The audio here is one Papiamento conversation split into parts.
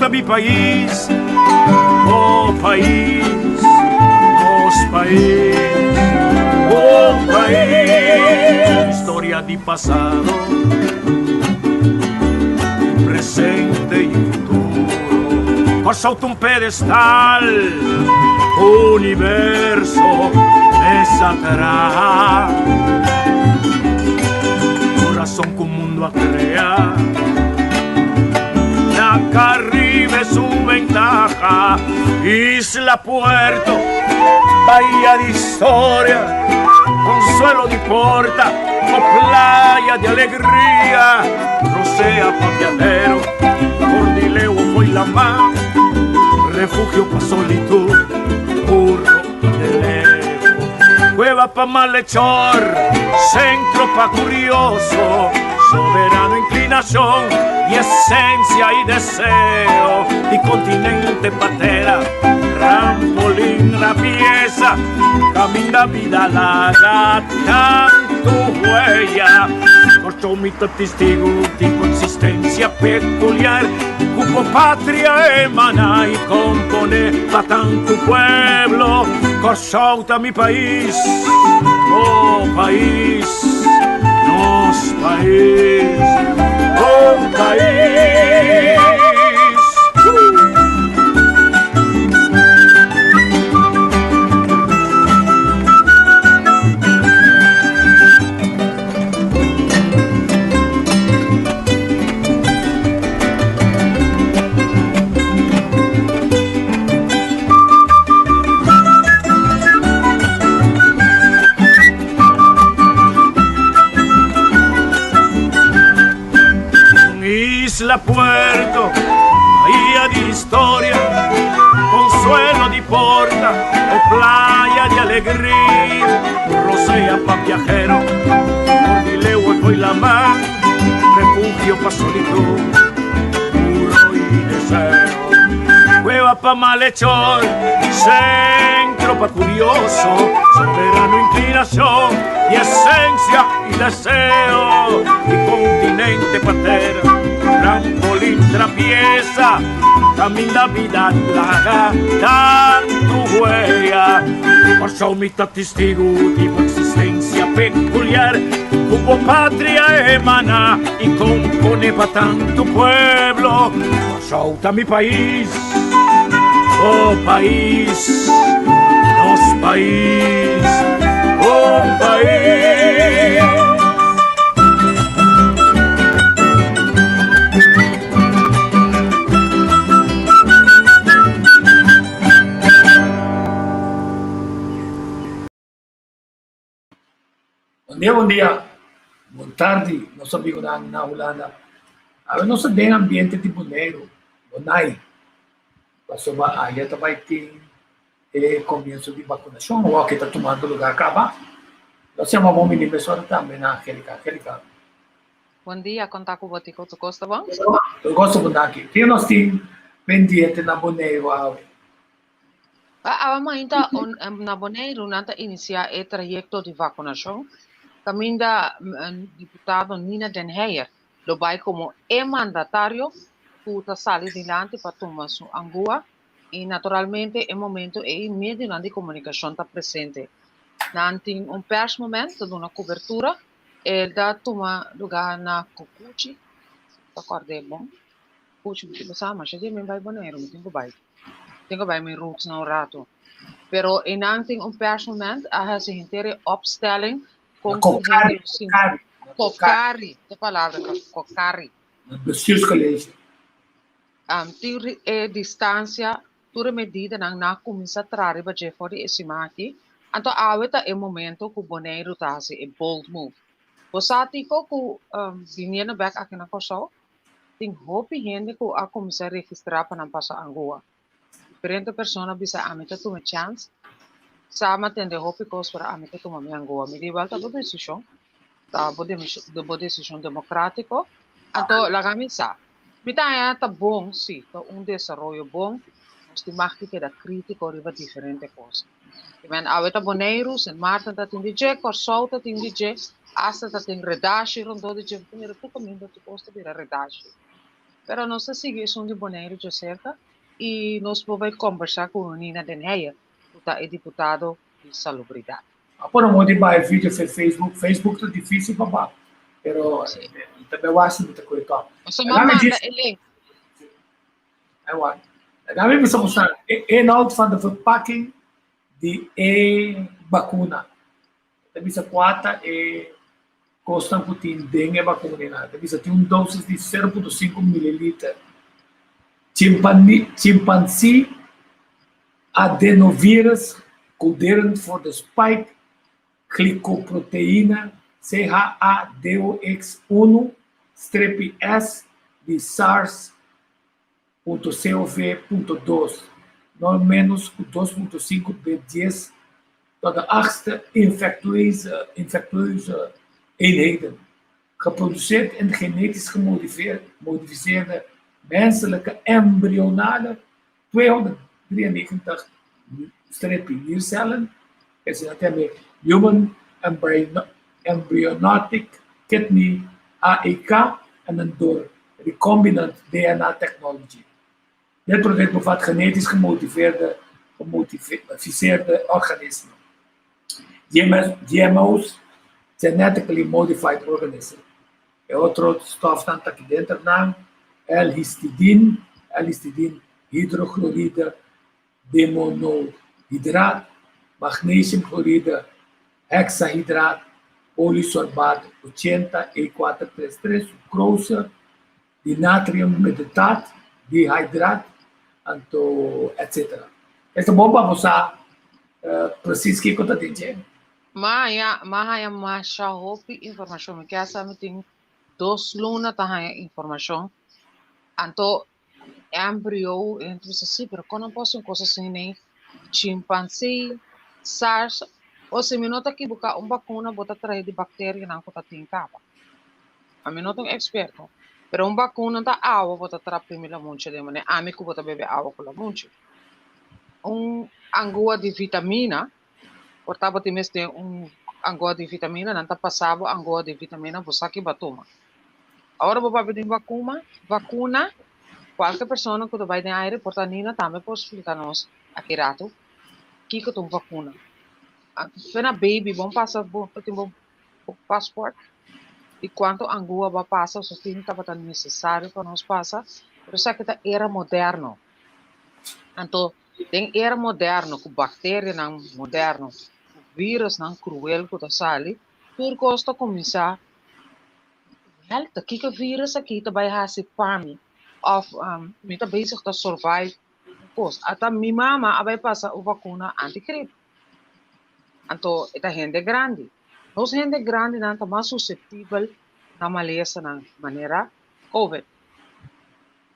Kòrsou ta mi pais, oh pais, nos pais, oh pais. Historia di pasado, presente i futuro. Kòrsou ta un pedestal, universo mes a traha. Kurason ku mundu a krea. Na Caribe su ventaha, Isla Puerto, bahia di historia, consuelo di porta o playa di alegria, rosea pa viajero, Cordileo foi la mar, refugio pa solitud, burro y de lejos, cueva pa malhechor, centro pa curioso, soberano inclinación y esencia y deseo, y continente patera, trampolín la pieza, caminda vida laga tanto huella, Corcho mi ta testigo di bo existencia peculiar, cu bo patria emana y compone pa tanto pueblo. Kòrsou ta mi pais, oh pais, nos pais, oh pais. Isla Puerto, bahía di historia, consuelo di porta o playa di alegria, rosea pa viajero, Cordileo y la mar, refugio pa solitud, puro y deseo, cueva pa malhechor, centro pa curioso, soberano inclinación y esencia y deseo, y continente patera, trampolín trapieza, caminda vida laga tantu huella. Kòrsou mi ta testigu di bo existencia peculiar, ku bo patria emana i compone pa tantu pueblo. Kòrsou ta mi pais, oh pais, nos pais, oh pais. Bon dia, bon dia. Bon tardi, nos amigunan na Hulanda. Awe nos ta den ambiente di Boneiru, Bonai. Pasobra aya ta bai tin e komienso di bakunashon, awor ke ta tumando lugar kaba. Nos yama bon bini mesora tambe na Angelica. Angelica. Bon dia, kon ta ku bo Tico? Tur kos ta bon? Tur kos ta bon danki. Kiko nos tin pendiente na Boneiru awe? Awe mainta na Boneiru nan ta inisiá e trayekto di vakunashon kaminda diputado Nina den Heyer lo bai komo e mandatario ku ta sali dilanti pa tuma su angua i naturalmente e momento ei medionan di komunikashon ta presente. Nan tin un pèrsmoment ta duna kubertura. El ta tuma lugá na Kokuchi, si mi ta kòrd'é bon. Kokuchi, mi tin sa masha dia mi bai Boneiru, mi tin ku bai. Tin ku bai mi roots na un ratu. Pero einan tin un persmoment a hasi henter e opstelling kon ku hende lo sinti. Kokari, ta palabra kokari. Bestuurscollege. Tin e distansia Tur e medidanan nan a kuminsá traha riba dje for di e siman aki, anto awe ta e momento ku Boneiru ta hasi e bold move. Bo sa Tico ku biniendo bèk aki na Kòrsou tin hopi hende ku a kuminsá registrá pa nan pasa Angoa. Diferente persona bisa ami ta tuma e chèns, sa mi a tende hopi kos pero ami ta tuma mi Angoa. Mi di wèl ta bo desishon, ta bo desishon demokrátiko, anto laga mi sa. Mi ta haña ta bon, sí, ta un desaroyo bon, nos tin mag di keda krítiko riba diferente kos. I men awe ta Boneiru, Sint Maarten ta tin di dje, Kòrsou ta tin di dje, asta ta tin redashi rondó di dje, bo ta mira tur kaminda tur kos ta bira redashi. Pero nos ta sigui esun di Boneiru djaserka i nos por bai kombersá ku Nina den Heyer, ku ta e diputado di Salubridat. A por amor di bai video fe Facebook, Facebook ta difícil pa ba, pero mi ta bai wak si mi ta kohe tòg. Pasobra mi a manda e link. Ai wak. Laga mi bisa boso e inhoud van de verpakking di e bakuna. Ta bisa kua ta e kosnan ku tin den e bakuna. Ta bisa tin un dosis di 0.5 mililiter. Chimpansee adenovirus coderend voor de spike glycoproteïne CHADOX1 strepi S di SARS.CoV.2, no menos ku 2.5 be 10 tot de achtste infectieuze, infectieuze eenheden, geproduceerd in genetisch gemodificeerde menselijke embryonale 293 strepi niercellen, esei ta Human Embryonic Kidney HEK en een door recombinant DNA technology. Dit product bevat genetisch gemotiveerde, gemodificeerde organismen. GMO's, genetically modified organism. E otro stofnan ta aki denter nan, L-histidine, L-histidine hidrochloride dimonohydraat, magnesiumchloride hexahydraat, polysorbaat 80 E433, sucrose, dinatrium medetat, dihydraat, anto etc. Esta bon pa bo sa precies kiko ta den dje. Ma haña, ma haña masha hopi informashon. Mi kier sa mi tin dos luna ta haña informashon. Anto embryo, e hende bisa si, pero kon nan por hasi un kos asina nei? Chimpansee, SARS, o si mi no ta ekiboká un bakuna bo ta trae di bakterianan ku ta tin kaba. Ami no ta un eksperto, pero un bakuna ta awa bo ta trapi mi lamunchi den manera ami ku bo ta bebe awa ku lamunchi. Un angua di vitamina, por ta bo tin mester un angua di vitamina, nan ta pasa bo angua di vitamina, bo sa ki bo a tuma. Ora bo papia di vakuma, vakuna, kualke persona ku ta bai den aire por ta Nina tambe por splika nos aki ratu kiko ta un vakuna. Fe na baby bon pasa bo tin bo passport y cuanto angua bo a pasa so tin tabata necesario pa nos pasa pero esaki ta era moderno anto den era moderno cu bacterianan moderno cu virusnan cruel cu ta sali tur cos ta cuminsa wel ta kico virus aki ta bay haci pa mi of mi ta bezig ta survive un cos ata mi mama a bay pasa un vacuna anti grip. Anto e ta hende grandi. Nos hende grandinan ta mas suseptibel na malesanan manera covid.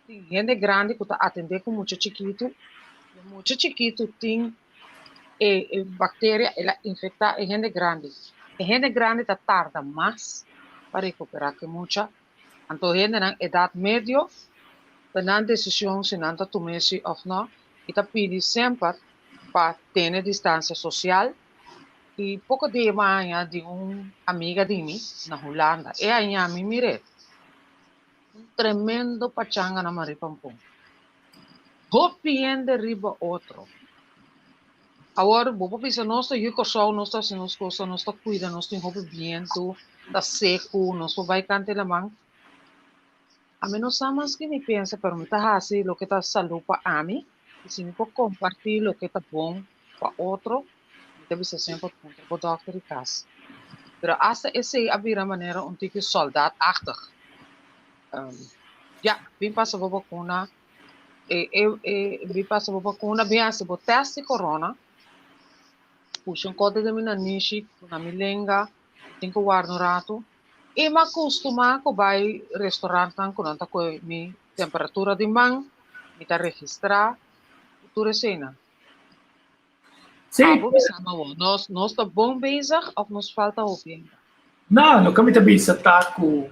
Tin hende grandi ku ta atendé ku mucha chikitu, e mucha chikitu tin e e bakteria, el a infektá e hende grandi. E hende grandi ta tarda mas pa rekuperá ku e mucha. Anto hendenan edat medio ta nan desishon si nan ta tum'é si òf nò i ta pidi semper pa tene distancia social y poco dia mi a haña di un amiga di mi na Hulanda e haña mi mir'é un tremendo pachanga na Marie Pampon hopi hende riba otro awor bo por bisa nos ta yu Kòrsou nos ta hasi nos cosa nos ta cuida nos tin hopi bientu ta seku nos por bai kanta e laman Ami no sa mas ki mi pensa, pero mi ta hasi loke ta salú pa ami, i si mi por kompartí loke ta bon pa otro, mi ta bisa semper puntra bo dòkter di kas. Pero asta esei a bira manera un tiki sòldatachtig. Ya, bin pasa bo bakuna, e e e bin pasa bo bakuna, bin hasi bo tèst di korona, pusha un kòte den mi nanishi, na mi lenga, tin ku warda un ratu. I m'a kustumá ku bai restorantnan ku nan ta kohe mi temperatura di man, mi ta registrá ku tur eseinan. Sí. Abo bisa mi awor, nos nos ta bon bezig òf nos falta hopi ainda? No, loke mi ta bisa ta ku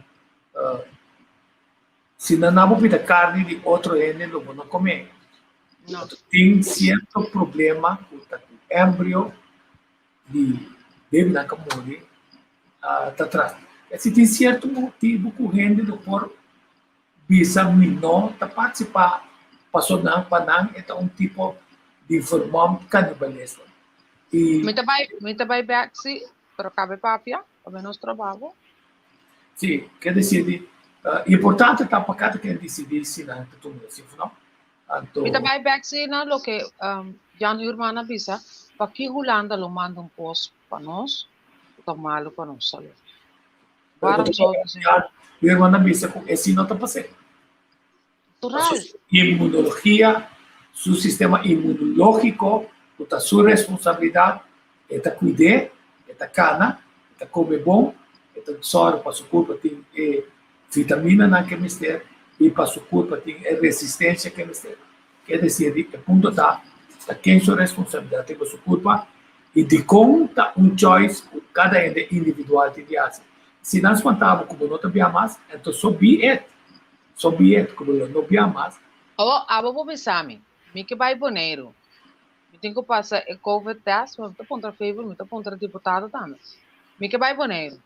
si nan abo pida karni di otro hende lo bo no kom'é. No. Tin sierto problema ku ta ku embrio di babynan ka muri ta tras. Si tin sierto motibu ku hende lo por Bisa mi no ta partisipá paso nan pa nan e ta un tipo di vermomd kanibalisme. I. Mi ta bai mi ta bai bek si, pero kabe papia pa menos trabaho. Si, ke disidi. Importante ta pa kada ken disidi si nan ta tuma si of no. Anto. Mi ta bai bek si na loke Jan Huurman a bisa, paki Hulanda lo manda un kos pa nos ku ta malu pa nos salud. Waarom zouden ze. Jan Huurman a bisa ku esi no ta pas'é. Natural. Su inmunologia, su sistema inmunológiko ku ta su responsabilidat, e ta kuid'é, e ta kana, e ta kome bon, e ta sòru pa su kurpa tin e vitaminanan ku e mester i pa su kurpa tin e resistensia ku e mester. Ke desir di e punto ta, ta ken su responsabilidat riba su kurpa i dikon ta un choice ku kada hende individual tin di hasi. Si nan spanta bo ku bo no ta bia mas, enton so be it. So be it ku bo lo no bia mas. Awor abo por bisa mi, mi ke bai Boneiru, mi tin ku pasa e covid test, mi ta puntra favor, mi ta puntra diputado tambe. Mi ke bai Boneiru,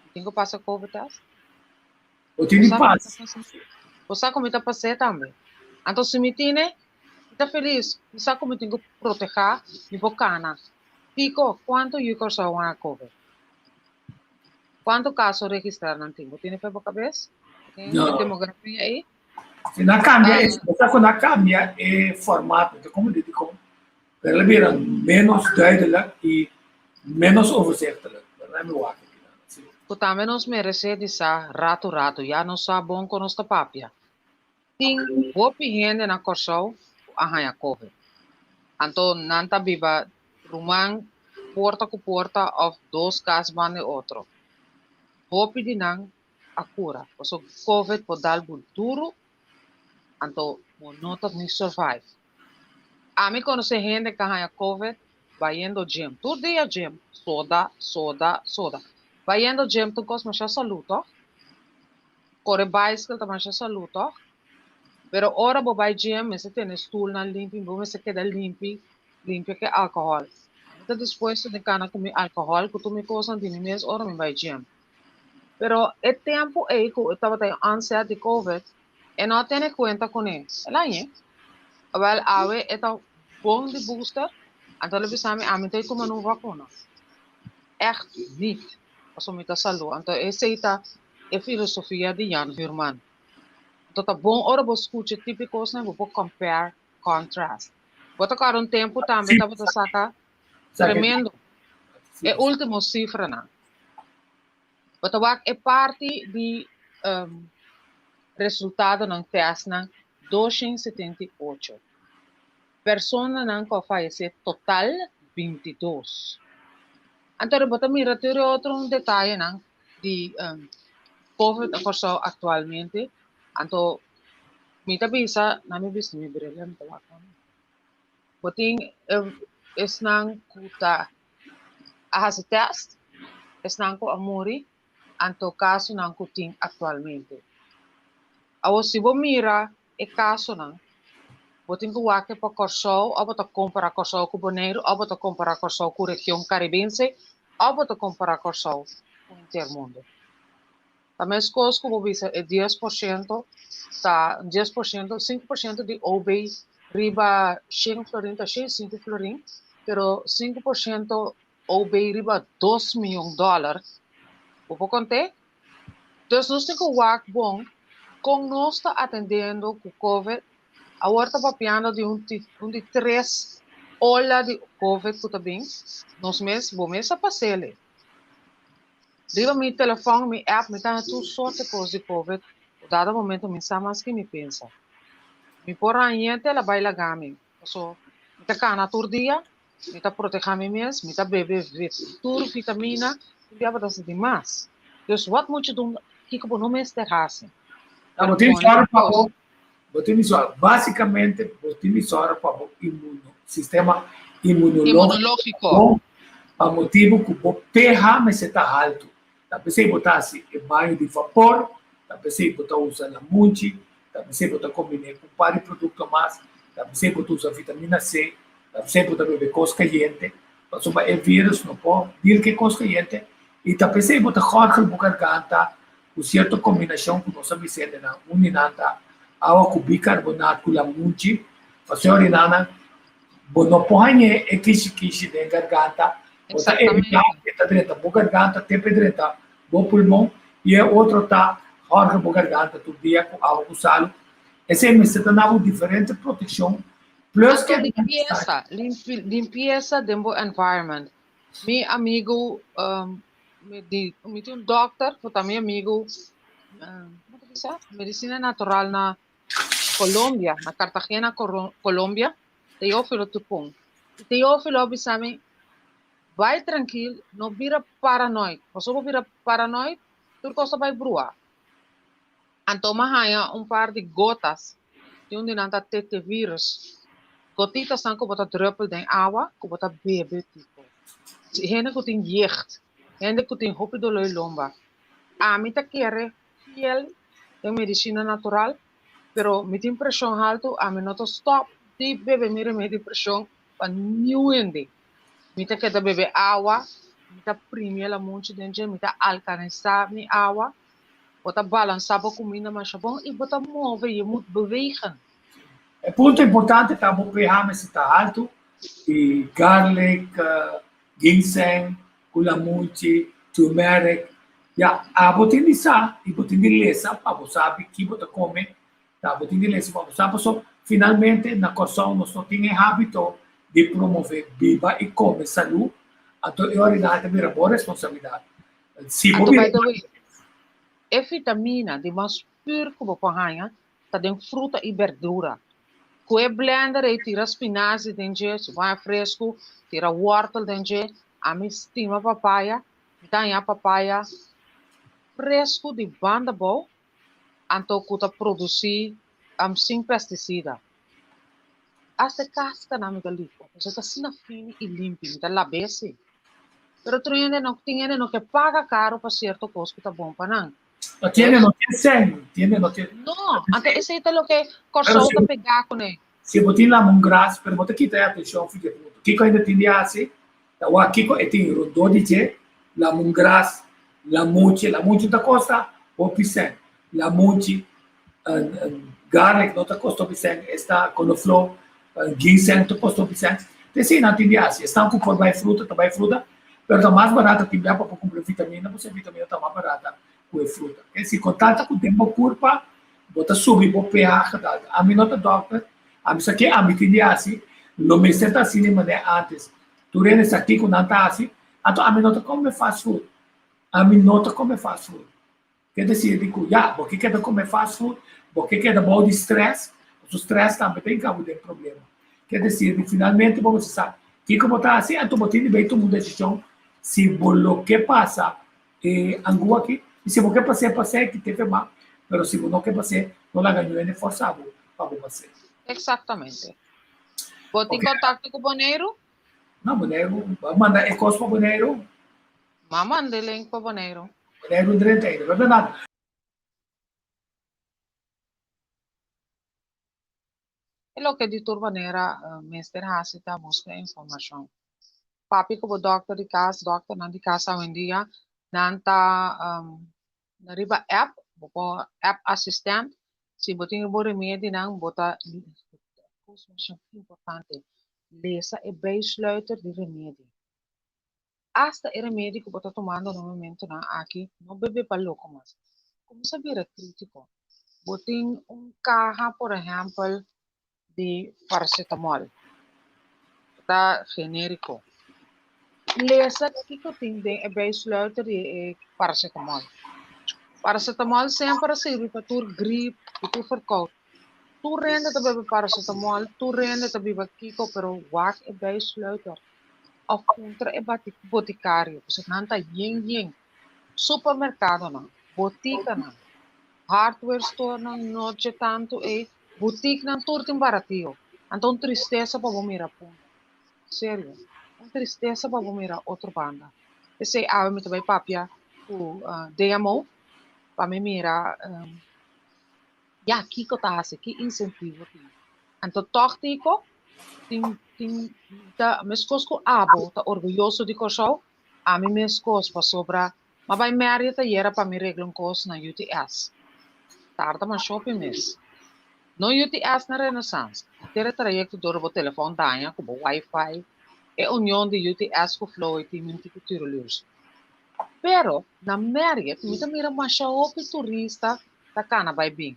mi tin ku pasa covid test? Bo tin di pas. Bo sa ku mi ta pas'é tambe. Anto si mi tine, mi ta felis. Mi sa ku mi tin ku protehá mi por kana. Kiko, kuantu yu Kòrsou a kohe? Kuantu kaso registrá nan tin? Bo tine fe bo kabes? Bo tin e demografia ei? Si nan kambia e, bo sa ku nan kambia e formato, ta komo di dikon? Pero el a bira ménos duidelijk i ménos overzichtelijk. Pero mi wak aki nan, si. Ku tambe nos meresé di sa ratu ratu, ya nos sa bon kon nos ta papia. Tin hopi hende na Kòrsou ku a haña covid. Anto nan ta biba ruman porta ku porta òf dos kas banda di otro. Hopi di nan a kura, pasobra covid por dal bo duru, anto bo no ta ni survive. Ami konosé hende ku a haña covid bayendo gym. Tur dia gym. Soda, soda, soda. Bayendo gym ta un kos masha salú, tòg? Kore baiskel ta masha salú, tòg? Pero ora bo bai gym mester tene stulnan limpi, bo mester keda limpi, limpia ku e alkohòl. Mi ta dispuesto di kana ku mi alkohòl, ku tur mi kosnan di mi mes ora mi bai gym. Pero e tempu ei ku tabata e onset di covid, E no a tene kuenta kuné. El a hañ'é. Awèl, awe e ta bon di booster, anto el a bisa mi, ami ta e tuma nun vakuna. Ègt nit, pasobra mi ta salú. Anto esei ta e filosofia di Jan Huurman. Anto ta bon ora bo skucha e tipo di kosnan, bo por compare, contrast. Bo ta kòrda un tempu tambe tabata saka tremendo e último sifranan. Bo ta wak e parti di resultadonan testnan 278. Personanan ku a fayesé total 22. Anto bo ta mira tur e otro detayenan di Covid na Kòrsou aktualmente. Anto mi ta bisa, nan mi bisti mi bril mi ta wak. Bo tin esnan ku ta a hasi tèst, esnan ku a muri, anto kasonan ku tin aktualmente. Awor si bo mira e kasonan, bo tin ku wak pa Kòrsou òf bo ta kompará Kòrsou ku Boneiru òf bo ta kompará Kòrsou ku region karibense òf bo ta kompará Kòrsou ku henter mundu. Ta meskos ku bo bisa e 10% ta 10%, 5% di OB riba shen florin ta shen sinku florin, pero 5% OB riba 2 mion dòler, bo por kont'é? Dus nos tin ku wak bon kon nos ta atendiendo ku Covid. Awor ta papiando di un un di tres ola di Covid ku ta bin, nos mes, bo mes a pas'el. Riba mi telefòn, mi app, mi ta haña tur sorte kos di Covid. Dado momento mi sa mas ke mi pensa. Mi por hañ'é te el a bai laga mi. Paso mi ta kana tur dia, mi ta protehá mi mes, mi ta bebe tur vitamina, tin bia bo ta sinti mas. Dus wat moet je doen? Kiko bo no mester hasi? Bo tin sòru pa bo, bo tin di sòru, básikamente bo tin di sòru pa bo inmuno, sistema inmunológiko bon, pa motibu ku bo pH mester ta haltu. Ta p'esei bo ta hasi e baño di vapor, ta p'esei bo ta usa lamunchi, ta p'esei bo ta kombiné ku un par di produkto mas, ta p'esei bo ta usa vitamina C, ta p'esei bo ta bebe kos kayente, pasobra e vírus no por dil ku e kos kayente, i ta p'esei bo ta gòrgel bo garganta. Ku sierto kombinashon ku nos a bis'é den nan. Un di nan ta awa ku bikarbonaat ku lamunchi. Pasobra ora nan bo no por hañ'é e kishi kishi den garganta. Bo ta evitá ku e ta drenta bo garganta te pa e drenta bo pulmon. I e otro ta hòrga bo garganta tur dia ku awa ku salu. Esei mester ta na bo diferente protekshon plus ke. Limpiesa, limpiesa den bo environment. Mi amigu mi di mi tin un dokter ku ta mi amigu como ta bisa medisina natural na Colombia na Cartagena Colombia Teofilo Tupon y Teofilo a bisa mi bai trankil no bira paranoid pasobra bo bira paranoid tur kos ta bai brua anto mi a haña un par di gotas tin un di nan ta tete virus gotitasnan ku bo ta druppel den awa ku bo ta bebe tipo hende ku tin jeugd hende ku tin hopi dolor di lomba ami ta kere fiel den medisina natural pero mi tin preshon haltu ami no ta stop di bebe mi remedi di preshon pa niun hende mi ta keda bebe awa mi ta primi e lamunchi den dje mi ta alkanisá mi awa bo ta balansá bo kuminda masha bon i bo ta move je moet bewegen. E punto importante ta bo pH mester ta haltu i garlic, ginseng, kulamunchi, turmeric, ya abo tin di sa i bo tin di lesa pa bo sabi ki bo ta kome, ta bo tin di lesa pa bo sa paso finalmente na Kòrsou nos no tin e habito di promove biba i kome salu, anto e ora nan ta bira bo responsabilidat. Si bo Anto bira by the way, e vitamina di mas pur ku bo por haña ta den fruta i berdura. Ku e blender ei tira spinazi den dje, si bo haña fresku, tira wòrtel den dje. Ami stima papaya, mi ta haña papaya fresku di banda bou, anto ku ta produsí sin pestisida. Asta e kaskanan mi ta likua, pasobra ta asina fini i limpi, mi ta lab'é si. Pero otro hende no, tin hende no ke paga karu pa sierto kos ku ta bon pa nan. No tiene, no tiene sen, tiene, no tiene. No, anto esei ta loke Kòrsou ta pegá kuné. Si bo tin lamongras, pero bo ta kita e atenshon for di e punto. Kiko hende tin di hasi? Ta wak kiko e tin rondó di dje, lamongras, lamunchi, lamunchi no ta kosta hopi sen, lamunchi, garlic no ta kosta hopi sen, esta konofló, ginseng ta kosta hopi sen. Ta esei nan tin di hasi. Esnan ku por bai fruta ta bai fruta, pero ta mas barata tin bia pa por kumpra vitamina, pasobra e vitamina ta mas barata ku e fruta. E si kontakto ku den bo kurpa, bo ta subi bo pH gedalte. Ami no ta dòkter, ami sa ke ami tin di hasi, lo mester ta asina e manera antes. Tur hende sa kiko nan ta hasi, anto ami no ta kome fast food. Ami no ta kome fast food. Ke desir di ku ya, bo ke keda kome fast food, bo ke keda bou di stress, pasobra stress tambe ta hinka bo den problema. Ke desir di finalmente bo mester sa kiko bo ta hasi, anto bo tin di bay tuma un desishon si bo lo ke pasa e angua aki, i si bo ke pas'é, pas'é, kite fema, pero si bo no ke pas'é, no laga niun hende forsa bo pa bo pas'é. Exactamente. Bo tin kontakto ku Boneiru? No, Boneiru, bo a manda e kos pa Boneiru? M'a manda e link pa Boneiru. Boneiru drenta ainda, no ta nada. E loke di tur manera mester hasi ta buska informashon. Papia ku bo dòkter di kas, dòkternan di kas awendia nan ta riba app, bo por app asistent, si bo tin bo remedinan bo ta kos masha importante, lesa e bijsluiter di remedi. Asta e remedi ku bo ta tumando na momentunan aki no bebe pa loko mas. Kuminsá bira krítiko. Bo tin un kaha por ehèmpel di parasetamòl, ta genériko. Lesa kiko tin den e bijsluiter di e parasetamòl. Parasetamòl semper a sirbi pa tur grip i tur verkoud. Tur hende ta bebe parasetamòl, tur hende ta biba kiko pero wak e bijsluiter. Of puntra e botikario, pasobra nan ta yen yen. Supermerkadonan, botikanan, hardware storenan no dje tantu ei, butiknan tur tin baratio. Anto un tristesa pa bo mira punta. Serio, un tristesa pa bo mira otro banda. P'esei awe mi ta bai papia ku DMO pa mi mira ya kiko ta hasi, ki insentivo tin. Anto tòg tiko tin tin ta meskos ku abo ta orguyoso di Kòrsou, ami meskos pasobra. M'a bai Marriott ayera pa mi regla un kos na UTS. Tarda masha hopi mes. No UTS na Renaissance. Henter e trayekto dor bo telefòn daña ku bo wifi. E union di UTS ku Flow ei tin mi un tiki tirolurs. Pero na Marriott mi ta mira masha hopi turista ta kana bai bin.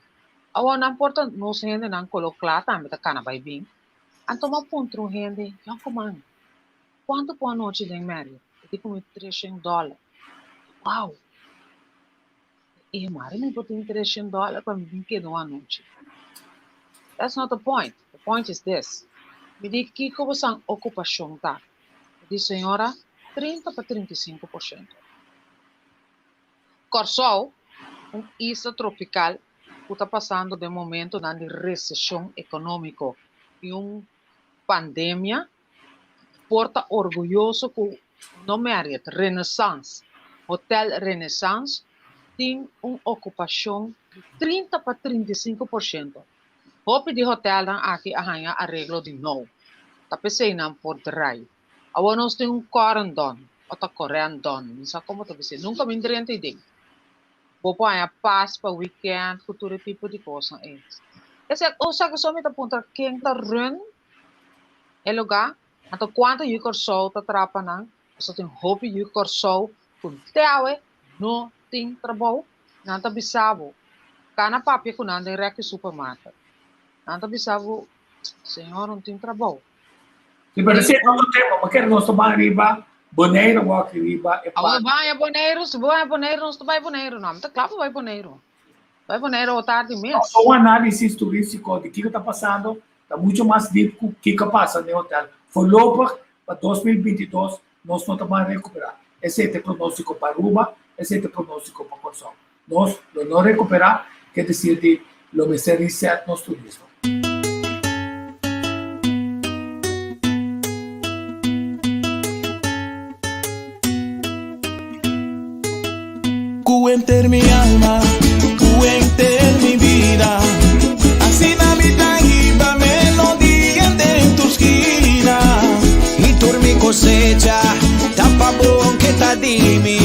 Awor nan por ta nos hendenan kolo kla tambe ta kana bai bin. Anto m'a puntra un hende, Yònkuman, kuantu por anochi den Marriott? E di ku mi treshen dòler. Wow! E mari mi por tin treshen dòler pa mi bin keda un anochi. That's not the point. The point is this. Mi di kiko bo san okupashon ta? E di señora 30 pa 35%. Kòrsou, un isla tropikal ku ta pasando den momentonan di reseshon ekonómiko i un pandemia, por ta orguyoso ku no Marriott, Renaissance, Hotel Renaissance tin un okupashon di 30 pa 35%. Hopi di hotelnan aki a haña areglo di nou. Ta p'esei nan por drai. Awor nos tin un Corendon, o ta Corendon, mi sa komo ta bis'é, nunka mi drenta ei den. Bo por haña pas pa weekend ku tur e tipo di kosnan ei. Esei, osea ku so mi ta puntra ken ta run e lugá, anto kuantu yu Kòrsou ta trapa nan, pasobra tin hopi yu Kòrsou ku te awe no tin trabou, nan ta bisa bo, kana papia ku nan den rèk di supermarket, nan ta bisa bo, señor no tin trabou. Sí, pero ese es otro tema, porque nos ta ban riba Boneiru wak riba e Awor baña Boneiru, si bo baña Boneiru, nos ta bai Boneiru, no, mi ta kla pa bai Boneiru. Bai Boneiru awo tardi mes. Un análisis turístiko di kiko ta pasando ta mucho mas dip ku kiko a pasa den hotel. Voorlopig pa 2022 nos no ta ban rekuperá. Esei ta e pronóstiko pa Aruba, esei ta e pronóstiko pa Kòrsou. Nos lo no rekuperá, ke desir di lo mester reset nos turismo. Ku henter mi alma, ku henter mi bida, asina mi ta hiba melodia den tur skina. I tur mi kosecha ta pa bo ke ta di mi,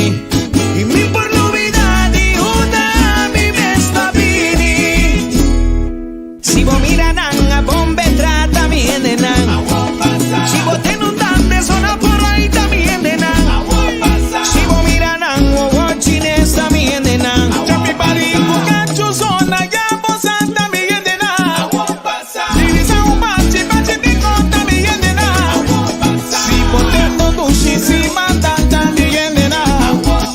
i mi por lubida di unda mi mes ta bini. Si bo mira nan a bombe trata mi hendenan. Si bo ten un dande zona por ahí ta mi hendenan. Si bo mira nan wowo chines ta mi hendenan. Ku cachu zona ya bo sa ta mi hendenan. Dirisa un bachi bachi di con ta mi hendenan. Si bo ten no dushi si manda ta mi hendenan.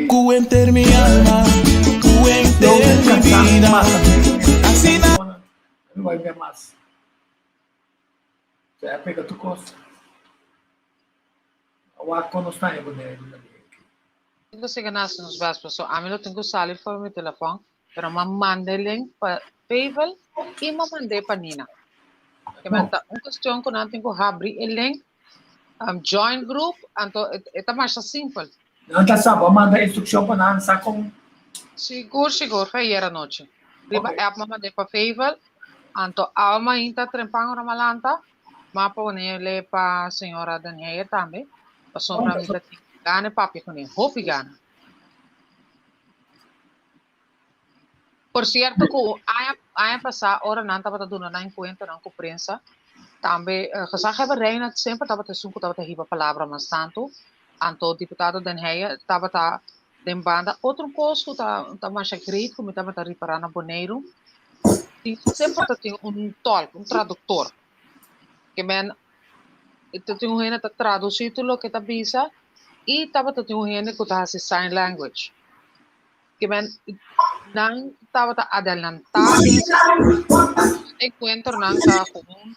Ku henter mi alma, ku henter mi bida. Asina. Mi bai bia mas. Sea pega tur kos. Awor kon nos ta haña Boneiru na dia aki? Tin ku siga na hasi nos best paso ami lo tin ku sali for mi telefòn pero m'a manda e link pa Pavel i m'a mand'é pa Nina. Ke men ta un kuestion ku nan tin ku habri e link, join group, anto e ta masha simpel. Nan ta sa, bo a manda instrukshon pa nan sa kon? Sigur, sigur, fe ayer anochi. Riba app m'a mand'é pa Pavel, anto awe mainta trempan ora m'a lanta, M'a pone pa señora Den Heyer tambe, pasobra mi ta tin gana papia kuné, hopi gana. Por sierto ku aña aña pasá ora nan tabata duna nan enkuentronan ku prensa, tambe gezaghebber Reyna semper tabata esun ku tabata hiba palabra mas tantu, anto diputado Den Heyer tabata den banda. Otro kos ku ta ta masha great ku mi tabata ripará na Boneiru, tin semper ta tin un tolk, un traduktor. Ke men ta tin un hende ta tradusí tur loke ta bisa i tabata tin un hende ku ta hasi sign language. Ke men nan tabata adelantá e enkuentronan ta komun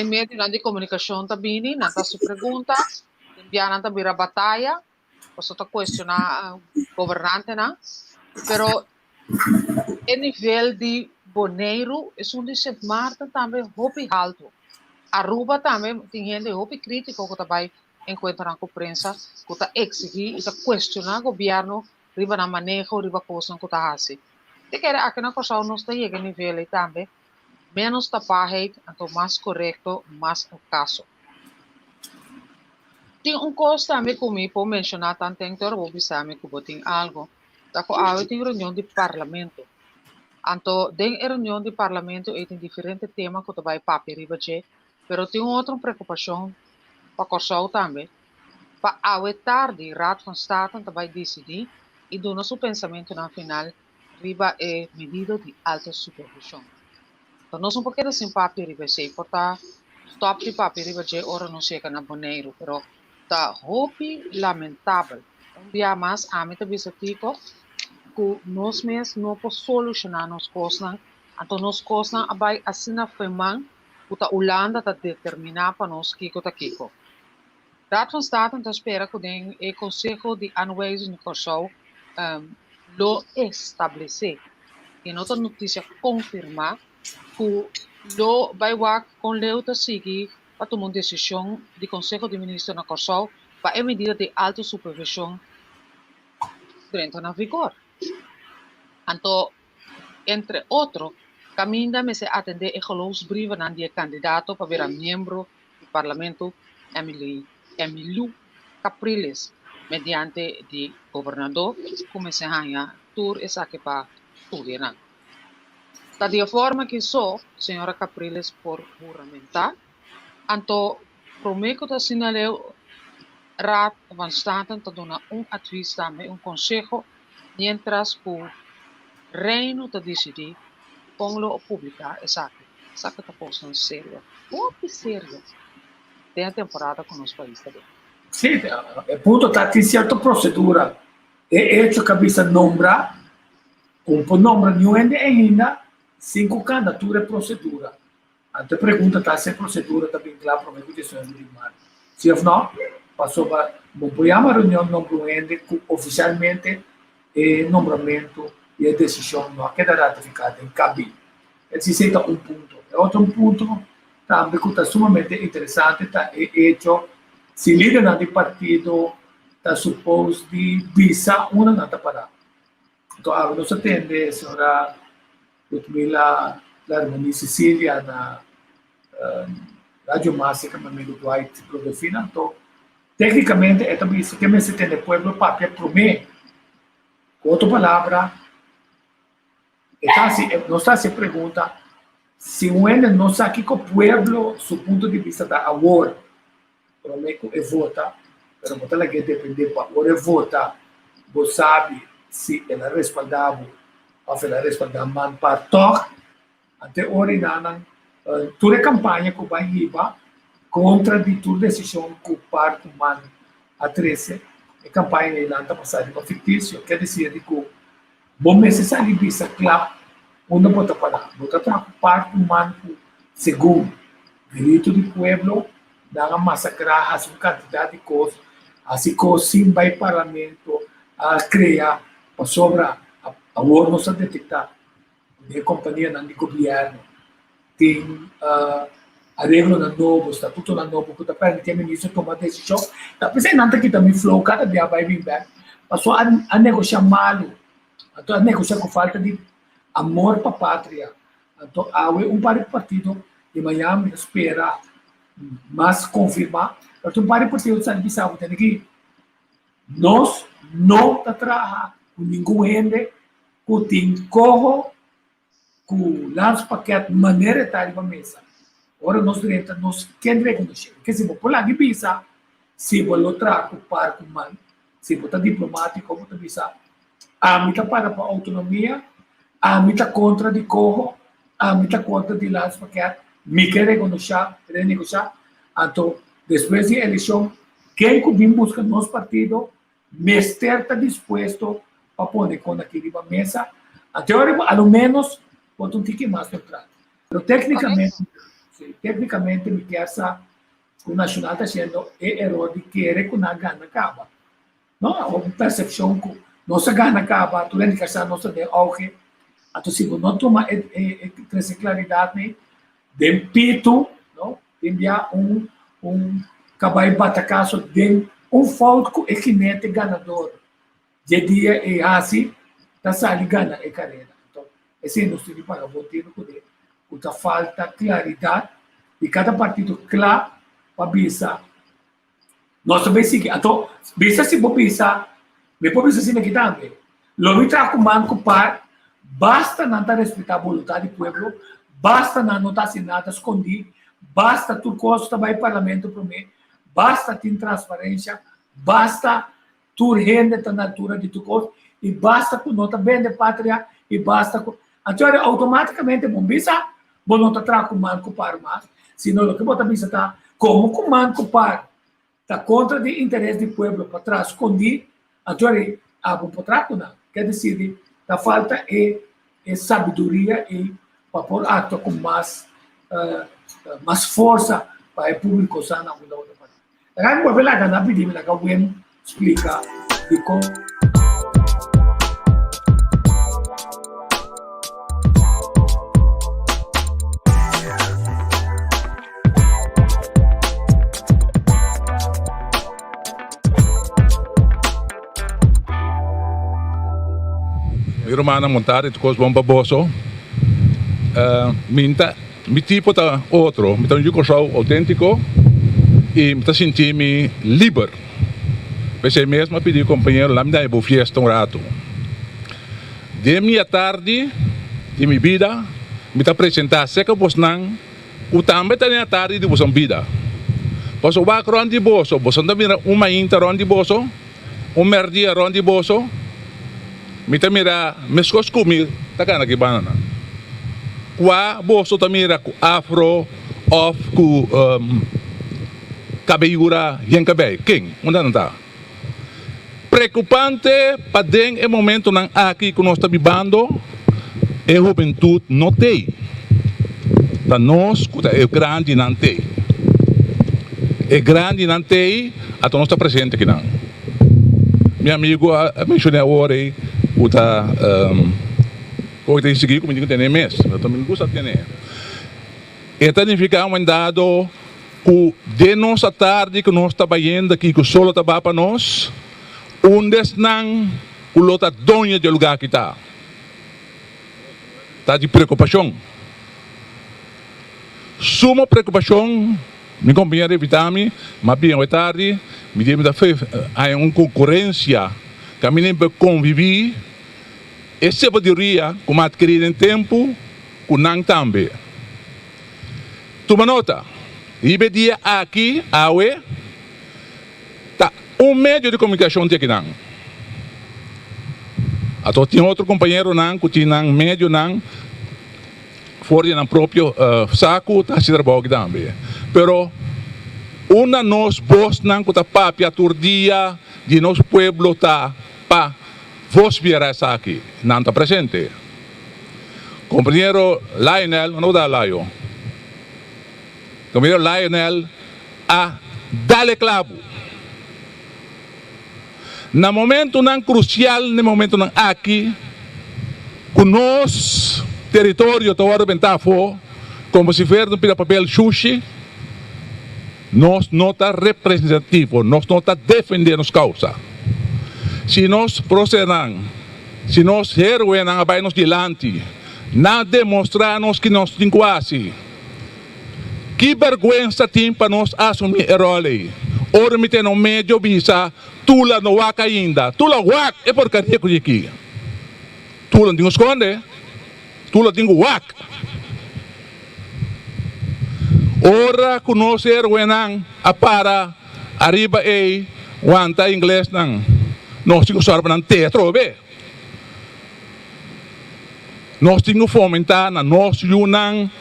medionan di komunikashon ta bini, nan ta hasi pregunta, tin bia nan ta bira bataya, pasobra ta kuestioná gobernantenan, pero e nivel di Boneiru, esun di Sint Maarten tambe hopi haltu. Aruba tambe tin hende hopi krítiko ku ta bai enkuentronan ku prensa ku ta eksigí i ta kuestioná gobièrnu riba nan maneho, riba kosnan ku ta hasi. Te kere aki na Kòrsou nos ta yega e nivel ei tambe, ménos tapaheid, anto mas korekto, mas al kaso. Tin un kos tambe ku mi por menshoná tanten te ora bo bisa mi ku bo tin algu, ta ku awe tin reunion di parlamento. Anto den e reunion di parlamento ei tin diferente tema ku ta bai papia riba dje, pero tin un otro preokupashon pa Kòrsou tambe. Pa awe tardi Raad van State ta bai disidí i duna su pensamentunan final riba e medida di alta supervishon. Anto nos no por keda sin papia riba esei, por ta stòp di papia riba dje ora nos yega na Boneiru, pero ta hopi lamentabel. Un bia mas ami ta bisa Tico ku nos mes no por solushoná nos kosnan, anto nos kosnan a bai asina feman ku ta Hulanda ta determiná pa nos kiko ta kiko. Raad van State ta spera ku den e Konseho di Aanwijzing di Kòrsou lo establesé, i no ta notisia konfirmá, ku lo bai wak kon leu ta sigui pa tuma un desishon di Konseho di Minister na Kòrsou pa e medida di alto supervishon drenta na vigor. Anto, entre otro, kaminda mester atendé e geloofsbrievennan di e kandidato pa bira miembro di Parlamento Emily Emmylou Capriles mediante di gobernador ku mester haña tur esaki pa studia nan. Ta di e forma ki so señora Capriles por huramentá, anto promé ku ta asina leu Raad van State ta duna un advis tambe, un konseho, miéntras ku Reino ta disidí kon lo publiká esaki. Esaki ta kosnan serio, hopi serio den e temporada ku nos pais ta den. Sí, e punto ta tin sierto prosedura. E echo ku a bisa nombra, un por nombra niun hende ainda sin ku kanda tur e prosedura. Anto e pregunta ta si e prosedura ta bin kla promé ku diesnuebe di mart. Si òf nò, pasobra bo por yama reunion nombra un hende ku ofisialmente e nombramentu i e desishon no a keda ratifiká den KB. Esei ta un punto. E otro punto tambe ku ta sumamente interesante ta e echo si lidernan di partido ta supos di bisa unda nan ta pará. Anto awe nos a tende señora Ludmila Larmonie Cecilia na Radio Mas e mi amigo Dwight Rodolfina. Anto téknikamente e ta bisa ke mester tende pueblo papia promé. Ku otro palabra e ta hasi nos ta hasi e pregunta si un hende no sa kiko pueblo su punto di bista ta awor promé ku e vota, pero bo ta lag'é dependé pa ora e vota bo sabi si el a respaldá bo òf el a respaldá man pa tòg. Ante ora i nan tur e kampaña ku bai hiba kontra di tur desishon ku par ku man a trese. E kampaña einan ta pasá riba fiktisio, ke desir di ku bo mester sali bisa kla unda bo ta pará. Bo ta traha ku par ku man ku segun gritu di pueblo nan a masakrá, hasi un kantidat di kos, hasi kos sin bai parlamento, a krea pasobra awor nos a detektá ku den e kompanianan di gobièrnu tin areglonan nobo, statutonan nobo ku ta permití e minister tuma desishon. Ta p'esei nan ta kita mi flow kada bia bai bin bèk, pasobra a negoshá malu, anto a negoshá ku falta di amor pa patria. Anto awe un par di partido di mañana mi ta spera mas konfirmá, pero tin un par di partido ta sali bisa bo tene ki nos no ta traha ku ningun hende ku tin koho ku landspakket manera e ta riba mesa. Ora nos drenta nos ken rekonosé. Ke si bo por laga bisa si bo lo traha ku par ku man, si bo ta diplomátiko bo ta bisa ami ta para pa outonomia, ami ta kontra di koho, ami ta kontra di landspakket, mi ke rekonosha, renegosha. Anto despues di elekshon ken ku bin buska nos partido mester ta dispuesto pa pone kon aki riba mesa, anto ora bo a lo menos bo ta un tiki mas neutral. Pero técnicamente, sí, técnicamente mi kier sa ku Nacional ta haciendo e eror di kere ku nan gana kaba. No, un percepcion ku nos a gana kaba, tur hende kier sa nos ta den auge. Anto si bo no tuma e e trese claridad nei, den pitu, no, Tin bia un un kabai batakaso den un fout ku e jinete ganador dje dia ei hasi ta sali gana e karera. Anto esei nos tin di paga bon tinu kuné ku ta falta klaridat di kada partido kla pa bisa Nos ta bay sigui. Anto, bisa si bo bisa, mi por bisa asina aki tambe, lo mi traha ku man ku par, basta nan ta respetá boluntat di pueblo, basta nan no ta hasi nada skondí, basta tur kos ta bay parlamento promé, basta tin transparensha, basta tur hende ta na altura di tur kos, i basta ku no ta bende patria, i basta ku. Anto outomátikamente bo bisa Bo no ta traha ku man ku par mas, sino loke bo ta bisa ta, komo ku man ku par ta kontra di interes di pueblo pa traha skondí, anto eri abo por traha ku nan. Ke desir di ta falta e e sabiduria ei pa por aktua ku mas mas forsa pa e públiko sa na unda bo ta pará. Laga mi bolbe laga nan pidi mi laga Wim splika dikon. Mi rumannan monta di kos bon pa boso. Mi ta mi tipo ta otro, mi ta un yu Kòrsou outéntiko i mi ta sinti mi liber. P'esei mes mi a pidi kompañero laat mi daña bo fiesta un ratu. Den mi atardi di mi bida mi ta presentá serka bosnan ku tambe ta den atardi di boso bida. Pasobra wak rònt di boso, boso no ta mira un mainta rònt di boso? Un merdia rond di boso, mi ta mira meskos ku mi ta gana ki bandanan. Kua boso ta mira ku afro òf ku kabeyura yen kabei? Ken? Unda nan ta? Preokupante pa den e momentonan aki ku nos ta bibando, e hubentut no t'ei. Ta nos ku ta e grandinan t'ei. E grandinan t'ei. Ato nos ta presente akinan. Mi amigu a menshoné awor ei ku ta koe ta insigí ku mi tin ku tene mes. Pero mi no gusta tene. E ta nifiká un dado ku den nos atardi ku nos ta bayendo aki ku sol lo ta baha pa nos, un di esnan ku lo ta doño di e lugá aki ta. Ta di preokupashon. Sumo preokupashon. Mi compañero invita mi, ma bien hoy tardi, mi di mi ta fe haña un concurencia caminda mi por convivi e sabiduria cu mi a adkiri den tempo cu nan tambe. Tuma nota, riba e dia aki, awe, ta un medio di comunicacion tin akinan. Ato tin otro compañeronan cu tin nan medionan. For di nan propio saku ta hasi trabou aki tambe. Pero unda nos bosnan ku ta papia tur dia, di nos pueblo ta pa vosbiera esaki. Nan ta presente. Compañero Lionel, no da Layo. Compañero Lionel a dal e clabu. Na momentonan crucial, na e momentonan aki cu nos teritorio ta wordo benta afo como si fuera un pida papel shushi, nos no ta representativo, nos no ta defende nos causa. Si nos procenan, si nos heroenan a bay nos dilanti, nan a demostra nos ki nos tin cu haci. Ki bergwensa tin pa nos asumí e ròl ei? Ora mi tene un medio bisa, Tula no wak ainda. Tula wak e porkaria ku djiki. Tula no tin ku skonde. Tula tin ku wak. Ora ku nos héroenan a para ariba ei wanta inglesnan, nos tin ku sòru pa nan te atrobe. Nos tin ku fomentá na nos yunan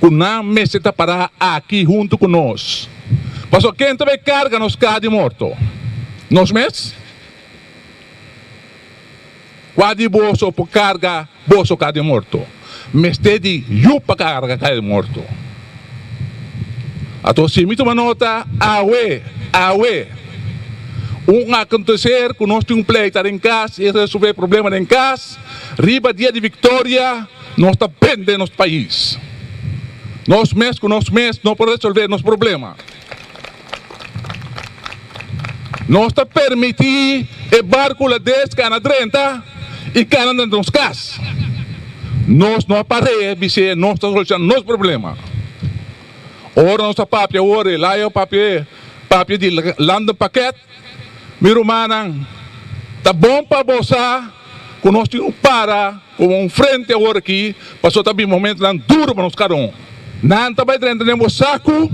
ku nan mester ta pará aki huntu ku nos. Pasobra ken ta bai karga nos kaha di morto? Nos mes? Kua di boso por karga boso kaha di morto? Mester di yu pa karga kaha di morto. Anto si mi tuma nota awe, awe, un acontecer cu nos tin un pleita den cas y resolve problema den cas, riba dia di victoria nos ta bende nos pais. Nos mes cu nos mes no por resolve nos problema. Nos ta permiti e barco hulandes cana drenta y cana den nos cas. Nos no a par'e bis'e nos ta soluciona nos problema. Ora nos ta papia awor e layo papia papia di landenpakket, mi rumannan, ta bon pa bo sa ku nos tin un para komo un frente awor aki pasobra ta bin momentonan duro pa nos kada un. Nan ta bai drenta den bo saku,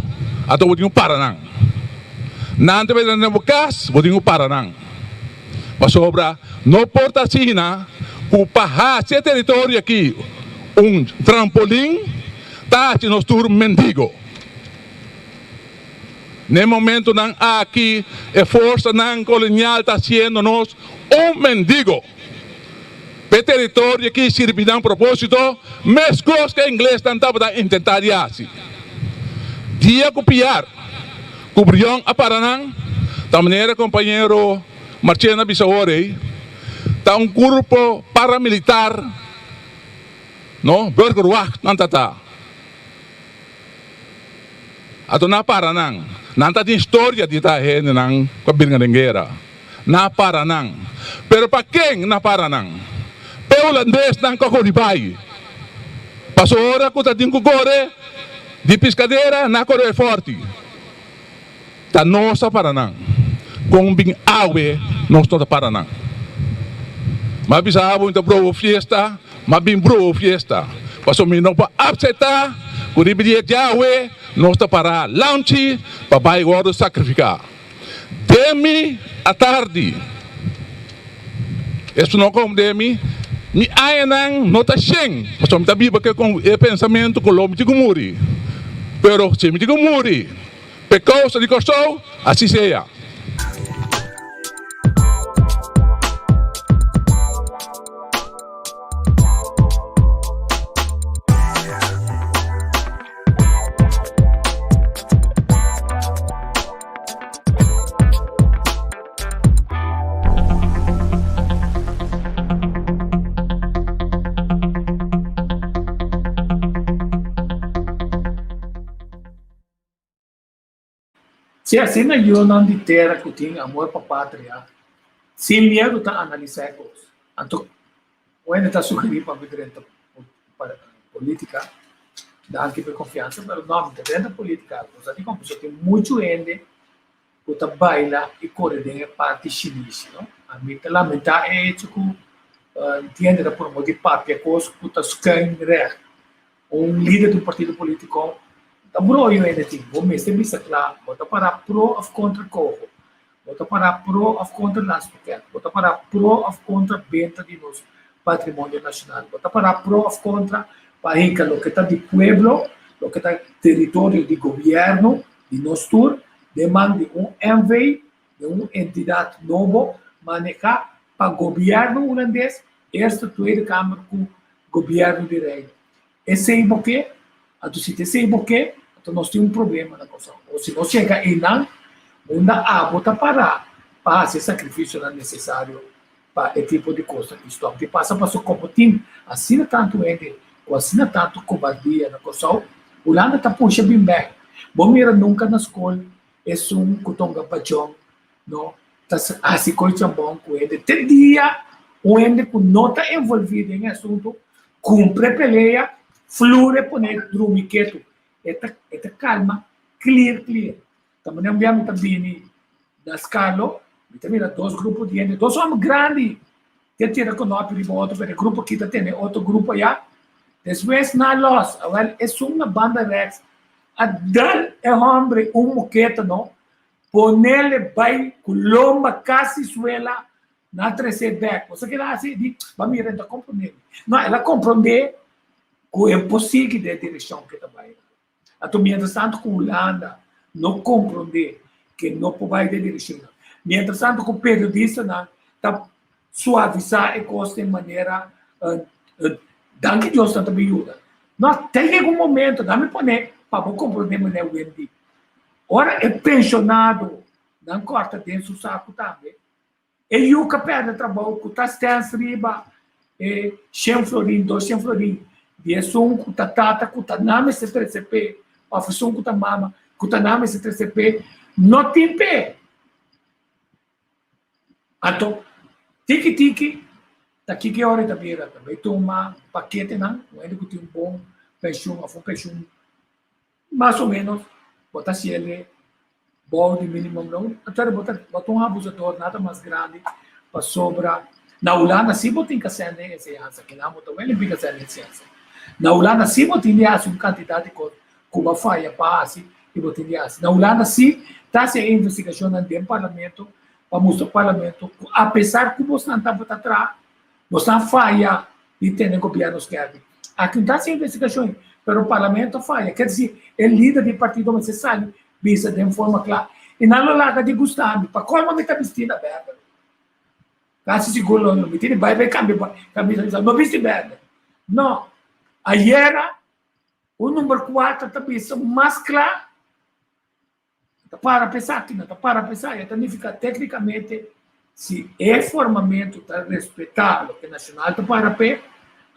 anto bo tin ku para nan. Nan ta bai drenta den bo kas, bo tin ku para nan. Pasobra no por ta asina ku pa hasi e teritorio aki un trampolin ta haci nos tur mendigo. N'e momentonan aki e forsanan colonial ta haciendo nos un mendigo. P'e teritorio aki sirbi nan proposito mescos cu e inglesnan tabata intenta di haci. Dia cu Piar cu Brion a para nan, ta manera compañero Marchena bisa awor ey, ta un grupo paramilitar. No, burgerwacht nan ta ta. Ato nan a para nan. Nan ta tin historia di ta hendenan ku a birga den guera. Nan a para nan. Pero pa ken nan a para nan? P'e hulandesnan ku a kore bai. Paso ora ku ta tin ku kore di piskadera, nan a kore bai fòrti. Ta nos a para nan. Kon bin awe nos no ta para nan. M'a bisa abo mi ta brobo fiesta, m'a bin brobo fiesta. Pasobra mi no por apseptá ku riba di e djawe nos ta para lamchi pa bai wòrdu sakrifiká. Den mi atardi, esun no kom den mi, mi añanan no ta shen, pasobra mi ta biba ku e pensamentu ku lo mi tin ku muri. Pero si mi tin ku muri, P'e kousa di Kòrsou, así sea. Si asina yunan di tera ku tin amor pa patria sin miedu ta analisá e kos, anto wende ta sugerí pa mi drenta polítika, danki pa e konfiansa, pero no, mi ta drenta polítika, bo sa dikon? Pasobra tin muchu hende ku ta baila i kore den e parti shinishi, no? Ami ta lamentá e echo ku hende ta promotí papia kos ku ta skùin règt. Un lider di un partido politico ta broyo hende tin. Bo mester bisa cla, bo ta para pro of contra coho, bo ta para pro of contra landspakket, bo ta para pro of contra benta di nos patrimonio nacional, bo ta para pro of contra pa hinca loke ta di pueblo, loke ta teritorio di gobierno di nos tur den man di un NV. Den un entidat nobo manehá pa gobièrnu hulandes, Eerste, Tweede Kamer ku gobièrnu di Reino. Esei bo ke? Anto si ta esei bo ke, anto nos tin un problema na Kòrsou. O si nos yega einan, unda abo ta pará pa hasi e sakrifisionan nesesario pa e tipo di kos aki stòp di pasa? Pasobra komo tin asina tantu hende ku asina tantu kobardia na Kòrsou, Hulanda ta pusha bin bèk. Bo mira nunka na skol esun ku tonga bajon no ta hasi koi chambon ku hende te dia un hende ku no ta envolví den e asuntu kumpra e pelea flur e pone drumi ketu e ta e ta kalma clear clear ta manera un bia mi ta bini na Scarlo mi ta mira dos grupo di hende dos hòmber grandi te tira konopi riba otro pero e grupo aki ta tene otro grupo aya despues nan a lòs awèl esun na banda rèks a dal e hòmber un moketa no Ponele bai ku lomba kasi suela na tres'é bèk. Bo sa kila hasi? Di, Ba mira, e ta komprondé mi. No, el a komprondé ku e por sigui den e direkshon ku e ta bai. Anto miéntras tantu ku Hulanda no komprondé ku e no por bai den e direkshonnan, miéntras tantu ku periodistanan ta suavisá e kos den manera, danki Dios nan ta bin yuda. No, ta yega un momento, dame pone pa bo komprondé manera Wendy. Ora e penshonado nan kòrta den su saku tambe. E yu ka pèrdè trabou ku ta stèns riba e shen florin, dos shen florin di esun ku ta tata ku ta nan mester trese p'e òf esun ku ta mama ku ta nan mester trese p'e, no tin p'e. Anto, tiki tiki, ta kiko e ora e ta bira? Ta bai tuma paketenan, un hende ku tin un bon penshun òf un penshun Mas o menos bo ta haciele bou di minimum loon, anto bo ta bo ta un abusador nada mas grandi pasobra na Hulanda si bo tin kazerne den enseñansa, kinan bo ta wende bin kazerne den enseñansa. Na Hulanda si bo tin di haci un cantidad di cos cu bo a faya pa haci y bo tin di haci. Na Hulanda si ta haci e investigacionnan den parlamento pa mustra parlamento cu apesar cu bosnan tabata traha, bosnan faya di tene gobierno skerpi. Aki no ta haci investigacion, pero parlamento faya. Ker disi e lider di partido mester sali bisa den forma kla. Y nan lo laga di gusta mi. Pa colmo mi ta bisti na berde. Casi sigur lo mi tin di bay bay cambia camisa bisa no bisti berde. No. Ayera un number cuatro ta bisa mas kla. Ta para pa esaki, no ta para pa esaki. E ta nifiká téknikamente si e formamentu ta respetá loke Nashonal ta para p'e,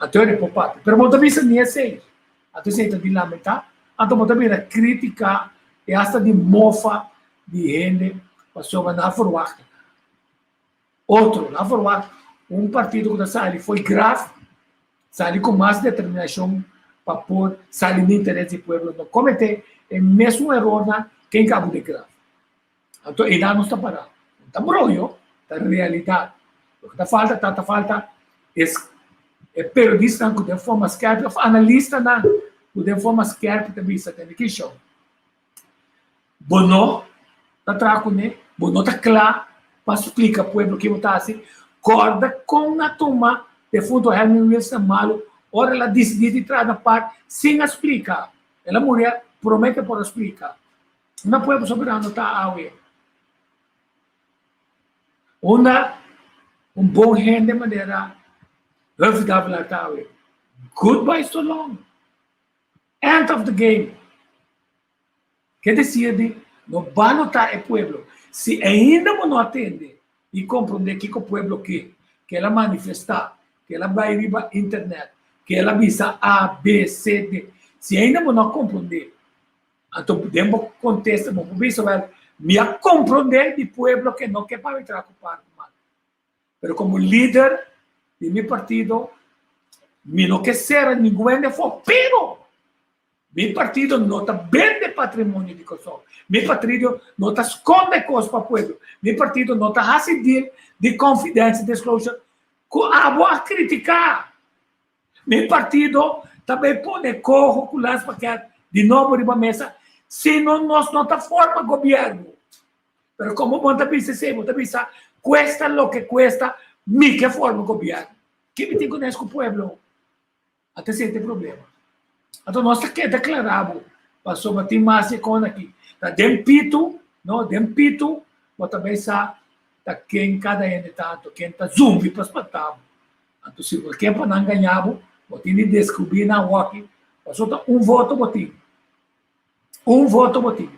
anto e por papia. Pero bo ta bisa ni esei. Anto esei ta di lamentá. Anto bo ta bira krítika i asta di mofa di hende pasobra nan a ferwagt otro. Nan a ferwagt un partido ku ta sali fo'i graf, Sali ku mas determinashon pa por sali na interes di pueblo, no kometé e mesun erornan ken kabu de graf. Anto einan nos ta pará. No ta broyo, ta realidat. Loke ta falta ta ta falta es e periodistanan ku den forma skèrpi òf analistanan ku den forma skèrpi ta bisa tende ki shon. Bo no ta traha kuné, bo no ta kla pa splika pueblo ke bo ta hasi. Kòrda kon a tuma defunto Helmin Wilson malu ora el a disidí di traha na par sin a splika. El a muri promé ke por a splika. Unda pueblo soberano ta awe? Unda un bon hende manera Humphrey Davelaar ta awe? Goodbye so long. End of the game. Ke desir di no banotá e pueblo. Si ainda bo no a tende i komprondé kiko pueblo ke, ke el a manifestá, ke el a bai riba internet, ke el a bisa A, B, C, D. Si ainda bo no a komprondé, anto den bo kontesta bo por bisa, wèl, mi a komprondé di pueblo ke no ke pa mi traha ku par ku mal. Pero komo lider di mi partido, mi no ke sera ningun hende afó, pero mi partido no ta bende patrimonio di Kòrsou. Mi partido no ta skonde kos pa pueblo. Mi partido no ta hasi deal di confidential disclosure ku abo a kritiká. Mi partido ta bay pone coho cu las paket di nobo riba mesa, sino nos no ta forma gobierno. Pero como bo ta bisa esey, bo ta bisa cuesta lo que cuesta, mi ke forma gobierno. Ki mi tin cu nes cu pueblo? Ata esey ta e problema. Anto nos ta keda clara bo, pasobra tin mas di e con aki. Ta den pitu, no, den pitu. Bo ta bay sa ta ken kada hende ta, anto ken ta zumbi pa spanta bo. Anto si bo ke pa nan gaña bo, bo tin di descubri nan awaki, pasobra ta un voto bo tin. Un voto bo tin.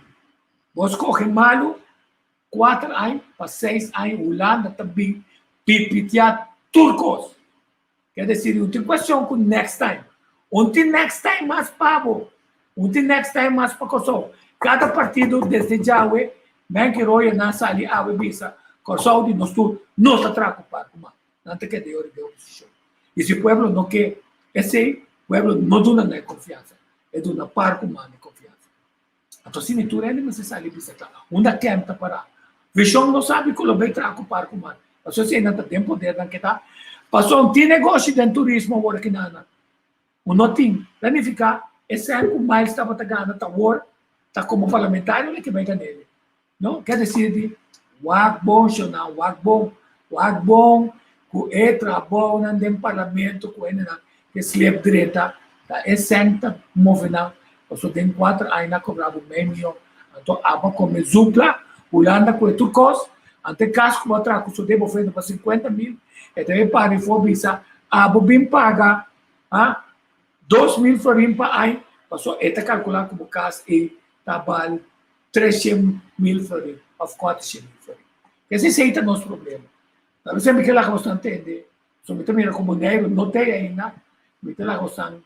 Bo scoge malu, kuater aña pa seis aña Hulanda ta bin pipitia tur cos. Ke desir un tin cuestion cu next time. Un tin next time mas pa bo. Un tin next time mas pa Kòrsou. Kada partido desde djawe, Menke Royer nan sali awe bisa Kòrsou di nos tur no ta traha ku par ku man. Nan ta keda yori den oposishon. I si pueblo no ke esei, pueblo no duna nan e konfiansa. E duna par ku man e konfiansa. Anto asina tur hende mester sali bisa kla. Unda Kemp ta pará? Vishon no sabi ku lo bai traha ku par ku man. Pasobra esei nan ta den poder nan ke ta. Pasobra tin negoshi den turismo awor aki nan. Un no tin. Ta nifiká e sèn ku Miles tabata gana ta awor ta komo parlamentario lo ke bai gan'é. No, ke desir di wak bon shonnan, wak bon, wak bon ku e trabounan den parlamento ku hendenan ke slep drenta ta e sèn ta move nan pasobra den kuater aña nan a kobra bo mei miyon anto abo a kome zupla Hulanda ku e tur kos anto e kas ku bo a traha ku sodé bo frente pa sinkuenta mil e ta e para afó bisa abo bin paga ha 2000 florin pa aña pasobra e ta kalkulá ku bo kas ei ta bal 300 mil florin òf 400 mil florin. Esei esei ta nos problema. Ta bes mi ke laga boso tende, so mi ta mira ku Boneiru no t'ei ainda, mi ta laga boso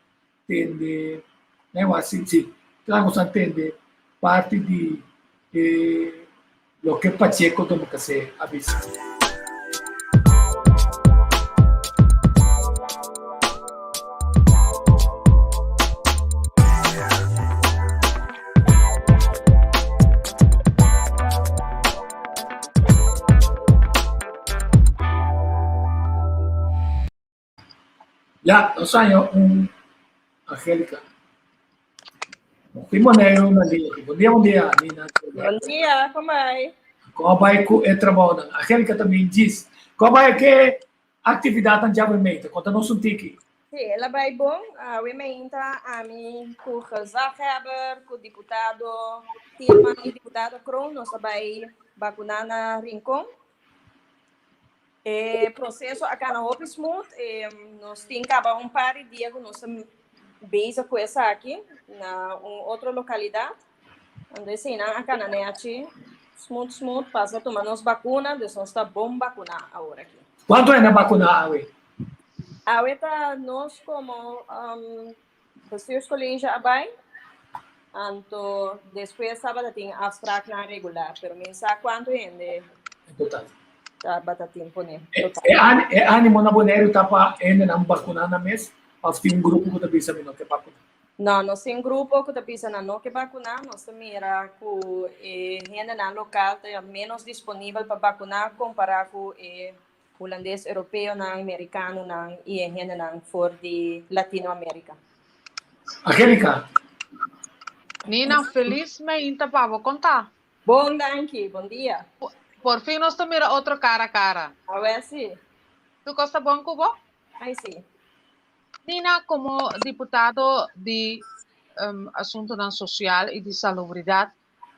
tende, mi a si, si, mi ta laga boso tende parti di e loke Pacheco Domacassé a bisa. Ya, nos haña un Angélica. Nos tin Boneiru na liña aki. Bon dia, bon dia, Nina. Bon dia, kon bai? Kon bai ku e trabounan? Angélica también djis. Kon bai ke aktividatnan djawe mei? Ta konta nos un tiki. Sí, el a bai bon. Awe meinta ami ku gezaghebber, ku diputado Tielman i diputado Kroon nos a bai bakuná na Rincon. E proseso a kana hopi smooth. Nos tin kaba un par di dia ku nos ta bezig ku esaki na un otro lokalidat. Anto eseinan a kana nechi smooth smooth pasa tuma nos bakuna, dus nos ta bon bakuná awor aki. Kuantu hende a bakuná awe? Awe ta nos komo um, bestuurscollege a bai, anto despues tabata tin afspraaknan regular, pero mi sa kuantu hende En total. tabata tin pone E, total. e, an- e ánimo na Boneiru ta pa hendenan bakuná nan mes òf tin un grupo ku ta bisa mi no ke bakuná? No, nos tin grupo ku ta bisa nan no ke bakuná. Nos ta mira ku e hendenan lokal ta ménos disponibel pa bakuná kompará ku e hulandes, europeonan, merikanonan i e hendenan for di Latinoamérika. Angélica. Nina, felis meinta pa bo. Kon ta? Bon, danki. Bon dia. Por fin nos ta mira otro kara kara. Awè si. Tur kos ta bon ku bo? Ai si. Nina, komo diputado di Asuntunan Sosial i di Salubridat,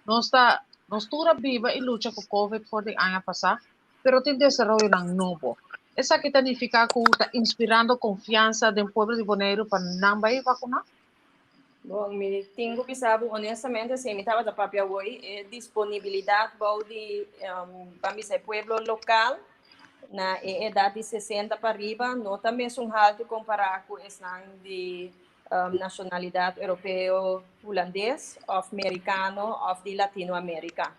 nos ta nos tur a biba i lucha ku Covid for di aña pasá, pero tin desaroyonan nobo. Esaki ta nifiká ku ta inspirando konfiansa den pueblo di Boneiru pa nan bai vakuná? Bon, mi tin ku bisa bo honestamente, si mi tabata papia awor, e disponibilidat bou di, ban bisa e pueblo lokal, na e edat di 60 pa riba no ta mesun haltu kompará ku esnan di nashonalidat europeo, hulandes òf merikano òf di Latinoamérika.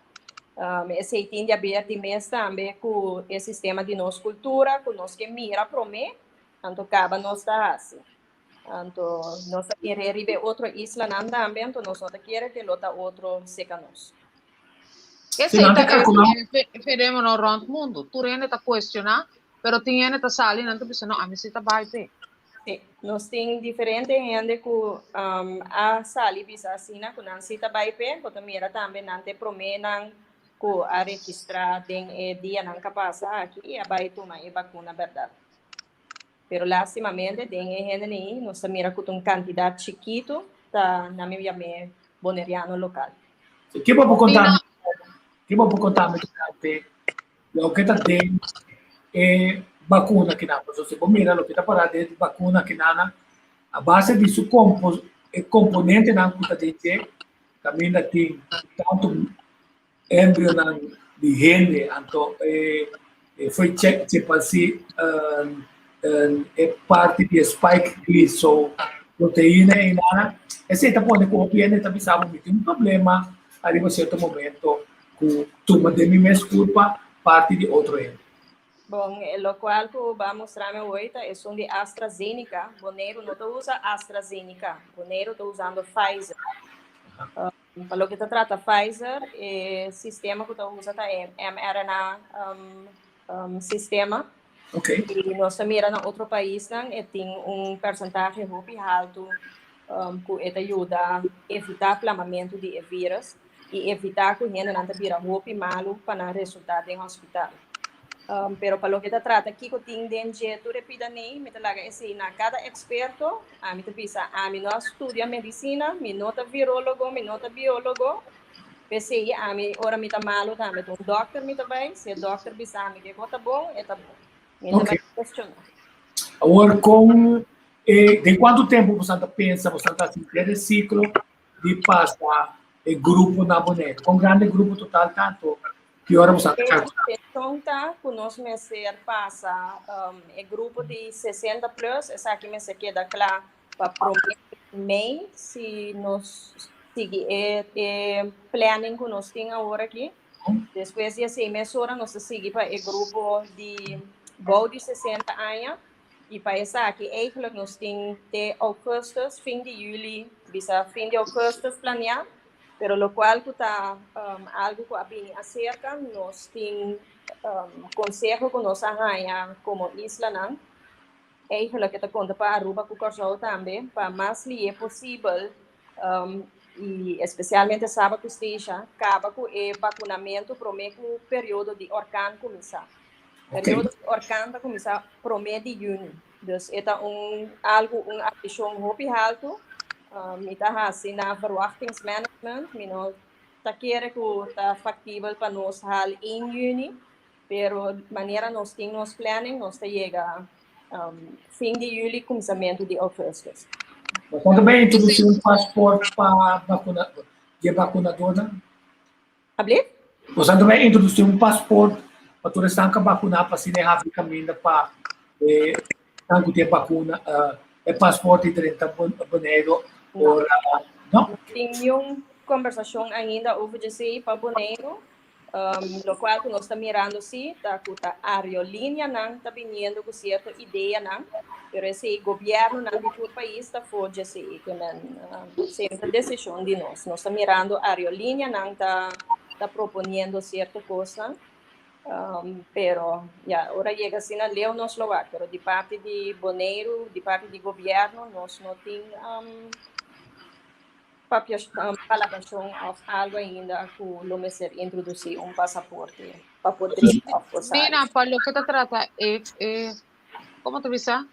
Esei tin di aber di mes tambe ku e sistema di nos kultura ku nos ke mira promé, anto kaba nos ta hasi. Anto nos ta kere riba e otro islanan tambe, anto nos no ta kere ke lo ta otro seka nos. Esei ta e fenomeno rond mundu. Tur hende ta cuestiona, pero tin hende ta sali nan ta bisa no, ami si ta bai p'e. Sí, nos tin diferente hende ku a sali bisa asina ku nan si ta bai p'e, bo ta mira tambe nan ta e proménan ku a registrá den e dianan ku a pasa aki i a bai tuma e bakuna bèrdat. Pero lastimamente den e hende ei nos ta mira ku ta un kantidat chikitu ta nan mi yam'é boneriano lokal. Ke bo por konta mi? Ki bo por konta mi tokante loke ta den e bakuna kinan? Pasobra si bo mira loke ta pará den e bakuna kinan, a base di su kompo e komponentenan ku ta den dje, kaminda tin tantu embryonan di hende, anto e foi chimpanzee e parti di e spike glis, so proteina einan, esei ta pone ku hopi hende ta bisa bo mi tin un problema ariba sierto momento ku tuma den mi mes kurpa parti di otro hende. Bon, e lokual ku bo a mustra mi awor ta esun di AstraZeneca. Boneiru no ta usa AstraZeneca, Boneiru ta usando Pfizer. Pa loke ta trata Pfizer, e sistema ku ta usa ta e mRNA sistema. I nos ta mira na otro paisnan e tin un persentahe hopi haltu ku e ta yuda evitá plamamentu di e vírus i evitá ku hendenan ta bira hopi malu pa nan resultá den hospital. Pero pa loke ta trata kiko tin den dje tur e pida nei, mi ta laga esei na kada eksperto. Ami ta bisa, ami no a studia medisina, mi no ta virólogo, mi no ta biólogo. P'esei ami ora mi ta malu tambe ta un dòkter mi ta bai, si e dòkter bisa mi ke kos ta bon, e ta bon. Mi no ta bai kuestioná. Awor kon e den kuantu tempu boso ta pensa boso ta hasi e siklo di pasa e grupo na Boneiru? Kon grandi e grupo total ta anto ki ora boso ta kalkulá? E intenshon ta ku nos mester pasa e grupo di 60 plus, esaki mester keda kla pa promé mei si nos sigui e e planning ku nos tin awor aki. Despues di esei mesora nos ta sigui pa e grupo di bou di 60 aña i pa esaki eigenlijk nos tin te augustus, fin di juli, bisa fin di augustus planeá, pero lokual ku ta algu ku a bini aserka nos tin konseho ku nos a haña komo islanan. Eigenlijk e ta konta pa Aruba ku Kòrsou tambe pa mas lié posibel i espesialmente Saba ku Statia kaba ku e bakunamentu promé ku periodo di orkan kuminsá. Periodo di orkan ta kuminsá promé di yüni. Dus e ta un algu un ambishon hopi haltu. Mi ta hasi na verwachtingsmanagement, mi no ta kere ku ta faktibel pa nos hal 1 yüni. Pero manera nos tin nos planning, nos ta yega fin di juli, kuminsamentu di augustus. Bo ta bai introdusí un pasport pa bakuna di e bakunadornan? Ablief? Bo ta bai introdusí un pasport pa tur esnan ku a bakuná pa asina e habri kaminda pa esnan ku tin e bakuna e pasport di drenta Boneiru ora no? No tin niun kombersashon ainda over djesei pa Boneiru. Locual cu nos ta mirando si ta cu ta aerolineanan ta biniendo cu cierto ideanan, pero esey gobiernonan di tur pais ta for djesey, ke men esey no ta decision di nos. Nos ta mirando aerolineanan ta ta proponiendo cierto cosnan, pero ya ora yega asina leu nos lo wak, pero di parti di Boneiru, di parti di gobierno nos no tin Papia palabrashon òf algu ainda ku lo mester introdusí un pasaporte pa por drenta òf por sali. Nina, pa loke ta trata e e komo ta bisa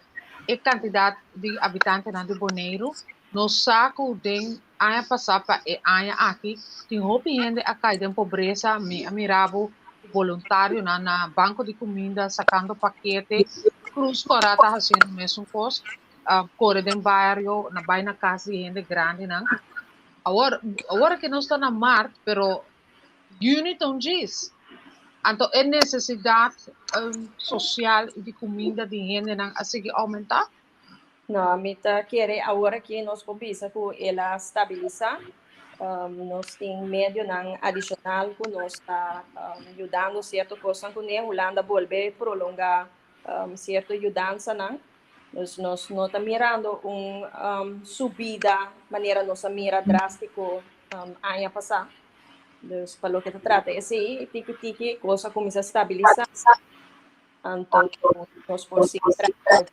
e kantidat di abitantenan di Boneiru, nos sa ku den aña pasá pa e aña aki tin hopi hende a kai den pobresa. Mi a mira bo boluntarionan na banko di kuminda sakando pakete, Krus Kòrá ta hasiendo mesun kos. Kore den bario, na bai na kas di hende grandinan. Awor, awor ke nos ta na mart, pero yüni ta un djis. Anto e nesesidat sosial i di kuminda di hendenan a sigui oumentá? No, mi ta kere awor aki nos por bisa ku el a stabilisá. Nos tin medionan adishonal ku nos ta yudando sierto kosnan kuné. Hulanda bolbe prolongá sierto yudansanan. Dus nos no ta mirando un subida manera nos a mira drástiko aña pasá. Dus pa loke ta trata esei, tiki tiki kos a kuminsá stabilisá, anto nos por sigui traha.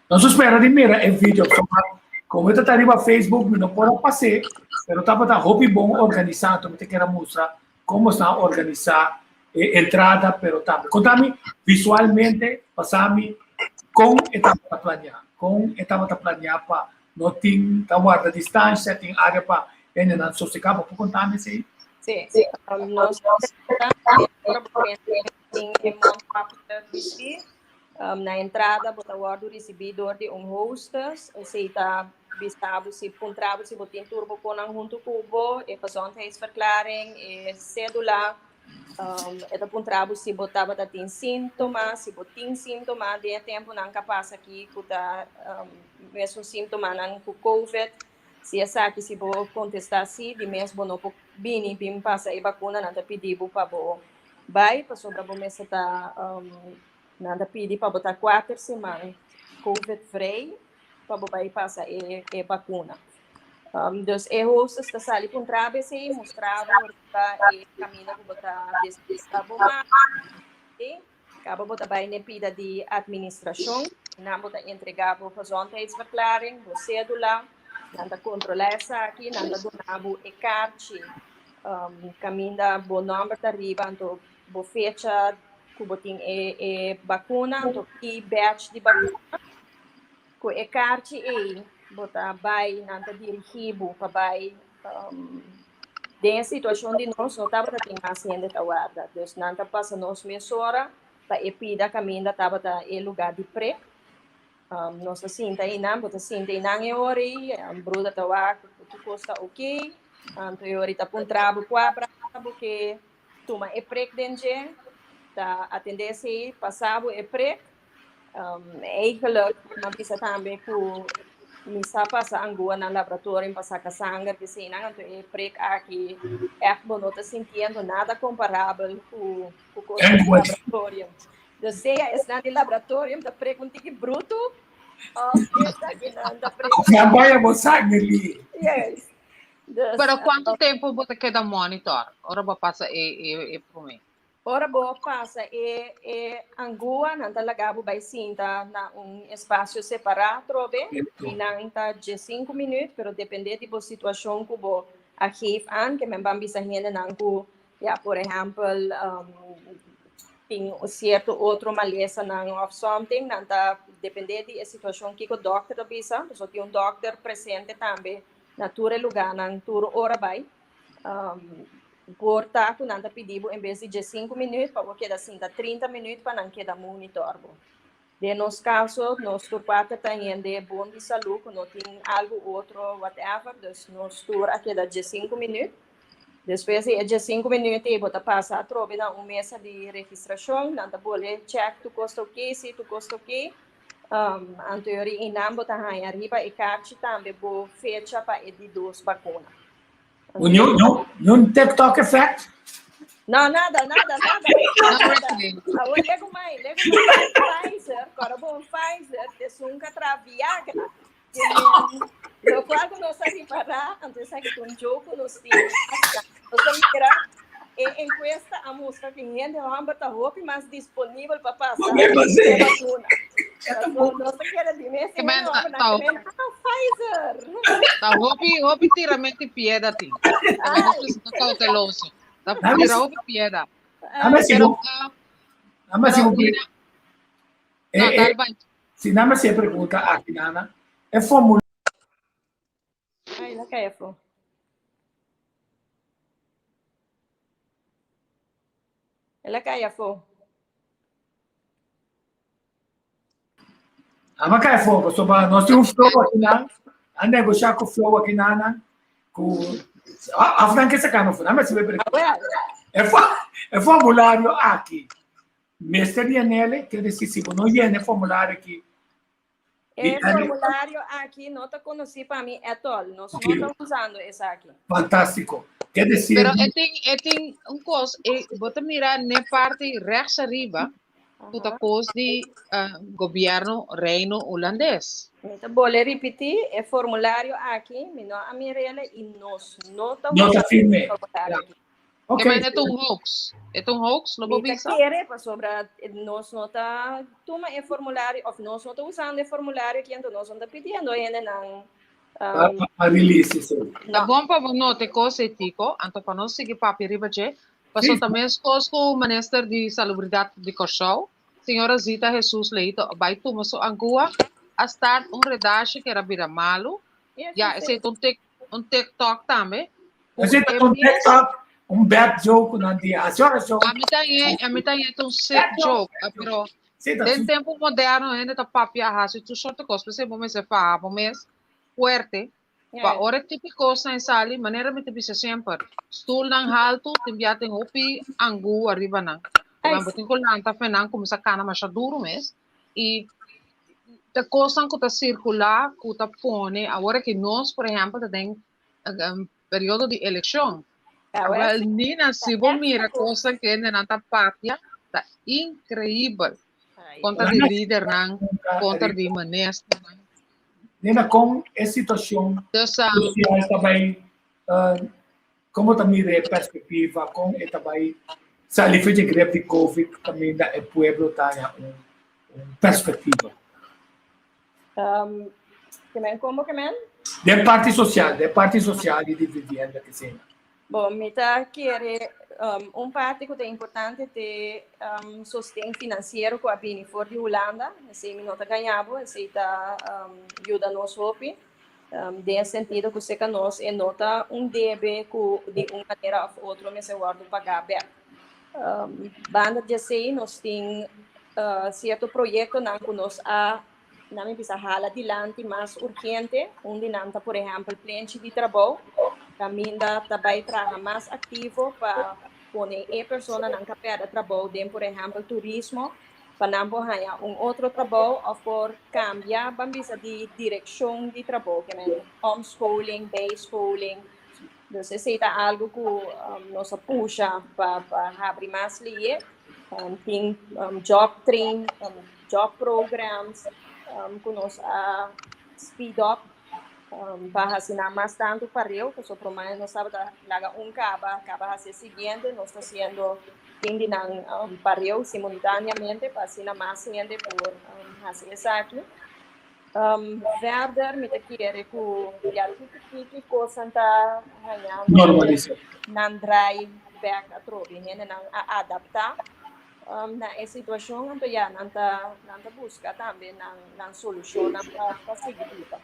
Nos a spera di mira e video pasobra komo e ta ta riba Facebook mi no por a pas'é, pero tabata hopi bon organisá, anto mi ta kere mustra komo esnan a organisá e entrada pero tambe konta mi visualmente pasa mi kon e tabata planeá kon e tabata planeá pa no tin ta warda distancia tin área pa hendenan sosegá bo por konta mi esei? Sí, nos ora bo tin e mondkapje bisti, na entrada bo ta wòrdu risibí dor di un hostess, esei ta bisa bo si puntra bo si bo tin tur bo konan huntu ku bo, e gezondheidsverklaring, e sédula, e ta puntra bo si bo tabata tin síntoma, si bo tin síntoma den e tempunan ku a pasa aki ku ta mesun síntomanan ku covid. Si esaki si bo kontestá sí, di mes bo no por bini bin pasa e bakuna, nan ta pidi bo pa bo bai pasobra bo mester ta nan ta pidi pa bo ta kuater siman covid vrij pa bo bai pasa e bakuna. Dus e hostess ta sali puntra bo esei, mustra bo riba e kaminda ku bo ta desbista bo man. Kaba bo ta bai n'e pida di atministrashon, nan bo ta entregá bo gezondheidsverklaring, bo sédula, nan ta kontrolá esaki, nan ta duna bo e karchi kaminda bo nòmber ta riba, anto bo fecha ku bo tin e e bakuna, anto ki batch di bakuna. Ku e karchi ei bo ta bai, nan ta dirigí bo pa bai Den e situashon di nos no tabata tin mas hende ta warda, dus nan ta pasa nos mesora pa e pida kaminda tabata e lugá di prek. Nos ta sinta einan, bo ta sinta einan e ora ei, bruda ta wak ku tur kos ta oké, anto e ora ei ta puntra bo kua brasa bo ke tuma e prek den dje, ta atendé esei, pasa bo e prek. Eigenlijk, mi a bisa tambe ku mi sa pasa angua na laboratorium pa saka sanger di eseinan, anto e prek aki ègt bo no ta sintiendo nada komparabel ku ku kos di laboratorium. Dus sea esnan di laboratorium ta prek un tiki brutu òf esakinan ta prek. Nan bai bo sanger li. Yes. Dus, Pero kuantu tempu bo ta keda monitor ora bo pasa e e promé? Ora bo pasa e e angua, nan ta laga bo bai sinta na un espasio separá atrobe i nan ta diesinku minüt, pero dependé di bo situashon ku bo a geef aan, ke men ban bisa hendenan ku ya por ehèmpel tin sierto otro malesanan òf something, nan ta dependé di e situashon kiko dòkter ta bisa, pasobra tin un dòkter presente tambe na tur e lugánan tur ora bai. Por ta ku nan ta pidi bo en bes di diesinku minüt pa bo keda sinta 30 minüt pa nan keda monitor bo. Den nos kaso nos tur kuater ta hende bon di salú ku no tin algu otro whatever, dus nos tur a keda diesinku minüt. Despues di e diesinku minüt ei bo ta pasa atrobe na un mesa di registrashon, nan ta bole chèk tur kos ta oké, si tur kos ta oké. Anto yori einan bo ta haña riba e karchi tambe bo fecha pa e di dos bakuna. Un TikTok effect? No, nada, nada, nada. Awor lego mai, lego mai Pfizer, kora bon Pfizer, te sunka tra Viagra. Lo cual ku nos a ripará, anto esaki ta un joke ku nos tin. Nos a mira e encuesta a mustra ku hende hòmber ta hopi mas disponibel pa pasa e bakuna. Nos ta kere di mes hende hòmber nan ke men, ah, Pfizer. Ta hopi, hopi tiramento di piedra tin. Ai. Ta cauteloso. Ta tira hopi piedra. Pero, pero, no, dal bai. Si nada se pregunta aki, Nana, e formulario. Ai, la cai afó. El a cai afó. Ama cai afó, pasobra nos tin un flow aki nan, a negociá ku flow aki nan, ku af nan ke saca no, nan mester pregunta. E formulario aki Mester yenele, quiere decir, si bo no yena e formulario aki. E formulario aki no ta conoci pa mi at all. Nos no ta usando esaki. Fantastico. Quiere decir. Pero e tin, e tin un cos, e, bo ta mira ne parti rechts ariba, cu ta cos di uh, gobierno Reino Holandes. Mi ta bole ripiti, e formulario aki, mi no a mirele y nos no ta No ta firme. formulario aki. Ok. Ke men e ta un hoax. E ta un hoax, lo bo Mi ta bisa? kere pasobra nos no ta tuma e formulario of nos no ta usando e formulario aki anto nos no ta pidiendo hendenan Pa um, pa release esei. Ta no. bon pa bo nota e kos ei, Tico, anto pa nos sigui papia riba dje, paso ta meskos ku Minister di Salubridat di Kòrsou, señora Zita Jesus Leito, a bai tuma su angua, a start un redashi ku era bira malu, Yes, ya sí, esei ta un tik un TikTok tambe. Esei ta un TikTok. Un bad joke ku nan di hasi orashon. Ami ta ye, ami ta ye un sick joke, pero Sí, ta den tempo moderno hende ta papia hasi tur soort di kos, p'esei bo mester faha bo mes fuerte pa ora e tipo kosnan sali, manera mi ta bisa semper, stulnan haltu tin bia tin hopi angú ariba nan. Ai, Bo tin ku lanta fe nan kuminsá kana masha duru mes i ta kosnan ku ta sirkulá ku ta pone awor aki nos por ehèmpel ta den periodo di elekshon. Wel, Nina, si bo mira kosnan ku hendenan ta papia, ta inkreibel. Kontra di lidernan, kontra di ministernan. Nina, kon e situashon sosial ta bai, kon bo ta mira e perspektiva, kon e ta bai sali for dje grip di covid kaminda e pueblo ta haña un perspektiva? Ke men como ke men? Den parti social, den parti social y di vivienda ke sena. Bon, mi ta kere um, un parti ku ta importante te um, sosten finansiero ku a bini for di Hulanda. Esei mi no ta gañabo, esei ta um, yuda nos hopi. Um, den e sentido ku seka nos e no ta un debe ku di un manera of otro mester wòrdu pagá bèk. Um, banda di esei nos tin uh, sierto proyektonan ku nos a Nan mi bisa hala dilanti mas urgente. Un di nan ta por ehèmpel plenchi di trabou, kaminda ta bai traha mas aktivo pa pone e personanan ka pèrdè trabou den por ehèmpel turismo, pa nan por haña un otro trabou òf por kambia ban bisa di direkshon di trabou, ke men omscholing, bijscholing. Dus esei ta algu ku nos a pusha pa pa habri mas liye. Tin job train, job programs ku nos a speed up pa hasi nan mas tantu pareu, pasobra promé nos tabata laga un kaba, kaba hasi e siguiente, nos ta hasiendo tin di nan pareu simultaneamente pa asina mas hende por hasi esaki. Verder mi ta kere ku ya tiki tiki kosnan ta hañando Normalisa. nan draai bek atrobe. Hendenan a adaptá na e situashon, anto ya nan ta nan ta buska tambe nan nan solushonnan pa pa sigui biba.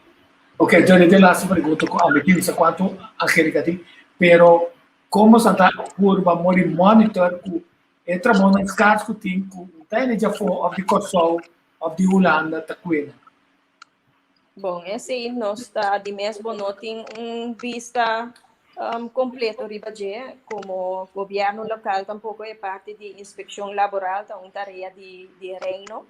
Ok, Johnny, de laatste pregunta ku ami tin, sa kuantu Angelica tin, pero komo sa ta purba mori monitor ku e trabounan skars ku tin ku un ta hende djafó òf di Kòrsou òf di Hulanda ta kuena? Bon, esei nos ta di mes bo no tin un bista um, completo riba dje. Como gobierno local tampoco e parti di inspeccion laboral ta un tarea di, di reino.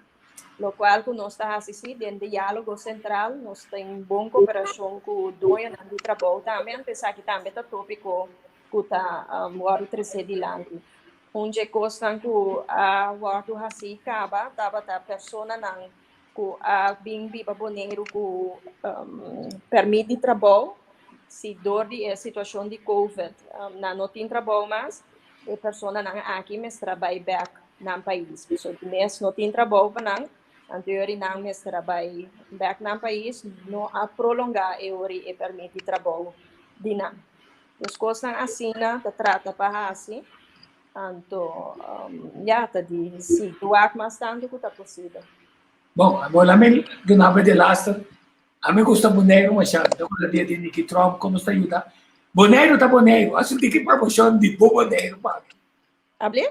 Lo cual cu nos ta haci si den dialogo central nos tin bon cooperacion cu doñonan di trabou tambe, anto esaki tambe ta topico cu ta um, wordo trece dilanti. Un dje kosnan ku a wòrdu hasí kaba tabata personanan ku a bin biba Boneiru ku pèrmit di trabou. Si dor di e situashon di covid nan no tin trabou mas, e personanan aki mester a bai bèk nan pais. Pasobra di mes no tin trabou pa nan, anto e ora nan mester a bai bèk nan pais, no a prolongá e ora e pèrmit di trabou di nan. Dus kosnan asina ta trata pa hasi, anto ya ta di sigui wak mas tantu ku ta posibel. Bon, amor la mi duna bo de laster. A mi gusta Boneiru masha. Mi ta gusta dia di Nicky Trump komo sta yuda. Boneiru ta Boneiru. Hasi un tiki promoshon di bo Boneiru pa mi. Able?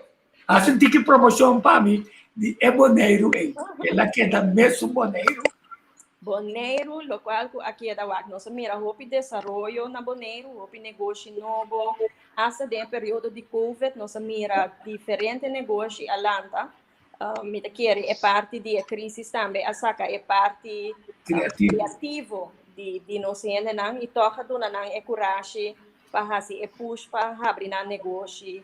Hasi un tiki promoshon pa mi di e Boneiru ei. El a keda mesun Boneiru. Boneiru, lokual ku a keda wak. Nos a mira hopi desaroyo na Boneiru, hopi negoshi nobo. Asta den e periodo di Covid nos a mira diferente negoshi a lanta. Mi ta kere e parti di e crisis tambe a saka e parti creativo di, di nos hendenan i tòg a duna nan e kurashi pa hasi e push pa habri nan negoshi.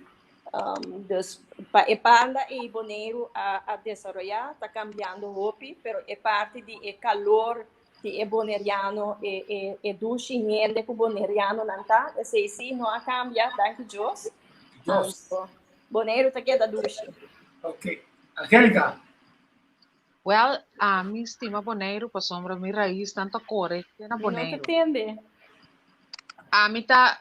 Dus pa e banda ei Boneiru a, a desaroyá, ta kambiando hopi, pero e parti di e kalor di e boneriano, e, e, e dushi hende ku bonerianonan ta, esei sí no a kambia, danki Dios. Dios. Anto, Boneiru ta keda dushi. Ok. Angelica. Wel, ami stima Boneiru pasobra mi raisnan ta kore te na Mi no ta Boneiru. tende. Ami ta,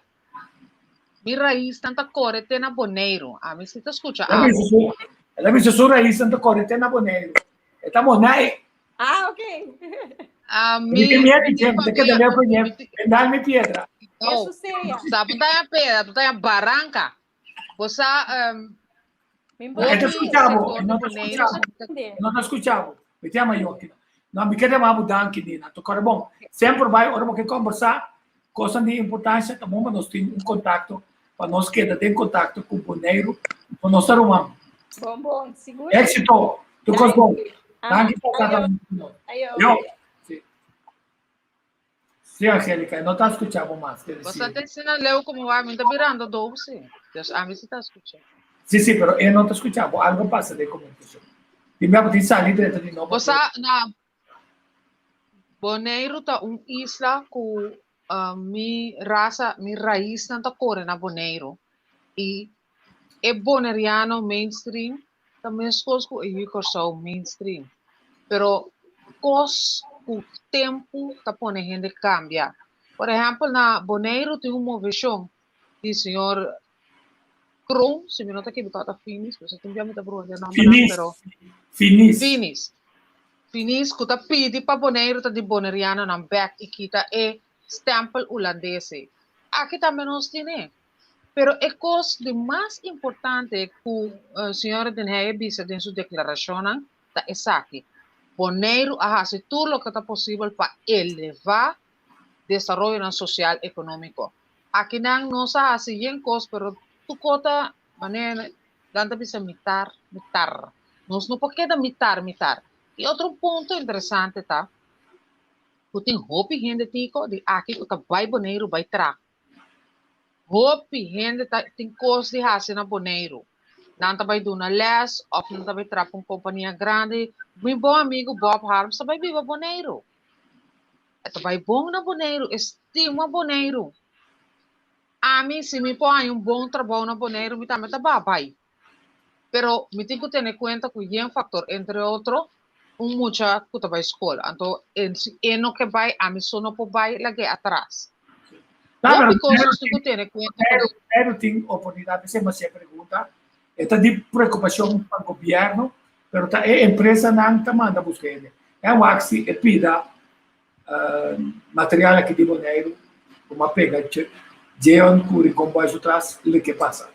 mi raisnan ta kore te na Boneiru. Ami si ta skucha El a abo. bisa su, el a bisa su raisnan ta kore te na Boneiru. E ta Bonai. Ah, ok. Ami, Mi ke miedo mi dje, mi ta keda famia, leu pa dje. mi ti- Dal mi piedra. no, Eso sea. sa bo ta ya piedra, bo ta ya baranka. Bo sa, um, Mi E ta hopi skuchabo, sektor e di no ta Boneiru skuchabo. E no ta skuchabo. Mi ta yama Joki. No, mi ke yama bo danki, Nina. Tokore bon. Semper bai ora bo ke kombersá kosnan di importansha, ta bon pa nos tin un kontakto, pa nos keda den kontakto ku Boneiru, pa nos ta ruman. Bon, bon, sigur. Éksito! Tur kos bon. Danki. Danki pa Ayo. ta ku nos. Ayo. Yo. Sí. Sí, Angélica, no ta skuchá bo mas. Ker Bo sa disi. ta ensina leu komo wak, mi ta birando doof sí. Dus ami sí ta skuchá. Sí, sí, pero e no ta skuchá bo. Algo pasa den komunikashon. Di mi a bo tin sali drenta di nobo. Bo sa, na Boneiru ta un isla ku mi rasa, mi raisnan ta kore na Boneiru. I e boneriano mainstream ta meskos ku e yu Kòrsou mainstream. Pero kos ku tempu ta pone hende kambia. Por ehèmpel na Boneiru tin un moveshon di señor Kroon, si mi no ta ekiboká ta Finis, pero tin bia mi ta brua den nòmbernan, Finis, pero Finis. Finis. Finis ku ta pidi pa Boneiru ta di bonerianonan bèk i kita e stèmpel hulandes ei. Aki tambe nos tine. Pero e kos di mas importante ku señora Den Heyer bisa den su deklarashonnan ta esaki, Boneiru a hasi tur loke ta posibel pa elevá desaroyonan sosial ekonómiko. Akinan nos a hasi yen kos pero tur kos ta manera nan ta bisa mitar mitar. Nos no por keda mitar mitar. I otro punto interesante ta ku tin hopi hende tiko di aki ku ta bai Boneiru bai traha. Hopi hende ta tin kos di hasi na Boneiru. Nan ta bai duna lès òf nan ta bai traha pa un kompania grandi. Mi bon amigu Bob Harms ta bai biba Boneiru. E ta bai bon na Boneiru, e stima Boneiru. Ami, si mi por haña un bon trabou na Boneiru, mi tambe ta ba bai. Pero mi tin ku tene kuenta ku yen faktor, entre otro, un mucha ku ta bai skol. Anto, si e no ke bai, ami so no por bai lag'é atras. Hopi kos nos tin ku tene kuenta ku. Pero tin oportunidat, esei mi hasié pregunta. E ta di preokupashon pa gobièrnu, pero ta e empresanan ta manda buska hende. E wak si e pida Material aki di Boneiru ku a pega Jeon ku Rincon Boy su tras loke pasa.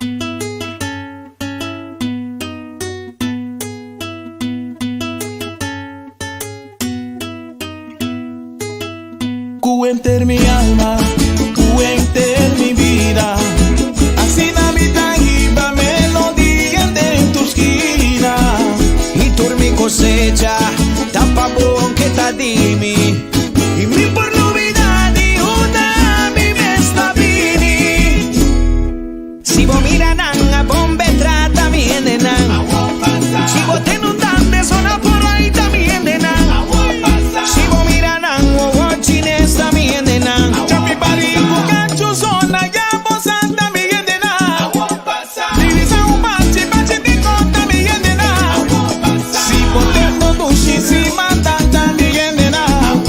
Ku henter mi alma, ku henter mi bida, asina mi ta hiba melodia den tur skina. I tur mi kosecha ta pa bo ke ta di mi i mi por lubida di unda mi mes ta bini. Si bo mira nan a bon be trata mi hendenan. Si bo ten un dande zona por ahí ta mi hendenan. Si bo mira nan wowo chines ta mi hendenan. Ku kachu zona ya bo sa ta mi hendenan. Divisa un bachi bachi di konta mi hendenan. Si bo ten bo dushi si mata ta mi hendenan.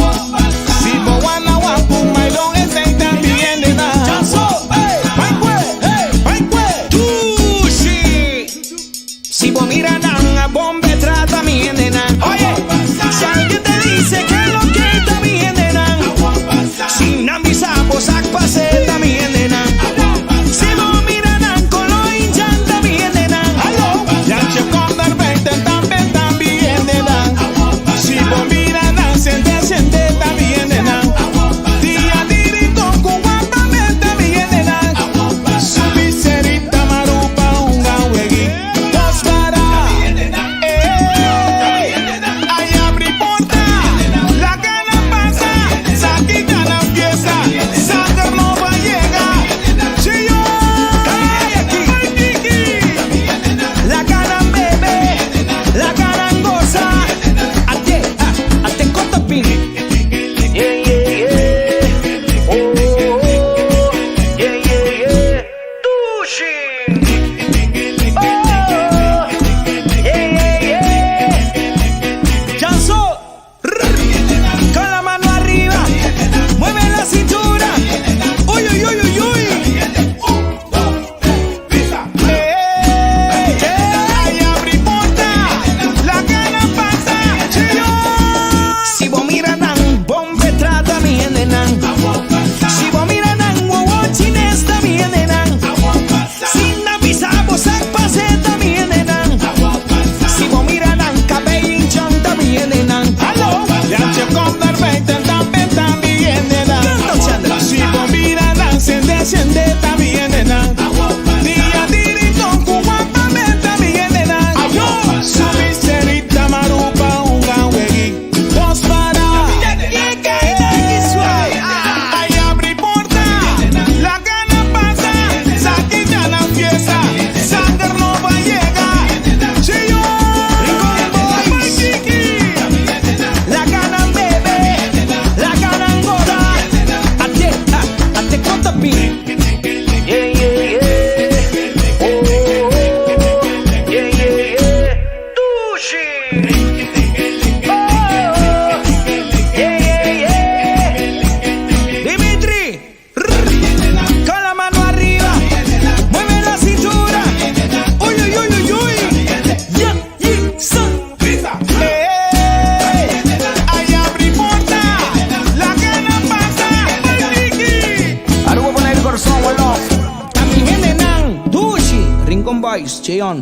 Luis Cheon.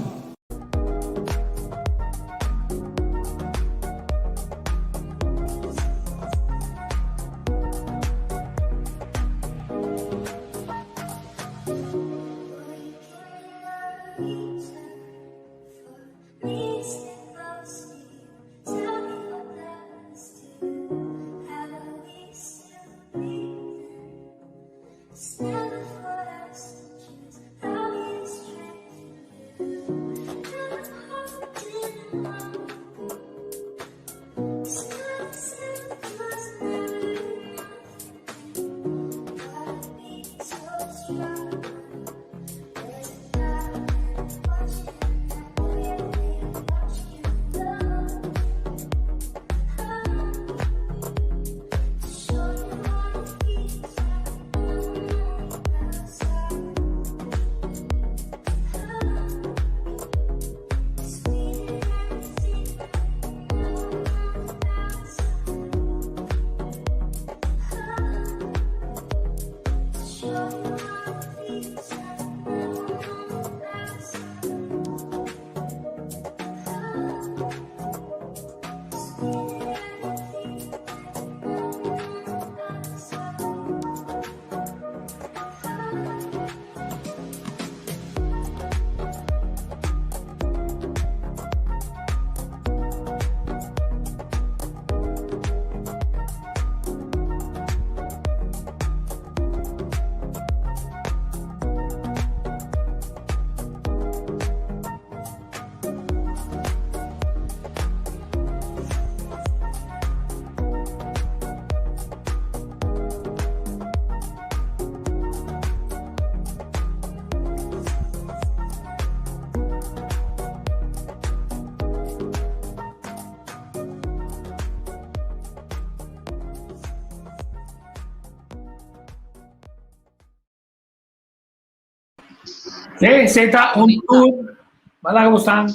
Sí, se ta un tour, malaga bosnan,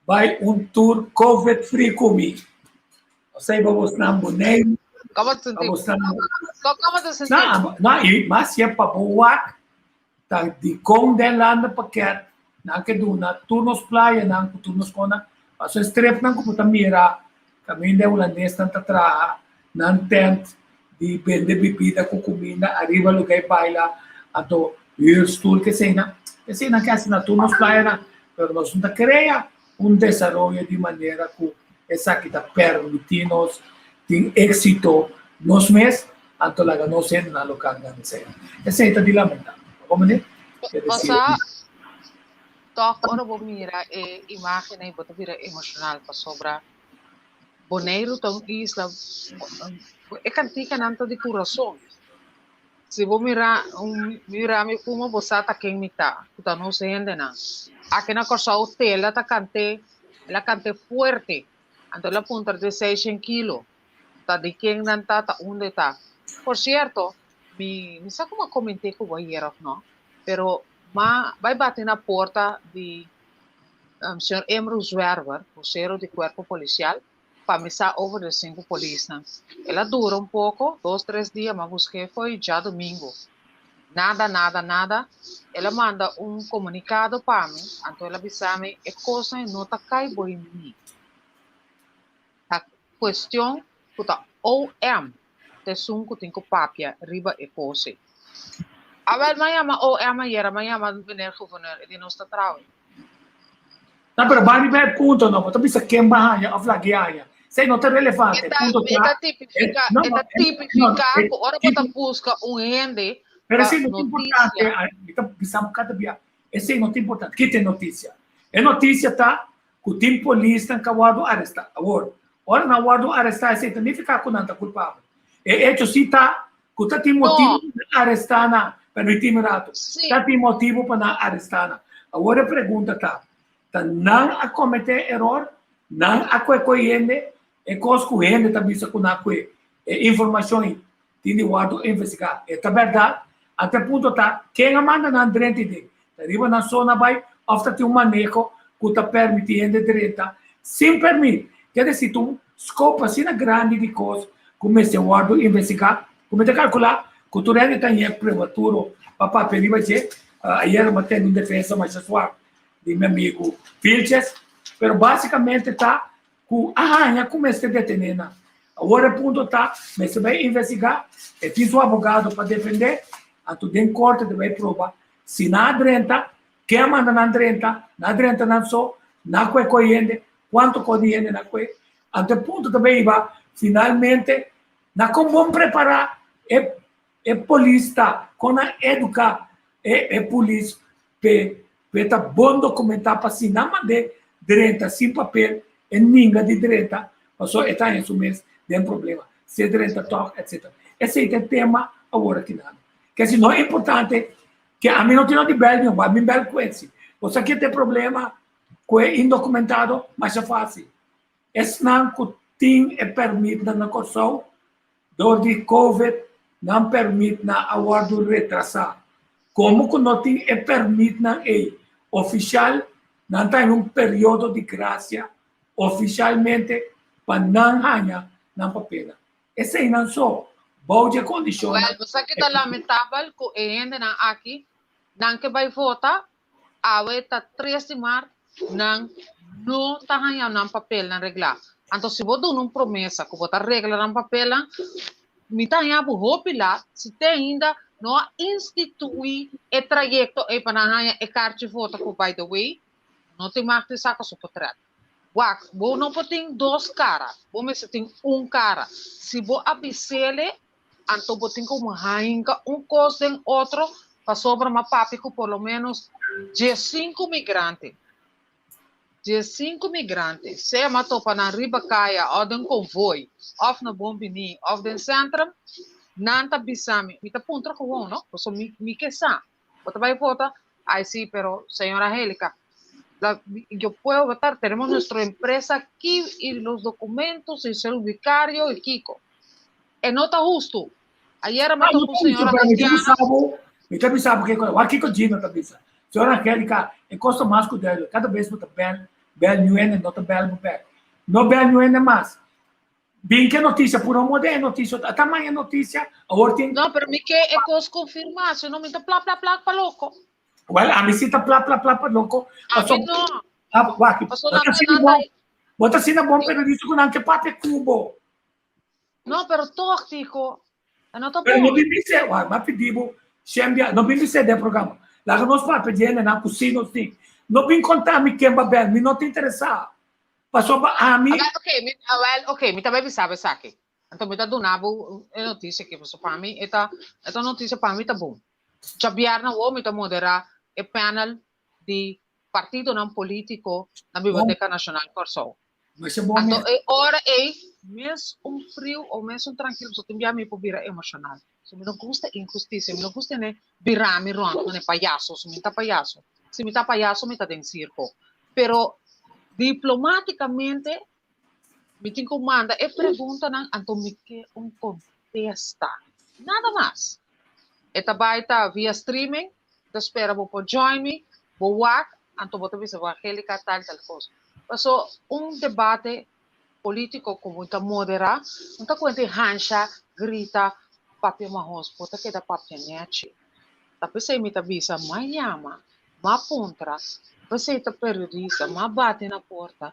bai un tour COVID free ku mi. Osei bo bosnan Boneiru, Como te sentí? bosnan Como te sentí? Na, na, i mas sie pa bo wak, ta di kon den landen pakket, nan ke duna tur nos playanan ku tur nos kona, paso e stripnan ku bo ta mira kaminda e hulandesnan ta traha nan tent di bende bibida ku kuminda ariba luga e baila, anto huurstoel keseinan, eseinan ke hasi na tur nos playanan, pero nos no ta krea un desaroyo di manera ku esaki ta permití nos tin éksito nos mes, anto laga nos hendenan lokal gana esei. Esei ta di lamentá. Bo komprendé? Ke desir. Pasá tòg ora bo mira e imágennan bo ta bira emoshonal pasobra Boneiru ta un isla, e kantikanan ta di kurason. Si bo mira un mira mi fuma bo sa ta ken mi ta, ku ta nos hendenan. Aki na Kòrsou Tela ta kant'é, el a kant'é fuerte, anto el a puntra di seishen kilo, ta di ken nan ta, ta unda e ta. Por sierto, mi mi sa ku mi a koment'é ku bo ayer òf no, pero m'a bai bati na porta di señor Emro Zwerver, vocero di Cuerpo Policial, pa mi sa over de sinku polisnan. El a dura un poko, dos tres dia, m'a busk'é fo'i djadumingu. Nada, nada, nada. El a manda un komunikado pa mi, anto el a bisa mi e kosnan no ta kai bo i mi. Ta kuestion ku ta OM ta esun ku tin ku papia riba e kos ei. Awel, m'a yama OM ayera, m'a yama meneer gouverneur, e di nos ta trawe. No, pero ban riba e punto no, bo ta bisa ken ba haña of lag'e haña. Esei no ta relevante. E ta, Punto e ta, ta tipifica, no, e no, ta no, tipifica e ku ora bo ta tipi- buska un hende Pero pa esei no ta importante. noticia. Ah, Mi ta bisa bo kada bia. Esei no ta importante. Kita e noticia? E noticia ta ku tin polisnan ku a wòrdu arestá. Awor, ora nan wòrdu arestá esei ta nifiká ku nan ta kulpabel. E echo si ta ku ta tin motibu pa nan arestá nan. Permití mi rato. Ta tin motibu pa nan arestá nan. Awor e pregunta ta, ta nan a kometé eror? Nan a kue koe hende? E kos ku hende ta bisa ku nan a kue e informashon ei tin di wòrdu investigá. E ta bèrdat? Anto e punto ta, ken a manda nan drenta i den? Ta riba nan so nan bai òf ta tin un maneho ku ta permití hende drenta sin permit? Ke desi ta un scope asina grandi di kos ku mester wòrdu investigá ku mi ta kalkulá ku tur hende ta ñe prematuro pa papia riba dje. Ayera mi a tende un defensa masha suak. Di mi amigu Vilches, pero básikamente ta ku a haña ku mester detené nan. Awor e punto ta, mester bai investigá, e tin su abogado pa defendé, anto den korte ta bai proba si nan a drenta, ken a manda nan drenta, nan a drenta nan so, nan a kue koi hende, kuantu kos di hende nan a kue. Anto e punto ta bai hiba finalmente na kon bon prepará e e polis ta, kon nan eduká e e polis p'e p'e ta bon dokumentá pa si nan mand'é drenta sin papel e ninga di drenta pasobra e ta haña su mes den problema si e drenta tòg etcetera. Esei ta e tema awor aki nan. Ke si no importante ke ami no tin no di bèl niun, ami bèl ku esi. Bo sa ke ta e problema ku e indokumentado? Masha fásil. Esnan ku tin e pèrmitnan na Kòrsou Dor di Covid nan pèrmitnan a wòrdu retrasá. Komo ku no tin e pèrmitnan ei ofishal, nan ta den un periodo di grasia ofishalmente pa nan haña nan papelnan. Eseinan so, bou dje kondishonnan. Wèl, bo sa ki ta lamentabel ku e hendenan aki nan ke bai vota, awe ta tres di mart, nan no ta haña nan papelnan reglá. Anto si bo duna un promesa ku bo ta regla nan papelnan, mi ta haña bo hopi lat si te ainda no a instituí e trayekto ei pa nan haña e karchi vota ku by the way no tin mag di saka su potret. Wak, bo no por tin dos kara, bo mester tin un kara. Si bo a bis'ele Anto bo tin ku hainka un kos den otro pasobra m'a papia ku por lo ménos diesinku migrante. Diesinku migrante, sea m'a topa nan riba kaya òf den konvoi òf na Bon Biní òf den sèntrum, nan ta bisa mi, mi ta puntra gewoon no, pasobra mi mi ke sa. Bo ta bai vota? Ay sí, pero señora Angélica, la, yo puedo votar, tenemos nuestra empresa aquí y los documentos y soy vicario y kiko. E no ta hustu. Ayera mi topa un señora haitiana. Mi ta bisa bo kiko, wak kiko Gino ta bisa. Señora Angélica, e kos ta mas ku duidelijk. Kada bes bo ta bel, bel niun hende no ta bel bo bek. No bel niun hende mas. Bin ke notisia, pura un moda e notisia. Ata maña notisia, awor tin. No, pero mi ke e kos konfirmá, si no mi ta pla pla pla pa loko. Well, ami si ta pla pla pla pa loko. Ami no. Ah, wak, bo ta asina bon periodista ku nan ke papia ku bo. No, pero toch, Tico. E no ta Pero no bon. bin bis'é, wak, m'a pidi bo shen bia, no bin bis'é den programa. Laga nos papia di hendenan ku si nos tin. No bin konta mi ken ba bel, mi no ta interesá. Pasobra ami. Awel, oké, mi, awel, oké, mi ta bai bisa bo esaki. Anto mi ta duna bo e notisia aki, pasobra pa mi e ta, e ta un notisia pa mi ta bon. Djabièrnè awor mi ta moderá e panel di partidonan polítiko na Biblioteka Nashonal Kòrsou. Masha bon Anto mes. e ora ei, mes un friu o mes un trankil, pasobra tin bia mi por bira emoshonal. So mi no gusta inhustisia, mi no gusta hende bira mi rònt manera payaso, so mi no ta payaso. Si mi ta payaso mi ta den sirko. Pero diplomátikamente mi tin ku manda e preguntanan anto mi ke un kontesta. Nada mas. E ta bai ta via streaming, mi ta spera bo por join mi, bo wak, anto bo ta bisa bo Angelica tal tal kos. Paso un debate polítiko ku bo ta moderá, no ta kuenta e hansha, grita, papia mahos, bo ta keda papia nèchi. Ta p'esei mi ta bisa, m'a yama, m'a puntra, p'esei ta periodista, m'a bati na porta,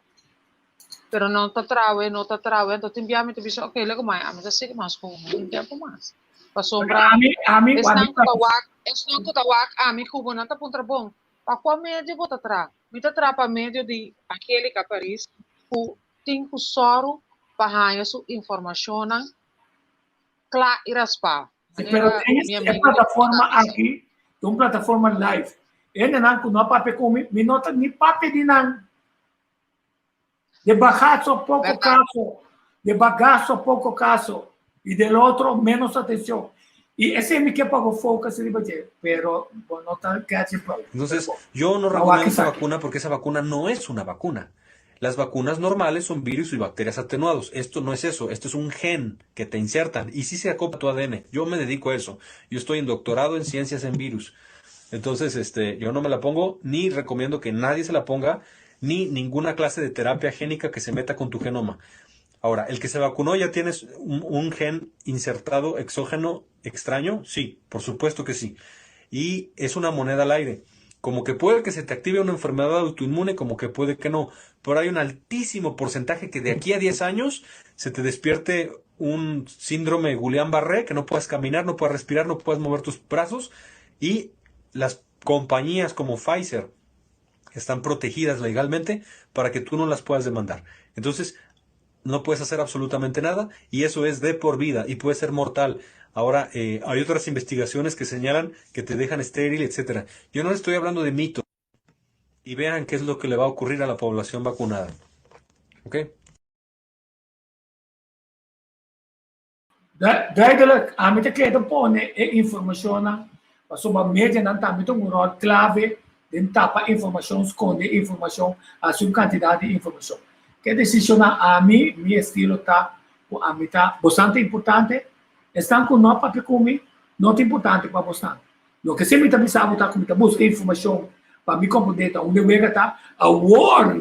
pero no ta trawe, no ta trawe, anto tin bia mi ta bisa, ok, lego mai, ami ta sigui mas ku no tin tempu mas. Pasobra esnan ku ta wak, esnan ku ta wak ami ku bo nan ta puntra bon, pa kua medio bo ta traha? Mi ta traha pa medio di Angelica Paris ku tin ku sòru pa haña su informashonnan kla i raspá. Sí, pero Manera mi e amigo plataforma ta bisa. aki ta un plataforma live. Hendenan ku no a papia ku mi, mi no ta ni papia di nan. De bagazo poco Berdad. caso, de bagazo poco caso y del otro menos atención. Y esey mi ke pa bo focus riba dje, pero bo no ta catch e flow. Entonces, yo no Pero wak recomiendo esa esaki. vacuna porque esa vacuna no es una vacuna. Las vacunas normales son virus y bacterias atenuados. Esto no es eso, esto es un gen que te insertan y sí se acopla a tu ADN. Yo me dedico a eso. Yo estoy en doctorado en ciencias en virus. Entonces, este, yo no me la pongo ni recomiendo que nadie se la ponga ni ninguna clase de terapia génica que se meta con tu genoma. Ahora, ¿el que se vacunó ya tienes un, un gen insertado exógeno extraño? Sí, por supuesto que sí. Y es una moneda al aire. Como que puede que se te active una enfermedad autoinmune, como que puede que no. Pero hay un altísimo porcentaje que de aquí a 10 años se te despierte un síndrome Guillain-Barré, que no puedas caminar, no puedas respirar, no puedas mover tus brazos. Y las compañías como Pfizer están protegidas legalmente para que tú no las puedas demandar. Entonces, no puedes hacer absolutamente nada y eso es de por vida y puede ser mortal. Ahora, hay otras investigaciones que señalan que te dejan estéril, etcétera. Yo no estoy hablando de mitos. Y vean qué es lo que le va a ocurrir a la población vacunada. ¿Ok? Duidelijk, ami ta keda pone e informashonnan pasobra medianan tambe ta un ròl klave den tapa informashon, skonde informashon, hasi un kantidat di informashon. Ke desishonnan ami, mi estilo ta ku ami ta bosnan ta importante, esnan ku no a papia ku mi no ta importante pa bosnan. Loke si mi ta bisa bo ta ku mi ta buska informashon pa mi komprondé ta unda e wega ta awor.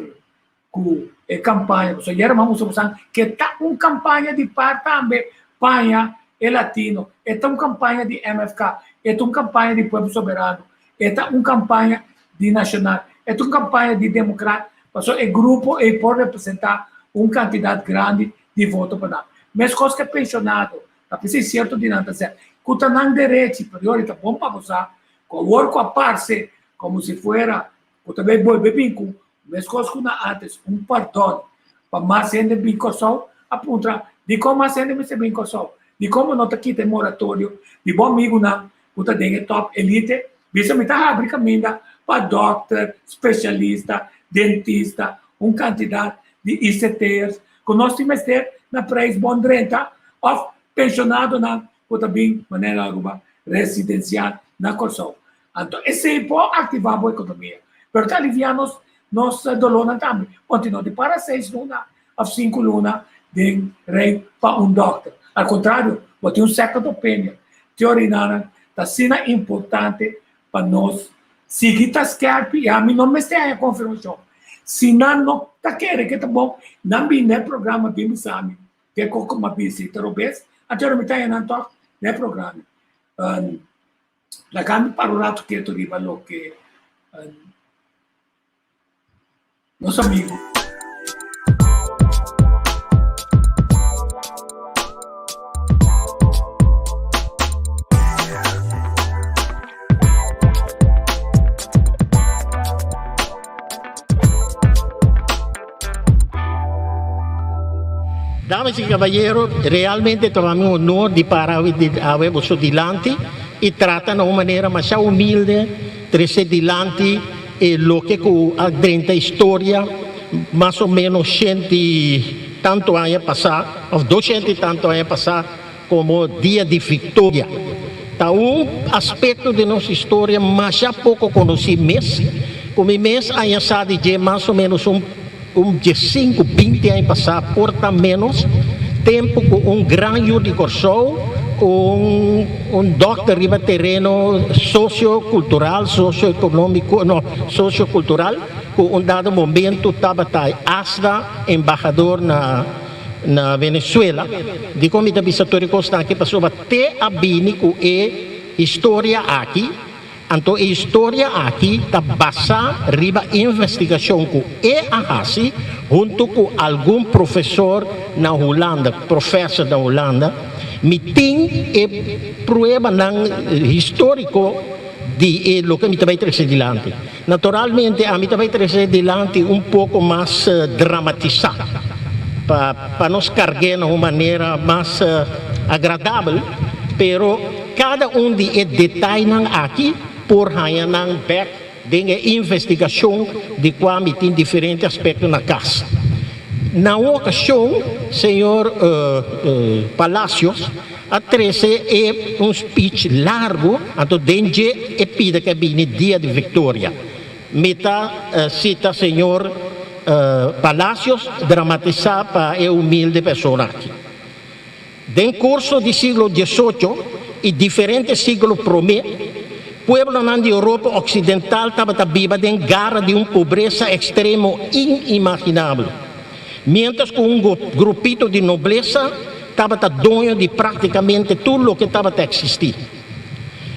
Ku e kampaña pasobra yera mas mucha bosan ke ta un kampaña di par tambe paña e latino e ta un kampaña di MFK e ta un kampaña di pueblo soberano e ta un kampaña di nashonal e ta un kampaña di demokrat pasobra e grupo ei por representa un kantidat grandi di voto pa nan meskos ke penshonado ta p'esei sierto di nan ta sè ku ta nan derechi pero yori ta bon pa bo sa ku awor ku a parse komo si fuera ku ta bai bolbe bin ku Meskos ku na ántes, un pardon pa mas hende bin Kòrsou, a puntra, Dikon mas hende mester bin Kòrsou? Dikon bo no ta kita e moratorio di bo amigunan ku ta den e tòp elite? Bisa mi ta habri kaminda pa dòkter, spesialista, dentista, un kantidat di ICT'ers ku nos tin mester na preis bon drenta òf penshonadonan ku ta bin manera Aruba residensial na Kòrsou. Anto esei por aktivá bo ekonomia, pero ta aliviá nos nos dolónan tambe. Kontinua di para seis luna òf sinku luna den rei pa un dòkter. Al kontrario, bo tin un second opinion. Teorinanan ta asina importante pa nos sigui ta skèrpi i ami no mester haña konfirmashon. Si nan no ta kere ke ta bon, nan bini na e programa bin bisa mi ke koko mi a bisa i ta robes, anto mi ta haña nan tòg na e programa. Laga mi para un rato ketu riba loke nos amigu. Damas y caballero, realmente ta mi honor di para awe boso dilanti y trata na un manera masha humilde trece dilanti e loke cu a drenta historia mas o menos shenti y tanto aña pasa of doshenti y tanto aña pasa como Dia di Victoria. Ta un aspecto di nos historia masha poco conoci mes, cu mi mes aña sa di dje mas o menos un un diesinku, binti aña pasa, por ta menos, tempo cu un gran yu di Corsou, un un dokter riba tereno socio-cultural, socio-economico, no, socio-cultural, cu un dado momento tabata hasta embahador na. Na Venezuela, dikon mi ta bisa tur e kosnan aki? Pasobra te a bini ku e historia aki, anto e historia aki ta basá riba investigashon ku e a hasi huntu ku algun profesor na Hulanda, professor na Hulanda. Mi tin e pruebanan históriko di e loke mi ta bai trese dilanti. Naturalmente ami ta bai trese dilanti un poko mas dramatisá pa pa nos karg'é na un manera mas agradabel, pero kada un di e detaynan aki por haña nan bèk den e investigashon di kua mi tin diferente aspekto na kas. Na un okashon señor Palacios a trese e un speech largu, anto den dje e pida ku a bini dia di viktoria. Mi ta sita señor Palacios dramatisá pa e humilde persona aki. Den kurso di siglo diesocho i diferente siglo promé, pueblonan di Europa Oksidental tabata biba den gara di un pobresa ekstremo inimaginabel. Miéntras ku un grupito di noblesa tabata doño di práktikamente tur loke tabata eksistí.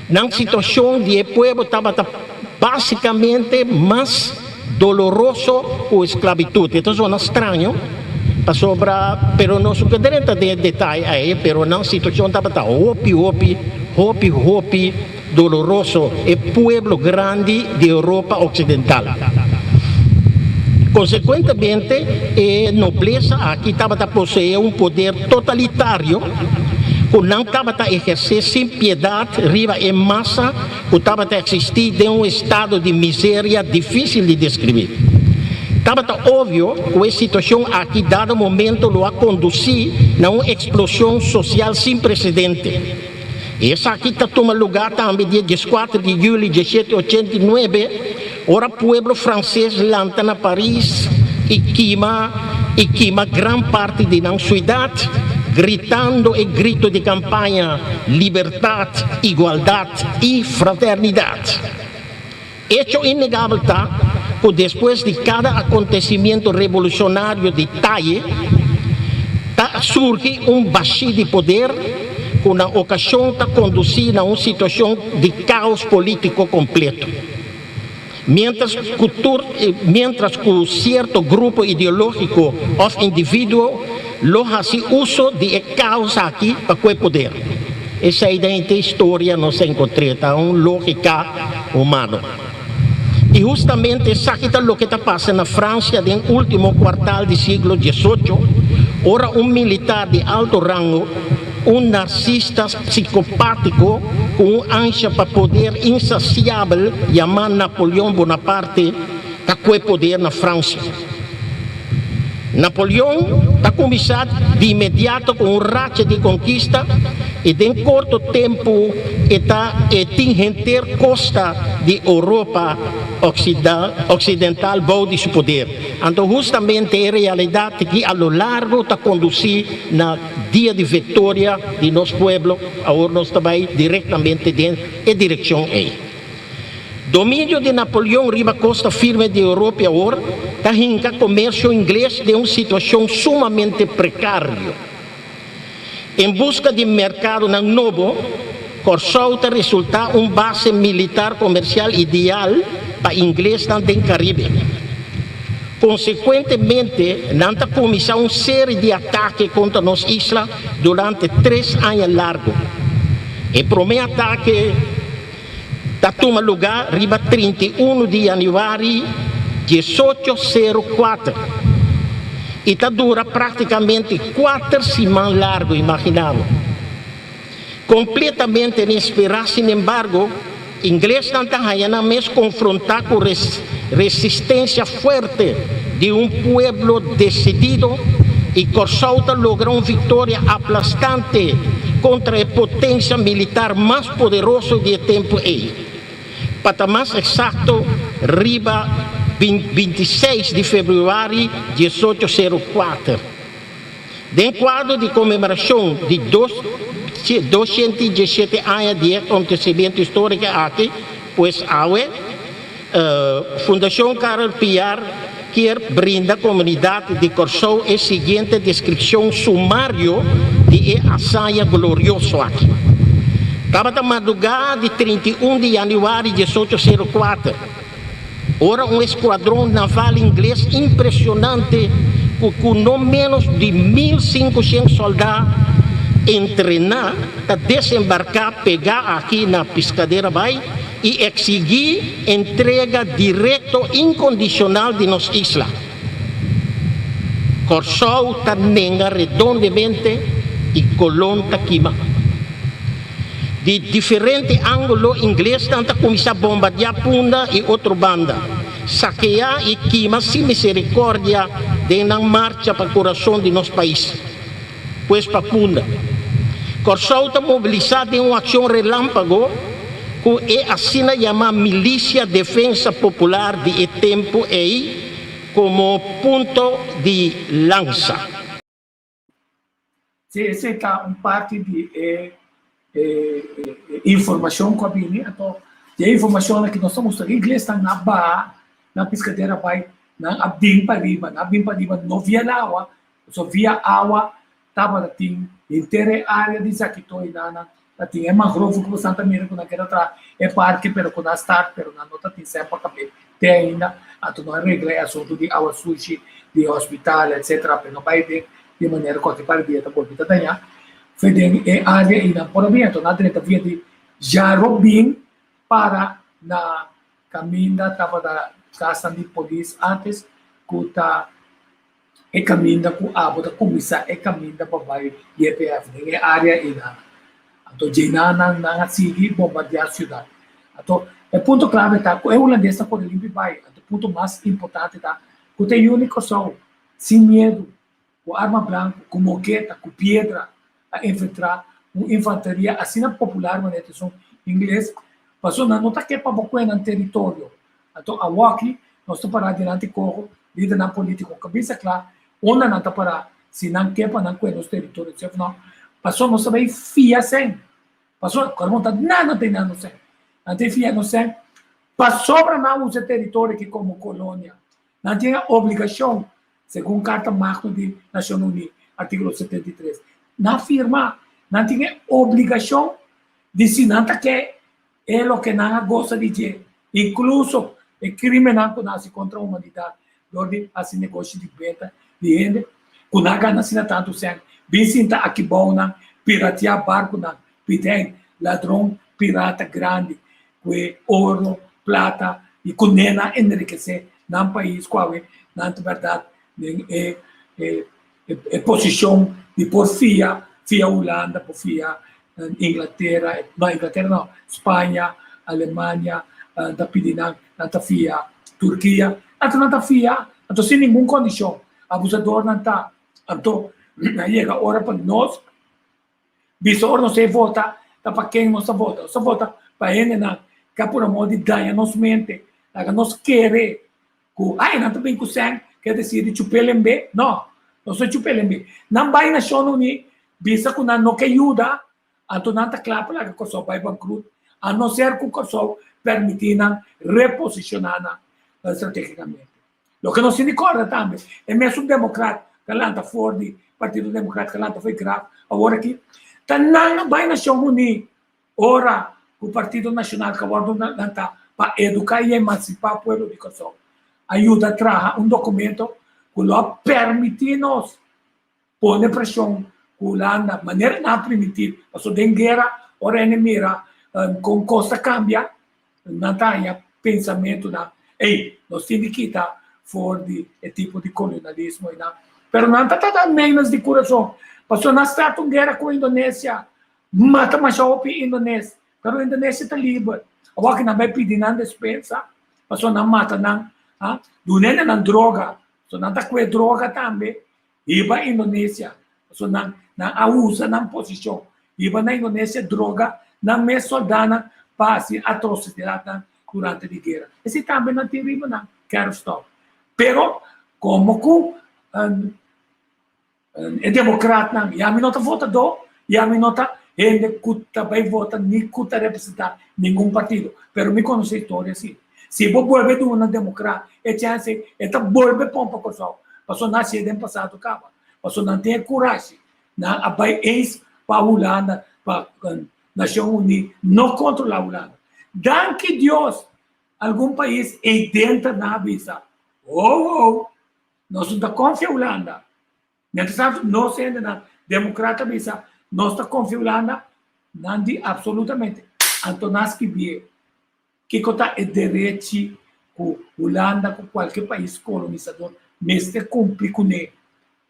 Nan situashon di e pueblo tabata. básikamente mas doloroso ku esklabitut. E ta zona straño, pasobra, pero nos no ke drenta den e detaye ei, pero nan situashon tabata hopi, hopi, hopi, hopi doloroso, e pueblo grandi di Europa Oksidental. Konsekuentemente, e noblesa aki tabata poseé un poder totalitario ku nan tabata ehersé sin piedat riba e masa ku tabata eksistí den un estado di miseria difísil di deskribí. Tabata obvio ku e situashon aki dado momento lo a kondusí na un eksploshon sosial sin presedente. Esaki ta tuma lugá tambe dia dieskuater di yüli diesshete ochenta i nuebe, ora pueblo franses lanta na Paris i kima i kima gran parti di nan suidat, gritando e grito di kampaña Libertat, Igualdat i Fraternidat. Echo innegabel ta ku despues di kada akontesimiento revolushonario di taye, ta surgi un bashí di poder ku na okashon ta kondusí na un situashon di kaos polítiko kompleto. Miéntras ku tur miéntras ku sierto grupo ideológiko òf individuo lo hasi uso di e kaos aki pa kue poder. Esei den e historia nos a enkontr'é, ta un lógika humano. I hustamente esaki ta loke ta pasa na Fransia den último kuartal di siglo diesocho, ora un militar di alto rango, un narsista psikopátiko ku un ansha pa poder insasiabel yamá Napoleon Bonaparte, ta kue poder na Fransia. Napoleon ta kuminsá di inmediato ku un racha di konkista i den korto tempu e ta e tin henter kosta di Oropa Oksidental bou di su poder. Anto hustamente e realidat aki a lo largo ta kondusí na dia di viktoria di nos pueblo, awor nos ta bai direktamente den e direkshon ei. Dominio di Napoleon riba kosta firme di Europa awor ta hinka komersio ingles den un situashon sumamente prekario. En buska di merkadonan nobo, Kòrsou ta resultá un base militar komersial ideal pa inglesnan den Karibe. Konsekuentemente, nan ta kuminsá un seri di atake kontra nos isla durante tres aña largu. E promé atake ta tuma lugá riba 31 di yanüari diesocho sero kuater i ta dura práktikamente kuater siman largu, imaginá bo. Kompletamente inesperá, sinembargo, inglesnan ta haña nan mes konfrontá ku resistensia fuerte di un pueblo desidido i Kòrsou ta logra un viktoria aplastante kontra e potensia militar mas poderoso di e tempu ei. Pa ta mas eksakto, riba 26 di febrüari 1804. Den kuadro di konmemorashon di 217 aña di e akontesimentu históriko aki, pues awe, Fundashon Karel Piar kier brinda komunidat di Kòrsou e siguiente deskripshon sumario di e hazaña glorioso aki. Tabata madrugá di 31 di yanüari 1804, ora un eskuadron naval ingles impreshonante ku ku no ménos di 1500 sòldá entrená ta desembarká pegá aki na Piscadera Bay i eksigí entrega direkto inkondishonal di nos isla. Kòrsou ta nenga redondemente i Colón ta kima. Di diferente ángulo inglesnan ta kuminsá bombardiá Punda i otro banda, sakeá i kima sin miserikòrdia den nan marcha pa kurason di nos pais, pues pa Punda. Kòrsou ta mobilisá den un akshon relámpago ku e asina yamá Milisia Defensa Popular di e tempu ei komo punto di lansa. Sí, esei ta un parti di e informashon ku a bini. Anto, di e informashon aki nos ta mustra ku iglesnan a baha na Piscadera Bay, nan a bin pariba, nan a bin pariba no via lawa, pasobra via awa tabata tin henter e área di Zakitoy nan. Ta tin e mangrove ku bosan ta mira ku nan keda traha e parke pero ku nan start pero nan no ta tin sèn pa kab'é te ainda. Anto no a regla e asuntu di awa sushi, di hospital etcetera pero no bai den di manera ku aki par dia ta bolbe ta dañá. Fe den e área ei nan por a bin anto nan a drenta via di Jarobin para na kaminda tabata kasnan di polis antes ku ta e kaminda ku abo ta kuminsá e kaminda pa bai YPF den e área einan. Anto djeinan nan nan a sigui bombardiá siudat. Anto e punto klave ta ku e hulandes ta kore limpi bai. Anto e punto mas importante ta ku ta e yu di Kòrsou sin miedu, ku arma blanku, ku moketa, ku piedra a infiltrá un infanteria asina popular manera ta esun ingles, pasobra nan no ta ke pa bo kue nan teritorio. Anto awoki nos ta pará dilanti koho lidernan polítiko kabisa kla unda nan ta pará, si nan ke pa nan kue nos teritorio si òf no, pasobra nos ta bai fia sèn, pasobra kòrda bo ta nada ta yna nos sèn, nan ta fia nos sèn pasobra nan usa e teritorio aki komo kolonia, nan tin e obligashon segun Karta Magno di Nashon Uní, artíkulo 73, nan firma, nan tin e obligashon di si nan ta ke e loke nan a gosa di dje, inkluso e krímennan ku nan hasi kontra humanidat dor di hasi negoshi di benta di hende, ku nan a gana asina tantu sèn, bin sinta aki bou nan, piratiá barkunan, pidèn, ladron, pirata grandi, ku e oro, plata i ku nena enrikesé nan pais ku awe nan ta bèrdat den e e posishon di por fia, fia Hulanda, por fia Inglatera, no Inglatera no, Spaña, Alemania, nan ta pidi nan, nan ta fia Turkia, anto nan ta fia, anto sin ningun kondishon, abusadornan ta, anto a yega ora pa nos Bisa ora nos ei vota, ta pa ken nos ta vota? Nos ta vota pa hendenan ku a pura modo di daña nos mente, laga nos kere ku ai nan ta bin ku sèn, ke desir di chup'é lembe. No, nos no chup'é lembe. Nan bai Nashon Uní bisa ku nan no ke yuda, anto nan ta kla pa laga Kòrsou bai bankrut, a no ser ku Kòrsou permití nan reposishoná nan stratégikamente. Loke nos tin di kòrda tambe, e mesun demokrat ku a lanta for di Partido Demokrat, ku a lanta for di graf awor aki, ta nan a bai Nashon Uní ora ku Partido Nashonal ku a wòrdu lantá pa eduká i emansipá pueblo di Kòrsou, a yuda traha un dokumento ku lo a permití nos pone preshon ku Hulanda manera nan a primintí, pasobra den guera ora hende mira kon kos ta kambia, nan ta haña pensamentunan, ey, nos tin di kita for di e tipo di kolonialismo einan. Pero nan ta trata ménos di kurason, pasobra nan start un guera ku Indonesia, mata masha hopi indones, pero Indonesia ta liber. Awor ki nan bai pidi nan despensa, pasobra nan mata nan, duna hende nan droga, so nan ta kue droga tambe, Hiba Indonesia, pasobra nan nan a usa nan posishon. Hiba na Indonesia droga nan mes soldánan pa hasi atrosidatnan durante di guera. Esei tambe nan tin riba nan kèrstòk. Pero komo ku e demokratnan, ya mi no ta votadó, ya mi no ta hende ku ta bai vota ni ku ta representá ningun partido, pero mi konosé historia si. Si bo bolbe duna demokrat e chènse, e ta bolbe pompa Kòrsou. Pasobra nan hasié den pasado kaba. Pasobra nan tin e kurashi. Nan a bai eens pa Hulanda, pa Nashon Uní no kontrolá Hulanda. Danki Dios algun pais ei denter nan a bisa, Ho ho, nos no ta konfia Hulanda. Mientras tanto nos hendenan demokrat a bisa nos ta konfia Hulanda, nan di absolutamente. Anto nan a skibié. Kiko ta e derechi ku Hulanda ku kualke pais kolonisador mester kumpli kuné?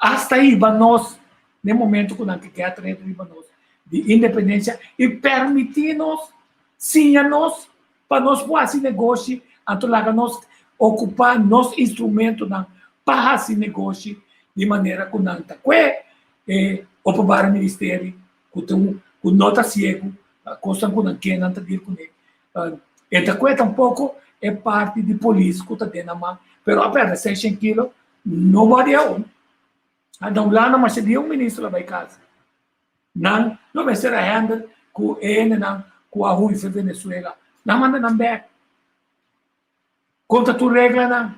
Asta hiba nos n'e momentu ku nan ke gèt reto riba nos di independensia i permití nos siña nos pa nos por hasi negoshi, anto laga nos okupá nos instrumentonan pa hasi negoshi di manera ku nan ta kue e Openbare Ministerie ku ta un ku no ta siegu kosnan ku nan ke nan ta dir kuné. E ta kue tampoko e parti di polis ku ta den nan man, pero a pèrdè seishen kilo, nobody aun. Na Hulanda masha dia un minister a bai kas. Nan lo mester a handle ku e hendenan ku a hui for Venezuela. Nan manda nan bèk. Kontra tur reglanan.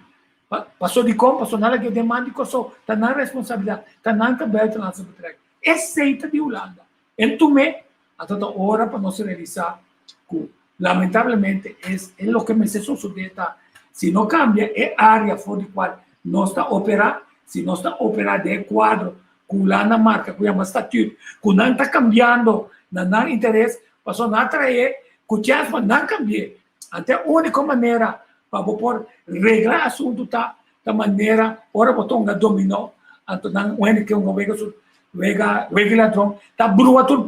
Paso dikon? Paso nan a ke den man di Kòrsou. Ta nan responsabilidat. Ta nan ta buitenlandse betrekking. Esei ta di Hulanda. En tum'é. Anto ta ora pa nos realisá ku lamentablemente es e loke mester sosodé ta si no kambia e área for di kual nos ta operá, si nos ta operá den e kuadro ku Hulanda marka ku yama statuut, ku nan ta kambiando na nan interes, pasobra nan a trae ku chèns pa nan kambi'é. Anto e úniko manera pa bo por regla asuntu ta ta manera ora bo ta hunga dominó, anto nan un hende ke hunga wega su wega wega ladron ta brua tur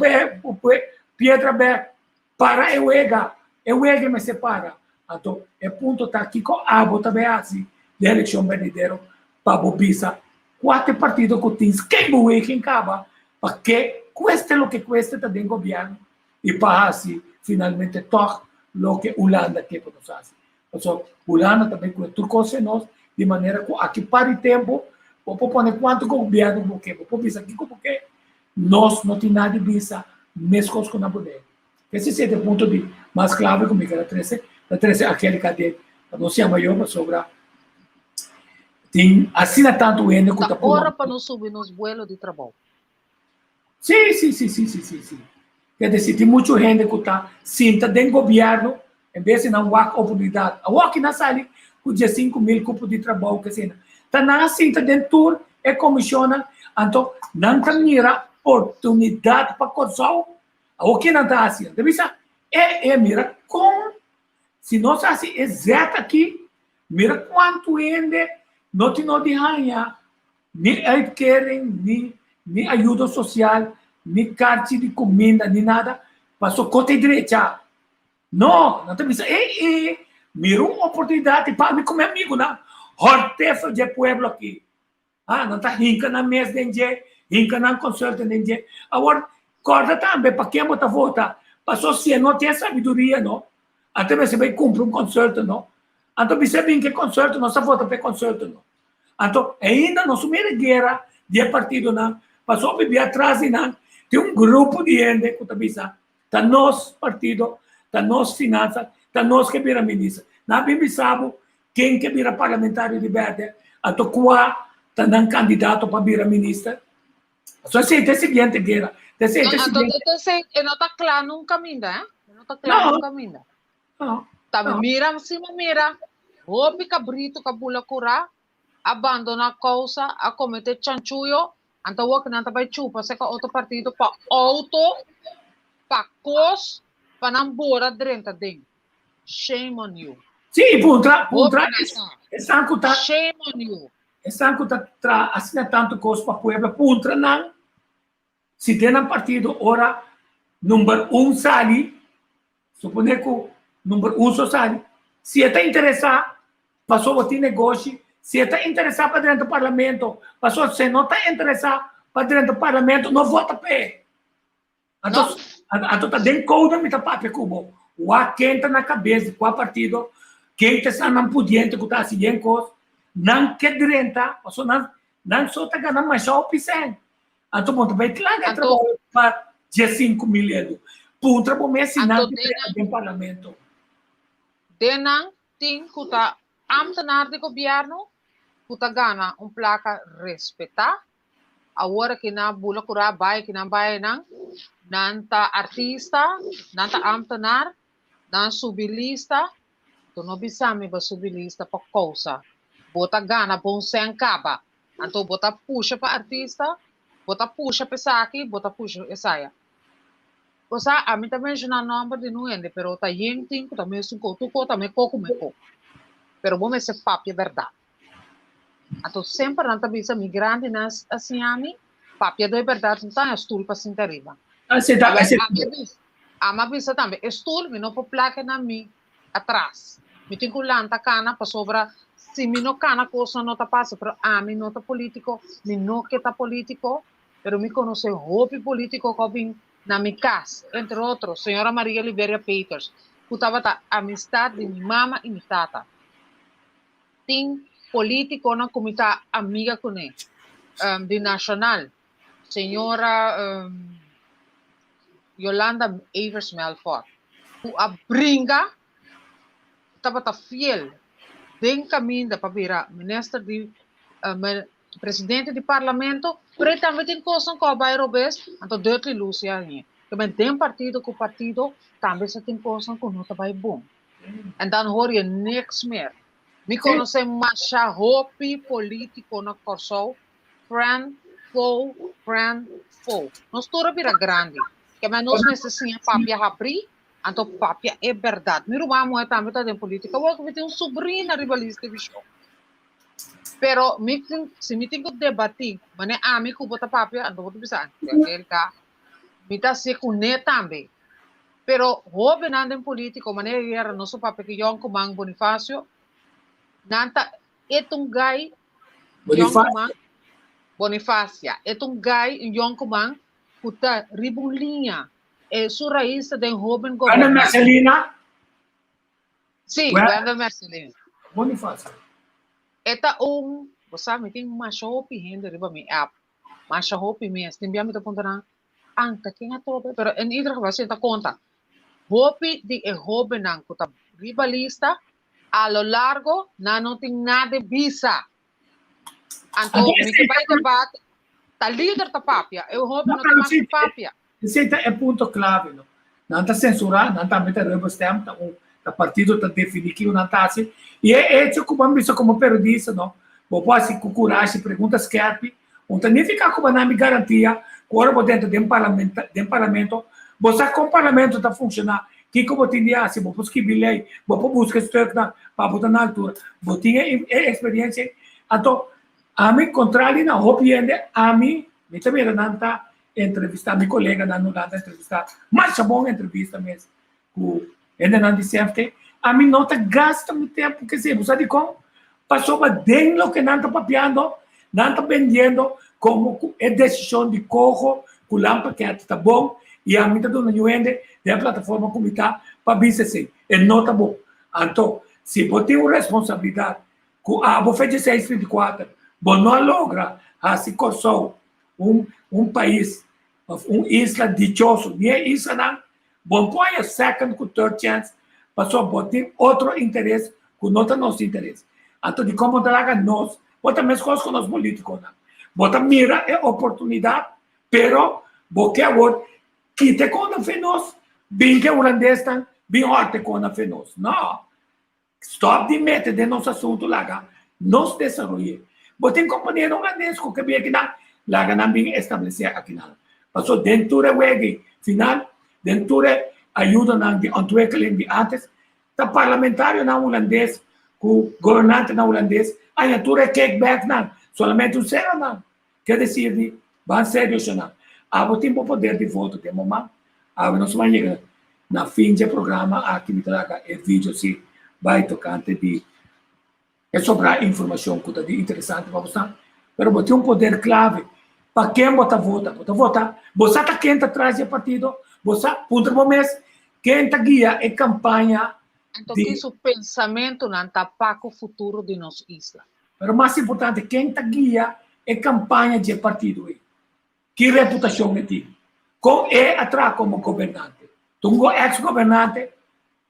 piedra bèk para e wega, e wega mester para. Anto e punto ta kiko abo ta bay hasi den elekshon benidero pa bo bisa kua ta e partido ku tin skeiboeweging kaba pa ke kueste loke kueste ta den gobièrnu i pa hasi finalmente tòg loke Hulanda ke pa nos hasi. Pasobra Hulanda ta bay kue tur kos den nos di manera ku aki par di tempu bo por pone kuantu gobièrnu bo ke, bo por bisa kiko bo ke, nos no tin nada di bisa meskos ku na Boneiru. Ese si e punto di mas klave ku mi ker a trese, ta trese Angelica den pa nos yama yo pasobra tin asina tantu hende ku Ta ora pa nos subi nos buelo di trabou. Sí, sí, sí, sí, sí, sí, sí. Ke desi, tin muchu hende ku ta sinta den gobièrnu en bes di nan wak oportunidat. Awor ki nan sali ku 15.000 kupo di trabou k'asina. Ta nan a sinta den tur e komishonnan, anto nan ta mira oportunidat pa Kòrsou. Awor ki nan ta hasi? Nan ta bisa, e, e, mira kon si nos hasi e zèt aki, mira kuantu hende no tin no di haña Ni uitkering, ni ni ayudo sosial, ni karchi di kuminda, ni nada, paso kote drecha. No, nan ta bisa, ey, ey, mira un oportunidat i pa mi ku mi amigunan hòrt'é for dje pueblo aki. Ah, nan ta hinka nan mes den dje, hinka nan consultant den dje. Awor, kòrda tambe pa ken bo ta vota, paso si e no tin e sabiduria, no, anto e mester bai kumpra un consultant, no. Anto bisa e bin ku e consultant, nos ta vota pa e consultant, no. Anto ainda nos mira guera di e partidonan, pasobra bibi atras di nan tin un grupo di hende ku ta bisa ta nos partido, ta nos finansa, ta nos ke bira minister. Nan a bin bisa bo ken ke bira parlamentario di berde, anto kua ta nan kandidato pa bira minister. Pasobra esei ta e siguiente guera, ta esei ta e siguiente. Anto esei e no ta kla nunka minda, eh? E no ta kla nunka minda. Ta mi mira si mi mira hopi kabritu ka bula kurá, a bandoná kousa, a kometé chanchuyo, anto awor ku nan ta bai chupa seka otro partido pa outo, pa kos, pa nan bora drenta den. Shame on you. Sí, puntra, puntra esnan ku ta Shame on you. Esnan ku ta traha asina tantu kos pa pueblo, puntra nan si den nan partido ora number un sali, Suponé ku number un so sali. Si e ta interesá, pasobra bo tin negoshi. Si e ta interesá pa drenta parlamento, pasobra si e no ta interesá pa drenta parlamento, no vota p'e. Anto, anto ta den kouda mi ta papia ku bo. Wak ken ta na kabes di kua partido, ken ta esnan pudiente ku ta hasi yen kos. Nan ke drenta, pasobra nan, nan so ta gana masha hopi sèn. Anto bo ta bai klaga trabou pa 15.000 euro. Puntra bo mes si nan tin plaka den parlamento. Den nan tin ku ta ambtenaar di gobièrnu ku ta gana un plaka respetá. Awor aki nan bula kurá bai aki nan bai einan. Nan ta artista, nan ta ambtenaar, nan subi lista. Bo no bisa mi bo subi lista pa kousa. Bo ta gana bon sèn kaba. Anto bo ta pusha pa artista, bo ta pusha pa esaki, bo ta pusha esaya. Bo sa, ami ta menshoná nòmber di nun hende, pero ta yen tin ku ta mesun ko, tur ko ta me ko ku me ko. Pero bo mester papia bèrdat. Anto semper nan ta bisa mi grandinan a siña mi, papia do e bèrdat, no ta haña stul pa sinta riba. Ami a bisa tambe, e stul mi no por plaka na mi atras. Mi tin ku lanta kana pasobra si mi no kana kosnan no ta pasa, pero ami no ta politiko, mi no ke ta politiko, pero mi konosé hopi politiko ku a bin na mi kas, entre otro señora Maria Liberia Peters, ku tabata amistad di mi mama i mi tata. Tin politikonan ku mi ta amiga kuné, di Nashonal, señora Yolanda Evers Melfort, ku a bringa, tabata fiel den kaminda pa bira minister di presidente di parlamento, pero e tambe tin kosnan ku a bai robes, anto Dudley Lucia hañ'é. Ke den partido ku partido tambe sa tin kosnan ku no ta bai bon. En dan hoor je niks meer. Mi konosé masha hopi polítiko na Kòrsou, friend, foe, friend, foe. Nos tur a bira grandi. Ke men nos mester siña papia habrí, anto papia e bèrdat. Mi ruman muhé tambe ta den polítika. Awor ku mi tin un subrina riba lista di shon. Pero mi tin, si mi tin ku debatí, manera ami ku bo ta papia, anto bo ta bisa, Angelka, Mi ta hasié kuné tambe. Pero hóbennan den polítiko, manera ayera nos a papia ku yònkuman Bonifacio, nan ta e ta un gai yònkuman Bonifacia, e ta un gai, un yònkuman ku ta riba un liña. E su rais ta den hóben Wendel gobernante. Mercelina? Sí, Wendel Mercelina. Bonifacio. E ta un, bo sa mi tin masha hopi hende riba mi app. Masha hopi mes. Tin bia mi ta puntra nan, Anta ken a tope? Pero en ieder geval si ta konta. Hopi di e hobennan ku ta riba lista, a lo largo nan no tin nada di bisa. Anto mi ke bai debate, ta lider ta papia, e hoben no tin mas ku papia. Esei ta e punto clave, no? Nan ta censura, nan tambe ta rubber stamp, ta un ta partido ta defini kico nan ta haci. Y e hecho cu bo a bisa como periodista, no, bo por haci cu curashi pregunta skerpi, un ta nifica cu bo a nami garantia cu ora bo dentro den parlamenta den parlamento, bo sa con parlamento ta funciona, kico bo tin di haci, bo por skibi ley, bo por busca stuknan pa bo ta na altura. Bo tin e e experiencia ei. Anto, ami contrali na hopi hende, ami, mi ta mira nan ta entrevista mi coleganan no lanta entrevista masha bon entrevista mes cu hendenan di CFT ami no ta gasta mi tempo kese bo sa dicon pasobra den loke nan ta papiando nan ta bendiendo como cu e decision di coho cu lampa ket ta bon y ami ta duna ñu hende den e plataforma cu mi ta pa bisa esey e no ta bon anto si bo tin un responsabilidad cu abo fecha seis 24 bo no a logra haci Corsou un un pais of un isla dichoso ni e islanan bo por haya second cu third chance pasobra bo tin otro interes cu no ta nos interes anto dicon bo ta laga nos bo ta mescos cu nos politiconan bo ta mira e oportunidad pero bo ke awor kita e con afe nos bin ke hulandesnan bin horta e con afe nos no. Stop di mete den nos asuntu laga nos desaroy'é. Bo tin kompañero hulandes ku ke bin akinan, laga nan bin establesé akinan. Paso den tur e wega final, den tur e ayudanan di ontwikkeling di antes, ta parlamentarionan hulandes ku gobernantenan hulandes haña tur e kickbacknan, solamente un seronan. Ke desir di ban serio shona. Abo tin bo poder di voto den bo man. Awe nos ban yega na fin dje programa aki mi ta laga e video si bai tokante di e sobra informashon ku ta di interesante pa bo sa. Pero bo tin un poder klave pa ken bo ta vota. Bo ta vota, bo sa ta ken ta tras di e partido, bo sa, puntra bo mes ken ta guia e kampaña Anto ki su pensamentunan ta pa ku futuro di nos isla? Pero mas importante, ken ta guia e campaña dje partido ei? Ki reputacion e tin? Con e a traha como gobernante? Ta un ex-gobernante?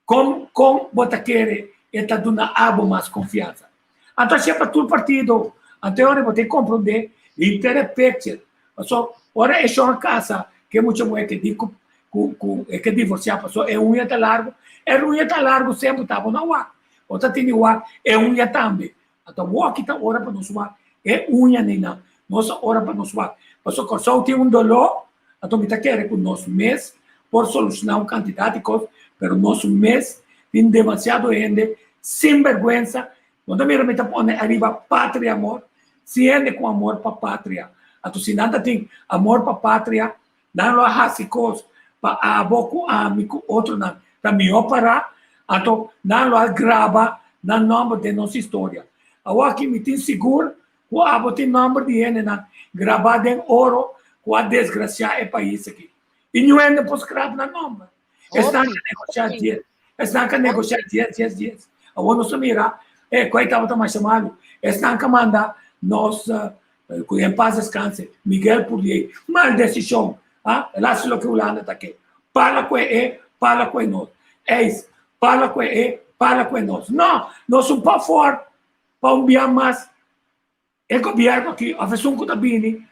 Con con bo ta kere e ta duna abo mas confiansa? Anto asina pa tur partido, anto e ora bo tin comprende henter e picture. Paso ora e shon a casa ke mucha muher ke di cu cu cu e ke divorcia paso e uña ta largo, e uña ta largo semper ta bo na wak. Bo ta tene wak e uña tambe. Anto awor ta ora pa nos wak e uña neinan. Nos a ora pa nos wak. Pasobra Kòrsou tin un doló, anto mi ta kere ku nos mes por solushoná un kantidat di kos, pero nos mes tin demasiado hende sinbèrgwensa. Bo ta mira mi ta pone ariba patria amor, si hende ku amor pa patria. Anto si nan ta tin amor pa patria, Nan lo a hasi kos pa abo ku ami ku otronan ta mihó pará, anto nan lo a graba nan nòmber den nos historia. Awor aki mi tin sigur ku abo tin nòmber di hendenan grabá den oro ku a desgrasiá e pais aki. I niun hende por skrap nan nòmber. Esnan ka negoshá dies, esnan ka negoshá dies, dies, dies. Awor nos ta mira, e ku ei tabata masha malu. Esnan ka manda nos Ku en paz descanse Miguel Purliey mal desishon ha el hasi loke Hulanda ta ke parla ku e e parla ku e nos eis parla ku e e parla ku e nos no nos un pa for pa un bia mas e gobierno aki of esun ku ta bini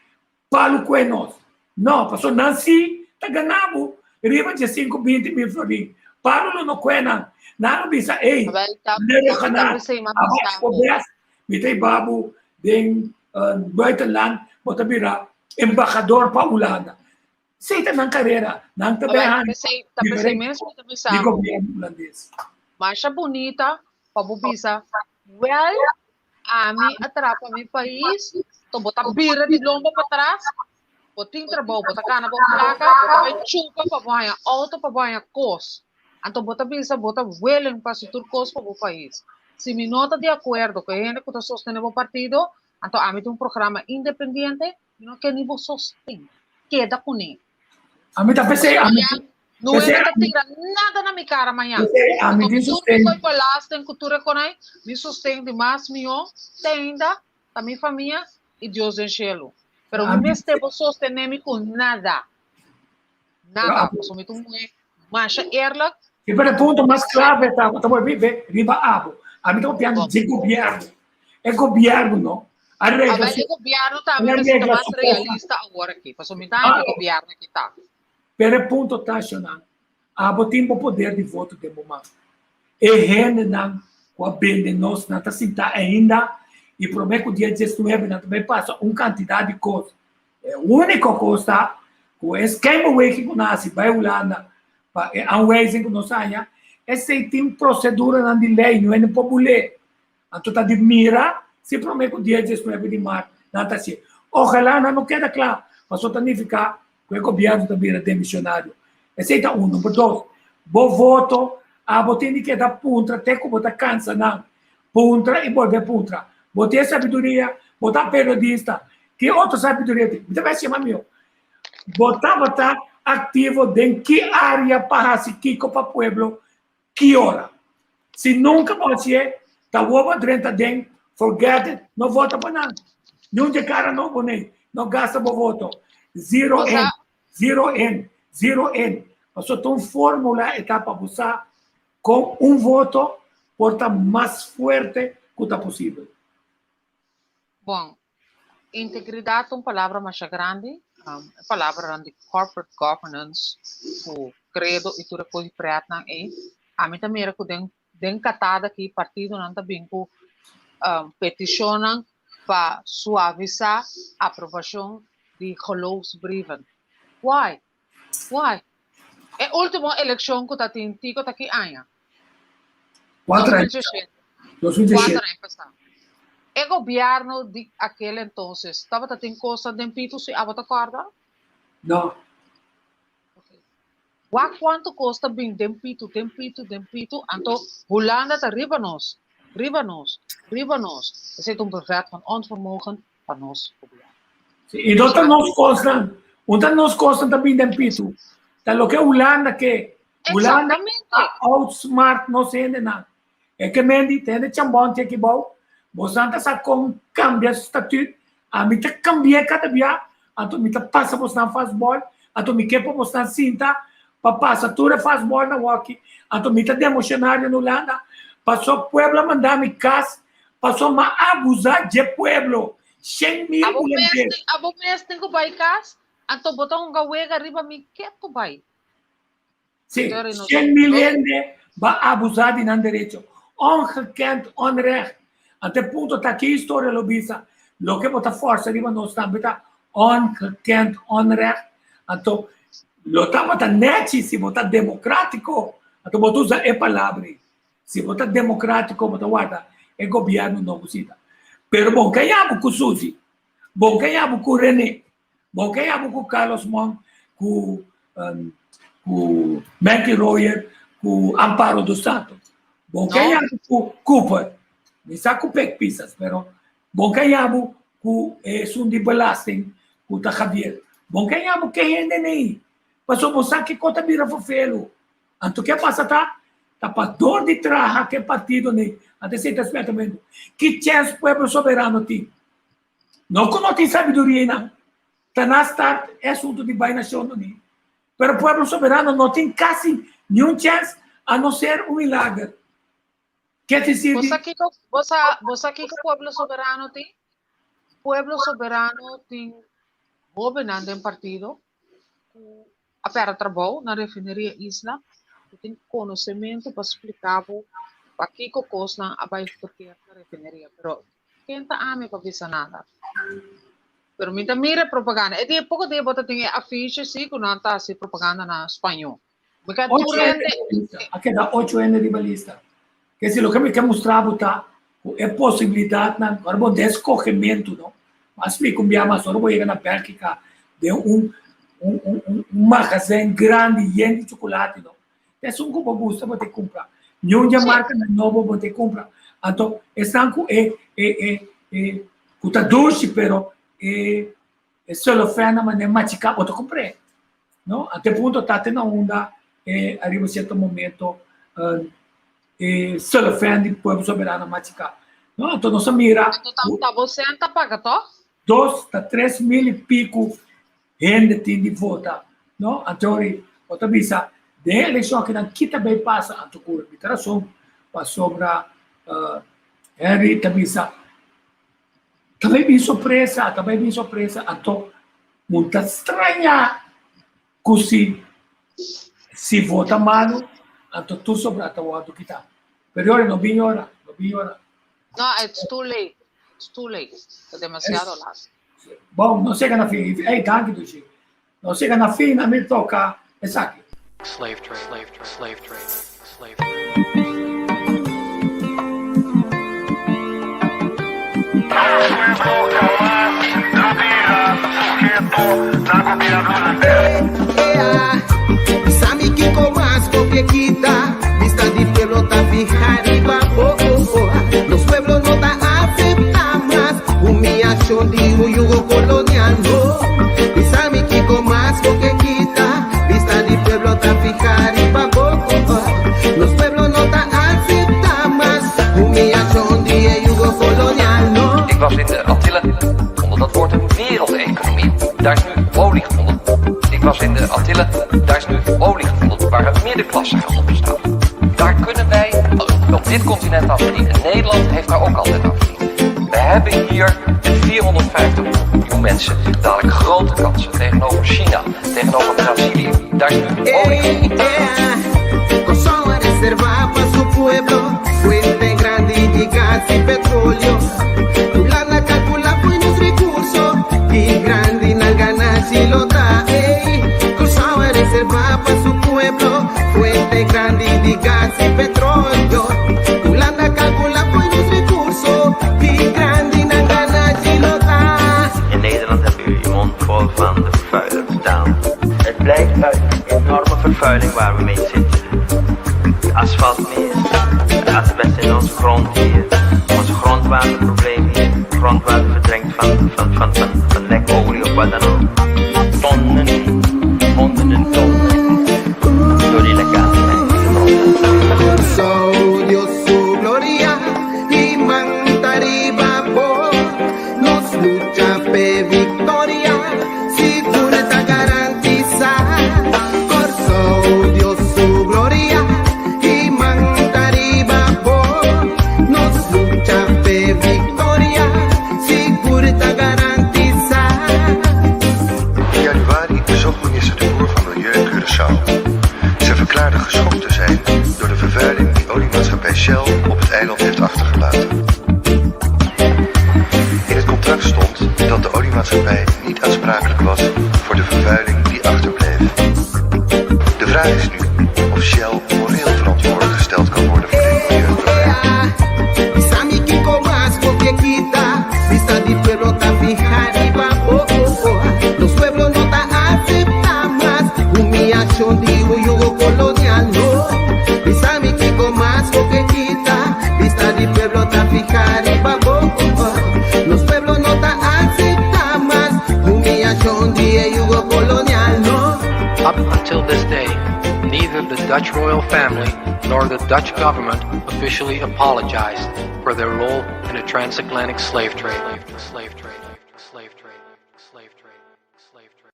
palu ku e nos no pasobra nan si ta gana bo. Riba dje sinku 20 mil florin. Pablo lo no kue nan. Nan lo bisa, Ey, meneer Johanan, abo bo best, mi ta hiba bo den buitenland, bo ta bira embahador pa Hulanda. Esei ta nan karera. Nan ta bai hanja diferente di gobierno hulandes. Masha bunita pa bo bisa, wel, ami a traha pa mi pais, to bo ta bira di lomba patras, bo tin trabou, bo ta gana bo plaka, bo ta bai chupa pa bo haña outo, pa bo haña kos. Anto bo ta bisa bo ta willing pa hasi tur kos pa bo pais. Si mi no ta di akuerdo ku e hende ku ta sostené bo partido, anto ami tin un programa independiente, Mi no ke ni bo sosten. Keda kuné. Ami ta p'esei, ami No p'esei ta tira nada na mi kara mañan. P'esei ami tin sosten. Tur belasting ku tur e konai, mi sosten di mas mihó te ainda ta mi famia i Dios den shelu. Pero mi mester bo sostené mi ku nada. Nada. Pasobra mi ta un muhé masha eerlijk. I pero e punto mas klave ta, ta bo bibe riba abo. Ami ta papiando di gobièrnu. E gobièrnu no a regla su. E gobièrnu tambe mester ta mas realista awor aki. Pasobra mi ta haña ku e gobièrnu aki ta. Pero e punto ta, shonnan, abo tin bo poder di voto den bo man. E hendenan ku a bende nos nan ta sintá ainda i promé ku dia diesnuebe nan ta bai pasa un kantidat di kos. E úniko kos ta ku e schijnbeweging ku nan hasi bai Hulanda pa e aanwijzing ku nos haña, esei tin proseduranan di lei, no hende por bul'é. Anto ta di mira si promé ku dia diesnuebe di mart nan ta hasié. Ojalá nan no keda kla, pasobra ta nifiká ku e gobièrnu ta bira demisionario. Esei ta un. Number dos, bo voto abo tin di keda puntra te ku bo ta kansa nan. Puntra i bolbe puntra. Bo tin e sabiduria, bo ta periodista. Ki otro sabiduria tin? Mi ta bai siña mamió. Bo tabata aktivo den ki área pa hasi kiko pa pueblo ki ora? Si nunka bo hasié, ta awor bo drenta den, forget it, no vota pa nan. Niun dje kara nobo nei, no gasta bo voto. Zero en, zero en, zero en. Pasobra ta un fórmula e ta pa bo sa kon un voto por ta mas fuerte ku ta posibel. Bon, integridat ta un palabra masha grandi, e palabranan di corporate governance ku credo i tur e kos di pretnan ei, ami ta mira ku den den katada aki partidonan ta bin ku petishonnan pa suavisá aprobashon di geloofsbrieven. Why? Why? E último elekshon ku ta tin tiko ta ki aña? Cuatro aña. 2017. Cuatro aña pasá. E gobierno di aquel entonces tabata tin cosnan den pitu si abo ta corda? No. Okay. Wak cuanto cos ta bin den pitu, den pitu, den pitu, anto Hulanda ta riba nos, riba nos, riba nos. Esei ta un bevet van onvermogen pa nos gobierno. Sí, y no ta nos cosnan, un ta nos cosnan ta bin den pitu. Ta loke Hulanda ke. Hulanda a outsmart nos hendenan. E ke men di, tende chambon te aki bou, bosnan ta sa kon kambia statuut, ami ta kambi'é kada bia, anto mi ta pasa bosnan fastball, anto mi ke pa bosnan sinta pa pasa tur e fastball na woki, anto mi ta demosionario na Hulanda, paso pueblo a manda mi kas, paso m'a abusa dje pueblo, 100,000 Abo mes hulandes. tin, abo mes tin ku bai kas, anto bo ta hunga wega riba mi ke ku bai. Sí, 100,000 hende ba abusá di nan derecho. Ongekend onrecht. Anto e punto ta ki historia lo bisa, loke bo ta forsa riba nos tambe ta ongekend onrecht. Anto lo tabata nechi si bo ta demokratiko, anto bo ta usa e palabra ei. Si bo ta demokratiko bo ta warda e gobierno nobo sita. Pero bo ka yabu ku Suzy, bo ka yabu ku Rene, Bo ke yabu ku Carlos Monk, ku ku Menky Royer, ku Amparo dos Santos. Bo ke yabu ku Cooper. Mi sa ku Pek Pisas, pero bo ke yabu ku esun di belasting ku ta Javier. Bo ke yabu ke hende nei. Pasobra bo sa kiko ta bira fofelu. Anto ke pasa ta, ta pa dor di traha ke partido nei. Anto esei ta spiertamentu. Ki chèns Pueblo Soberano tin? No ku no tin sabiduria einan, ta na start e asuntu di bai Nashon Uní. Pero Pueblo Soberano no tin kasi niun chèns a no ser un milager. Ke ta sirbi? Bo sa kiko, bo sa, bo sa kiko Pueblo Soberano tin? Pueblo Soberano tin hóbennan den partido ku. a pèrdè trabou na Refineria Isla ku tin konosementu pa splika bo pakiko kosnan a bai verkeerd na refineria. Pero ken ta ami pa bisa nada? Pero mi ta mira e propaganda. E dia poko dia bo ta tin e afishe si ku nan ta hasi propaganda na spañó. Mi ka tur hende. A keda ocho hende riba lista. Ke si loke mi ke mustra bo ta ku e posibilidatnan, ora bo den skohementu no, mas mi kumbia mas ora bo yega na Bèlgika den un un un un magazen grandi yen di chokolate no, esun ku bo gusta bo ta kumpra. Niun dje markanan nobo bo ta kumpra. Anto esnan ku e e e e ku ta dushi pero e e celofènnan manera machiká bo ta kumpr'é. No? Ante e punto ta te na unda e ariba cierto momento e celofán di Pueblo Soberano machica. No? Anto nos a mira. Anto ta ta bo cent ta paga toch? Dos ta 3000 y pico hende tin di vota. No? Anto ori bo ta bisa den e eleccion akinan kita bay pasa? Anto cu mi ta razon pasobra Henry ta bisa Ta bai bin sorpresa, ta bai bin sorpresa. Anto, mun ta strañá ku si si vota malu, anto tur sobrá ta wòrdu kitá. Pero yora no bin yora, no bin yora. No, it's too late. It's too late. Ta demasiado laat. Bon, nos yega na fin. Ey, danki Dushi. Nos yega na fin, ami toka esaki. Slave trade, slave trade, slave trade, slave trade. Ik was in de Antillen onder dat woord een wereldeconomie. Daar is nu olie gevonden. Ik was in de Antillen, daar is nu olie gevonden waar een middenklasse gaat opstaan. Daar kunnen wij op dit continent aan verdienen. Nederland heeft daar ook altijd aan verdiend. We hebben hier met 450 miljoen mensen dadelijk grote kansen tegenover China, tegenover Brazilië. Daar is nu olie gevonden. In Nederland heb u je mond vol van de vervuiler staan. Het blijft uit een enorme vervuiling waar we mee zitten. Het asfalt meer, het asbest in onze grond hier, ons grondwaterprobleem hier, grondwater verdrenkt van, van, van, van, van lekolie of wat dan ook. Tonnen, honderden tonnen, door die lekkage in de grond. Dios su gloria y Nos lucha p'e victoria, sigur ta garantisa. Corsou, Dios su gloria y manta riba bo. Nos lucha p'e victoria, sigur ta garantisa. In januari bezocht minister De Boer van Milieu Curaçao. Ze verklaarde geschokt te zijn door de vervuiling die oliemaatschappij Shell op het eiland heeft achtergelaten. In het contract stond dat de oliemaatschappij niet aansprakelijk was voor de vervuiling die achterbleef. De vraag is nu of Shell moreel verantwoordelijk gesteld kan worden voor dit milieuprobleem. Up until this day, neither the Dutch royal family nor the Dutch government officially apologized for their role in the transatlantic slave trade. Slave trade. Slave trade. Slave trade. Slave trade.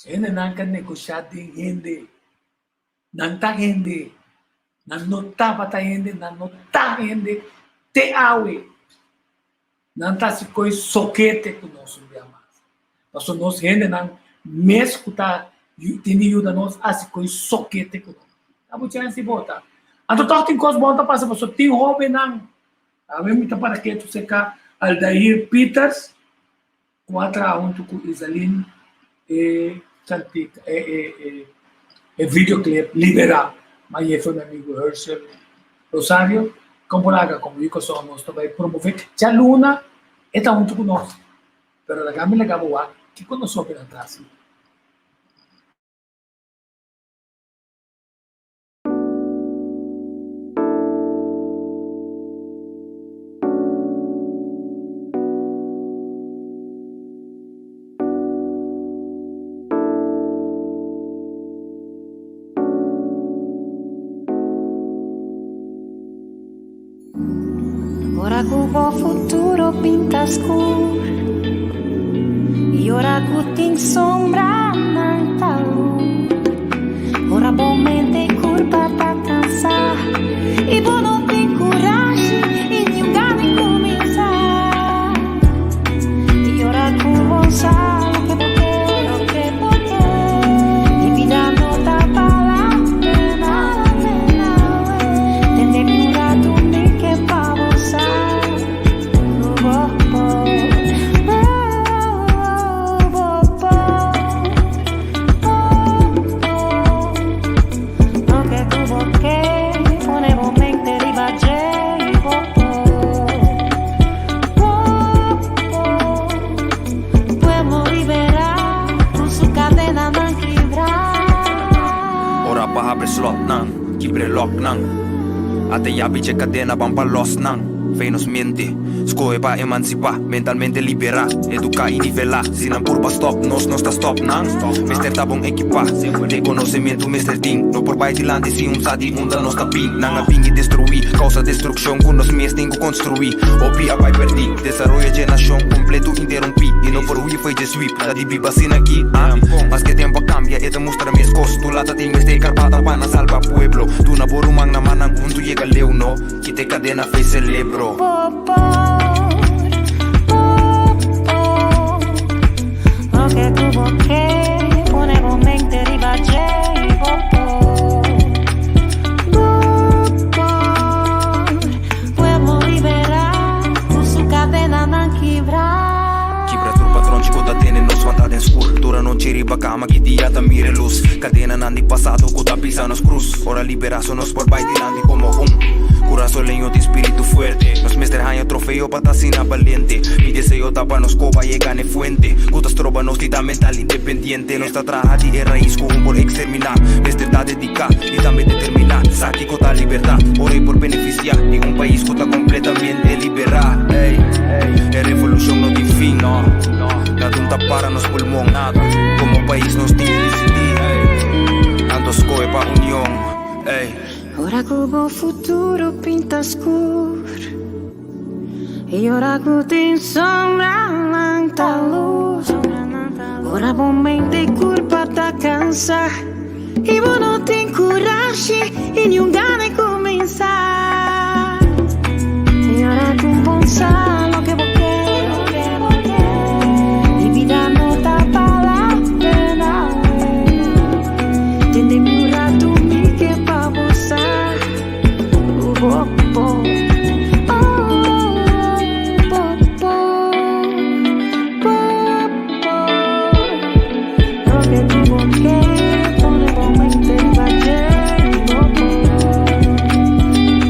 Hendenan ka negoshá den hende. Nan ta hende. Nan no tabata hende, nan no ta hende te awe. Nan ta hasi koi sokete ku nos un bia mas. Pasobra nos hendenan mes ku ta tin di yuda nos hasi kos sokete ku nos. Ta bo chèns di bota. Anto tòg tin kos bon ta pasa pasobra tin hóbennan. Awe mi ta para ketu serka Aldair Pieters ku a traha huntu ku Izaline e kantika e e e e videoclip Liberá. Ma yefe mi amigu Herschel Rosario kon por laga komo yu kòrsou nos ta bai promové. Djaluna e ta huntu ku nos. Pero laga mi laga bo wak kiko nos hóbennan ta hasi. Ora ku bo futuro pinta skur I ora ku tin sombranan ta lur Ora bo mente i kurpa ta kansá I bo no tin kurashi i niun gana di kuminsá I ora ku bo sa loke bo ke loke bo ke I bida no ta bala pena Tende mi un ratu mi ke pa bo sa ku bo por Bo por Bo por Loke ku bo ke pone bo mente riba dje i bo por Bo por Pueblo liberá ku su kadenanan kibrá. Ora pa habri slotnan, kibre locknan. Ata yabi dje kadena ban pa losnan. Fe nos mente, skohe pa emansipá, mentalmente liberá, eduká i nivelá. Si nan purba stòp nos, nos ta stòp nan. Mester ta bon ekipá, den konosementu mester tin. No por bai dilanti sin un sa di unda nos ta bin. Nan a bin i destruí, kousa destrukshon ku nos mes tin ku konstruí. Hopi a bai pèrdí, desaroyo dje nashon kompletu interumpí. I no por hui fo'i dje sweep, ta di biba asina aki, ah. Maske tempu a kambia, e ta mustra meskos. Tu lata tin mester karpata pa nan salba pueblo. Duna bo ruman na man nan huntu yega leu, no kita e kadena fe selebro. Bo por, bo por, loke ku bo ke, pone bo mente riba dje i bo por. Bo por, pueblo liberá, ku su kadenanan kibrá. Kibra tur patronchi ku ta tene nos wanta den skur. Tur anochi riba kama ki dia ta mira e lus. Kadenanan di pasado ku ta pisa nos krus. Ora liberá so nos por bai dilanti komo un kurasoleño tin spiritu fuerte. Nos mester haña trofeo pa ta asina balente. Mi deseo ta pa nos koba yega n'e fuente ku ta stroba nos di ta mental independiente. Nos ta traha di e rais ku un por eksterminá. Mester ta dediká i tambe determiná. Sa kiko ta libertat ora e por benefisiá di un pais ku ta kompletamente liberá. Ey, e revolushon no tin fin, no. Nada un ta para nos pulmon. Komo pais nos tin ku disidí. Anto skohe pa union. Ey. Ora ku bo futuro pinta skur I ora ku tin sombra lanta lus Ora bo mente i kurpa ta kansa I bo no tin kurashi i niun gana di kuminsá I ora ku bo sa loke bo ke I bida no ta bala pena Tende mi un ratu mi ke pa bo sa ku bo por Oh, bo por, bo por Loke ku bo ke pone bo mente riba dje Bo por,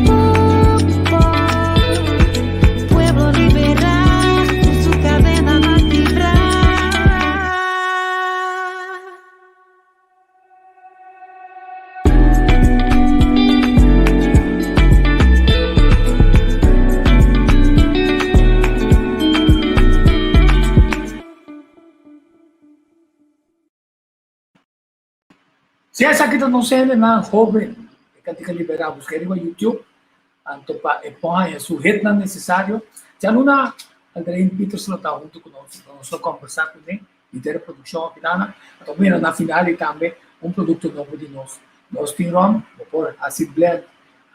bo por Pueblo liberá ku su kadenanan kibrá. Si esaki ta nos hendenan hoben e kantika liberá buska riba YouTube anto pa e por haña su hitnan nesesario. Djaluna Aldrain Pieters lo ta huntu ku nos, nos lo kombersá kuné di ter e produkshon afinalnan. Anto mira na final i tambe un produkto nobo di nos. Nos tin rom, bo por hasi blend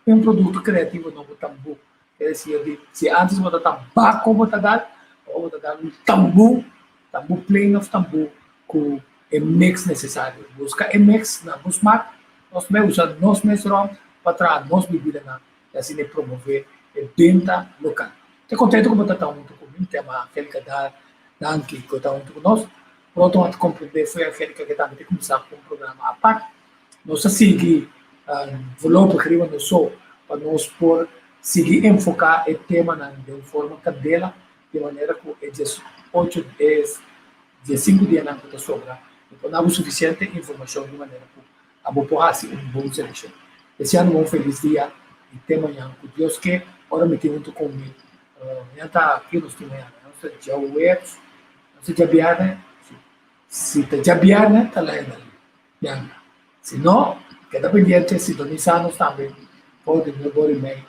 un produkto kreativo nobo tambú. Ke desir di si antes bo ta tabako bo ta dal, awor bo ta dal un tambú, tambú plain of tambú ku. e mix nesesario. Buska e mix na bo smak, nos mei usa nos mes ròm pa traha nos bibidanan i asina promové e benta lokal. Ta kontentu ku bo ta ta huntu ku mi, tema Angelica Daal, danki ku ta huntu ku nos. Pronto bo ta komprendé fo'i Angelica ke tambe ta kuminsá ku un programa apart. Nos ta sigui voorlopig riba nos so pa nos por sigui enfoká e temanan den un forma kandela di manera ku e 18 e 15 dianan ku ta sobra bo por na bo sufisiente informashon di manera ku abo por hasi un bon selekshon. Deseando bo un felis dia i te mañan ku Dios ke ora mi tin huntu ku mi. Mañan ta ki nos tin mañan? Nos ta djaweps, nos ta djabièrnè? Si, si ta djabièrnè ta laga Bianca. Si no, keda pendiente, sintonisa nos tambe for di nuebe ora i mei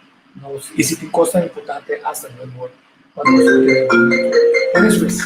nos i si tin kosnan importante hasta nuebe ora pa nos por tene bo. Te despues.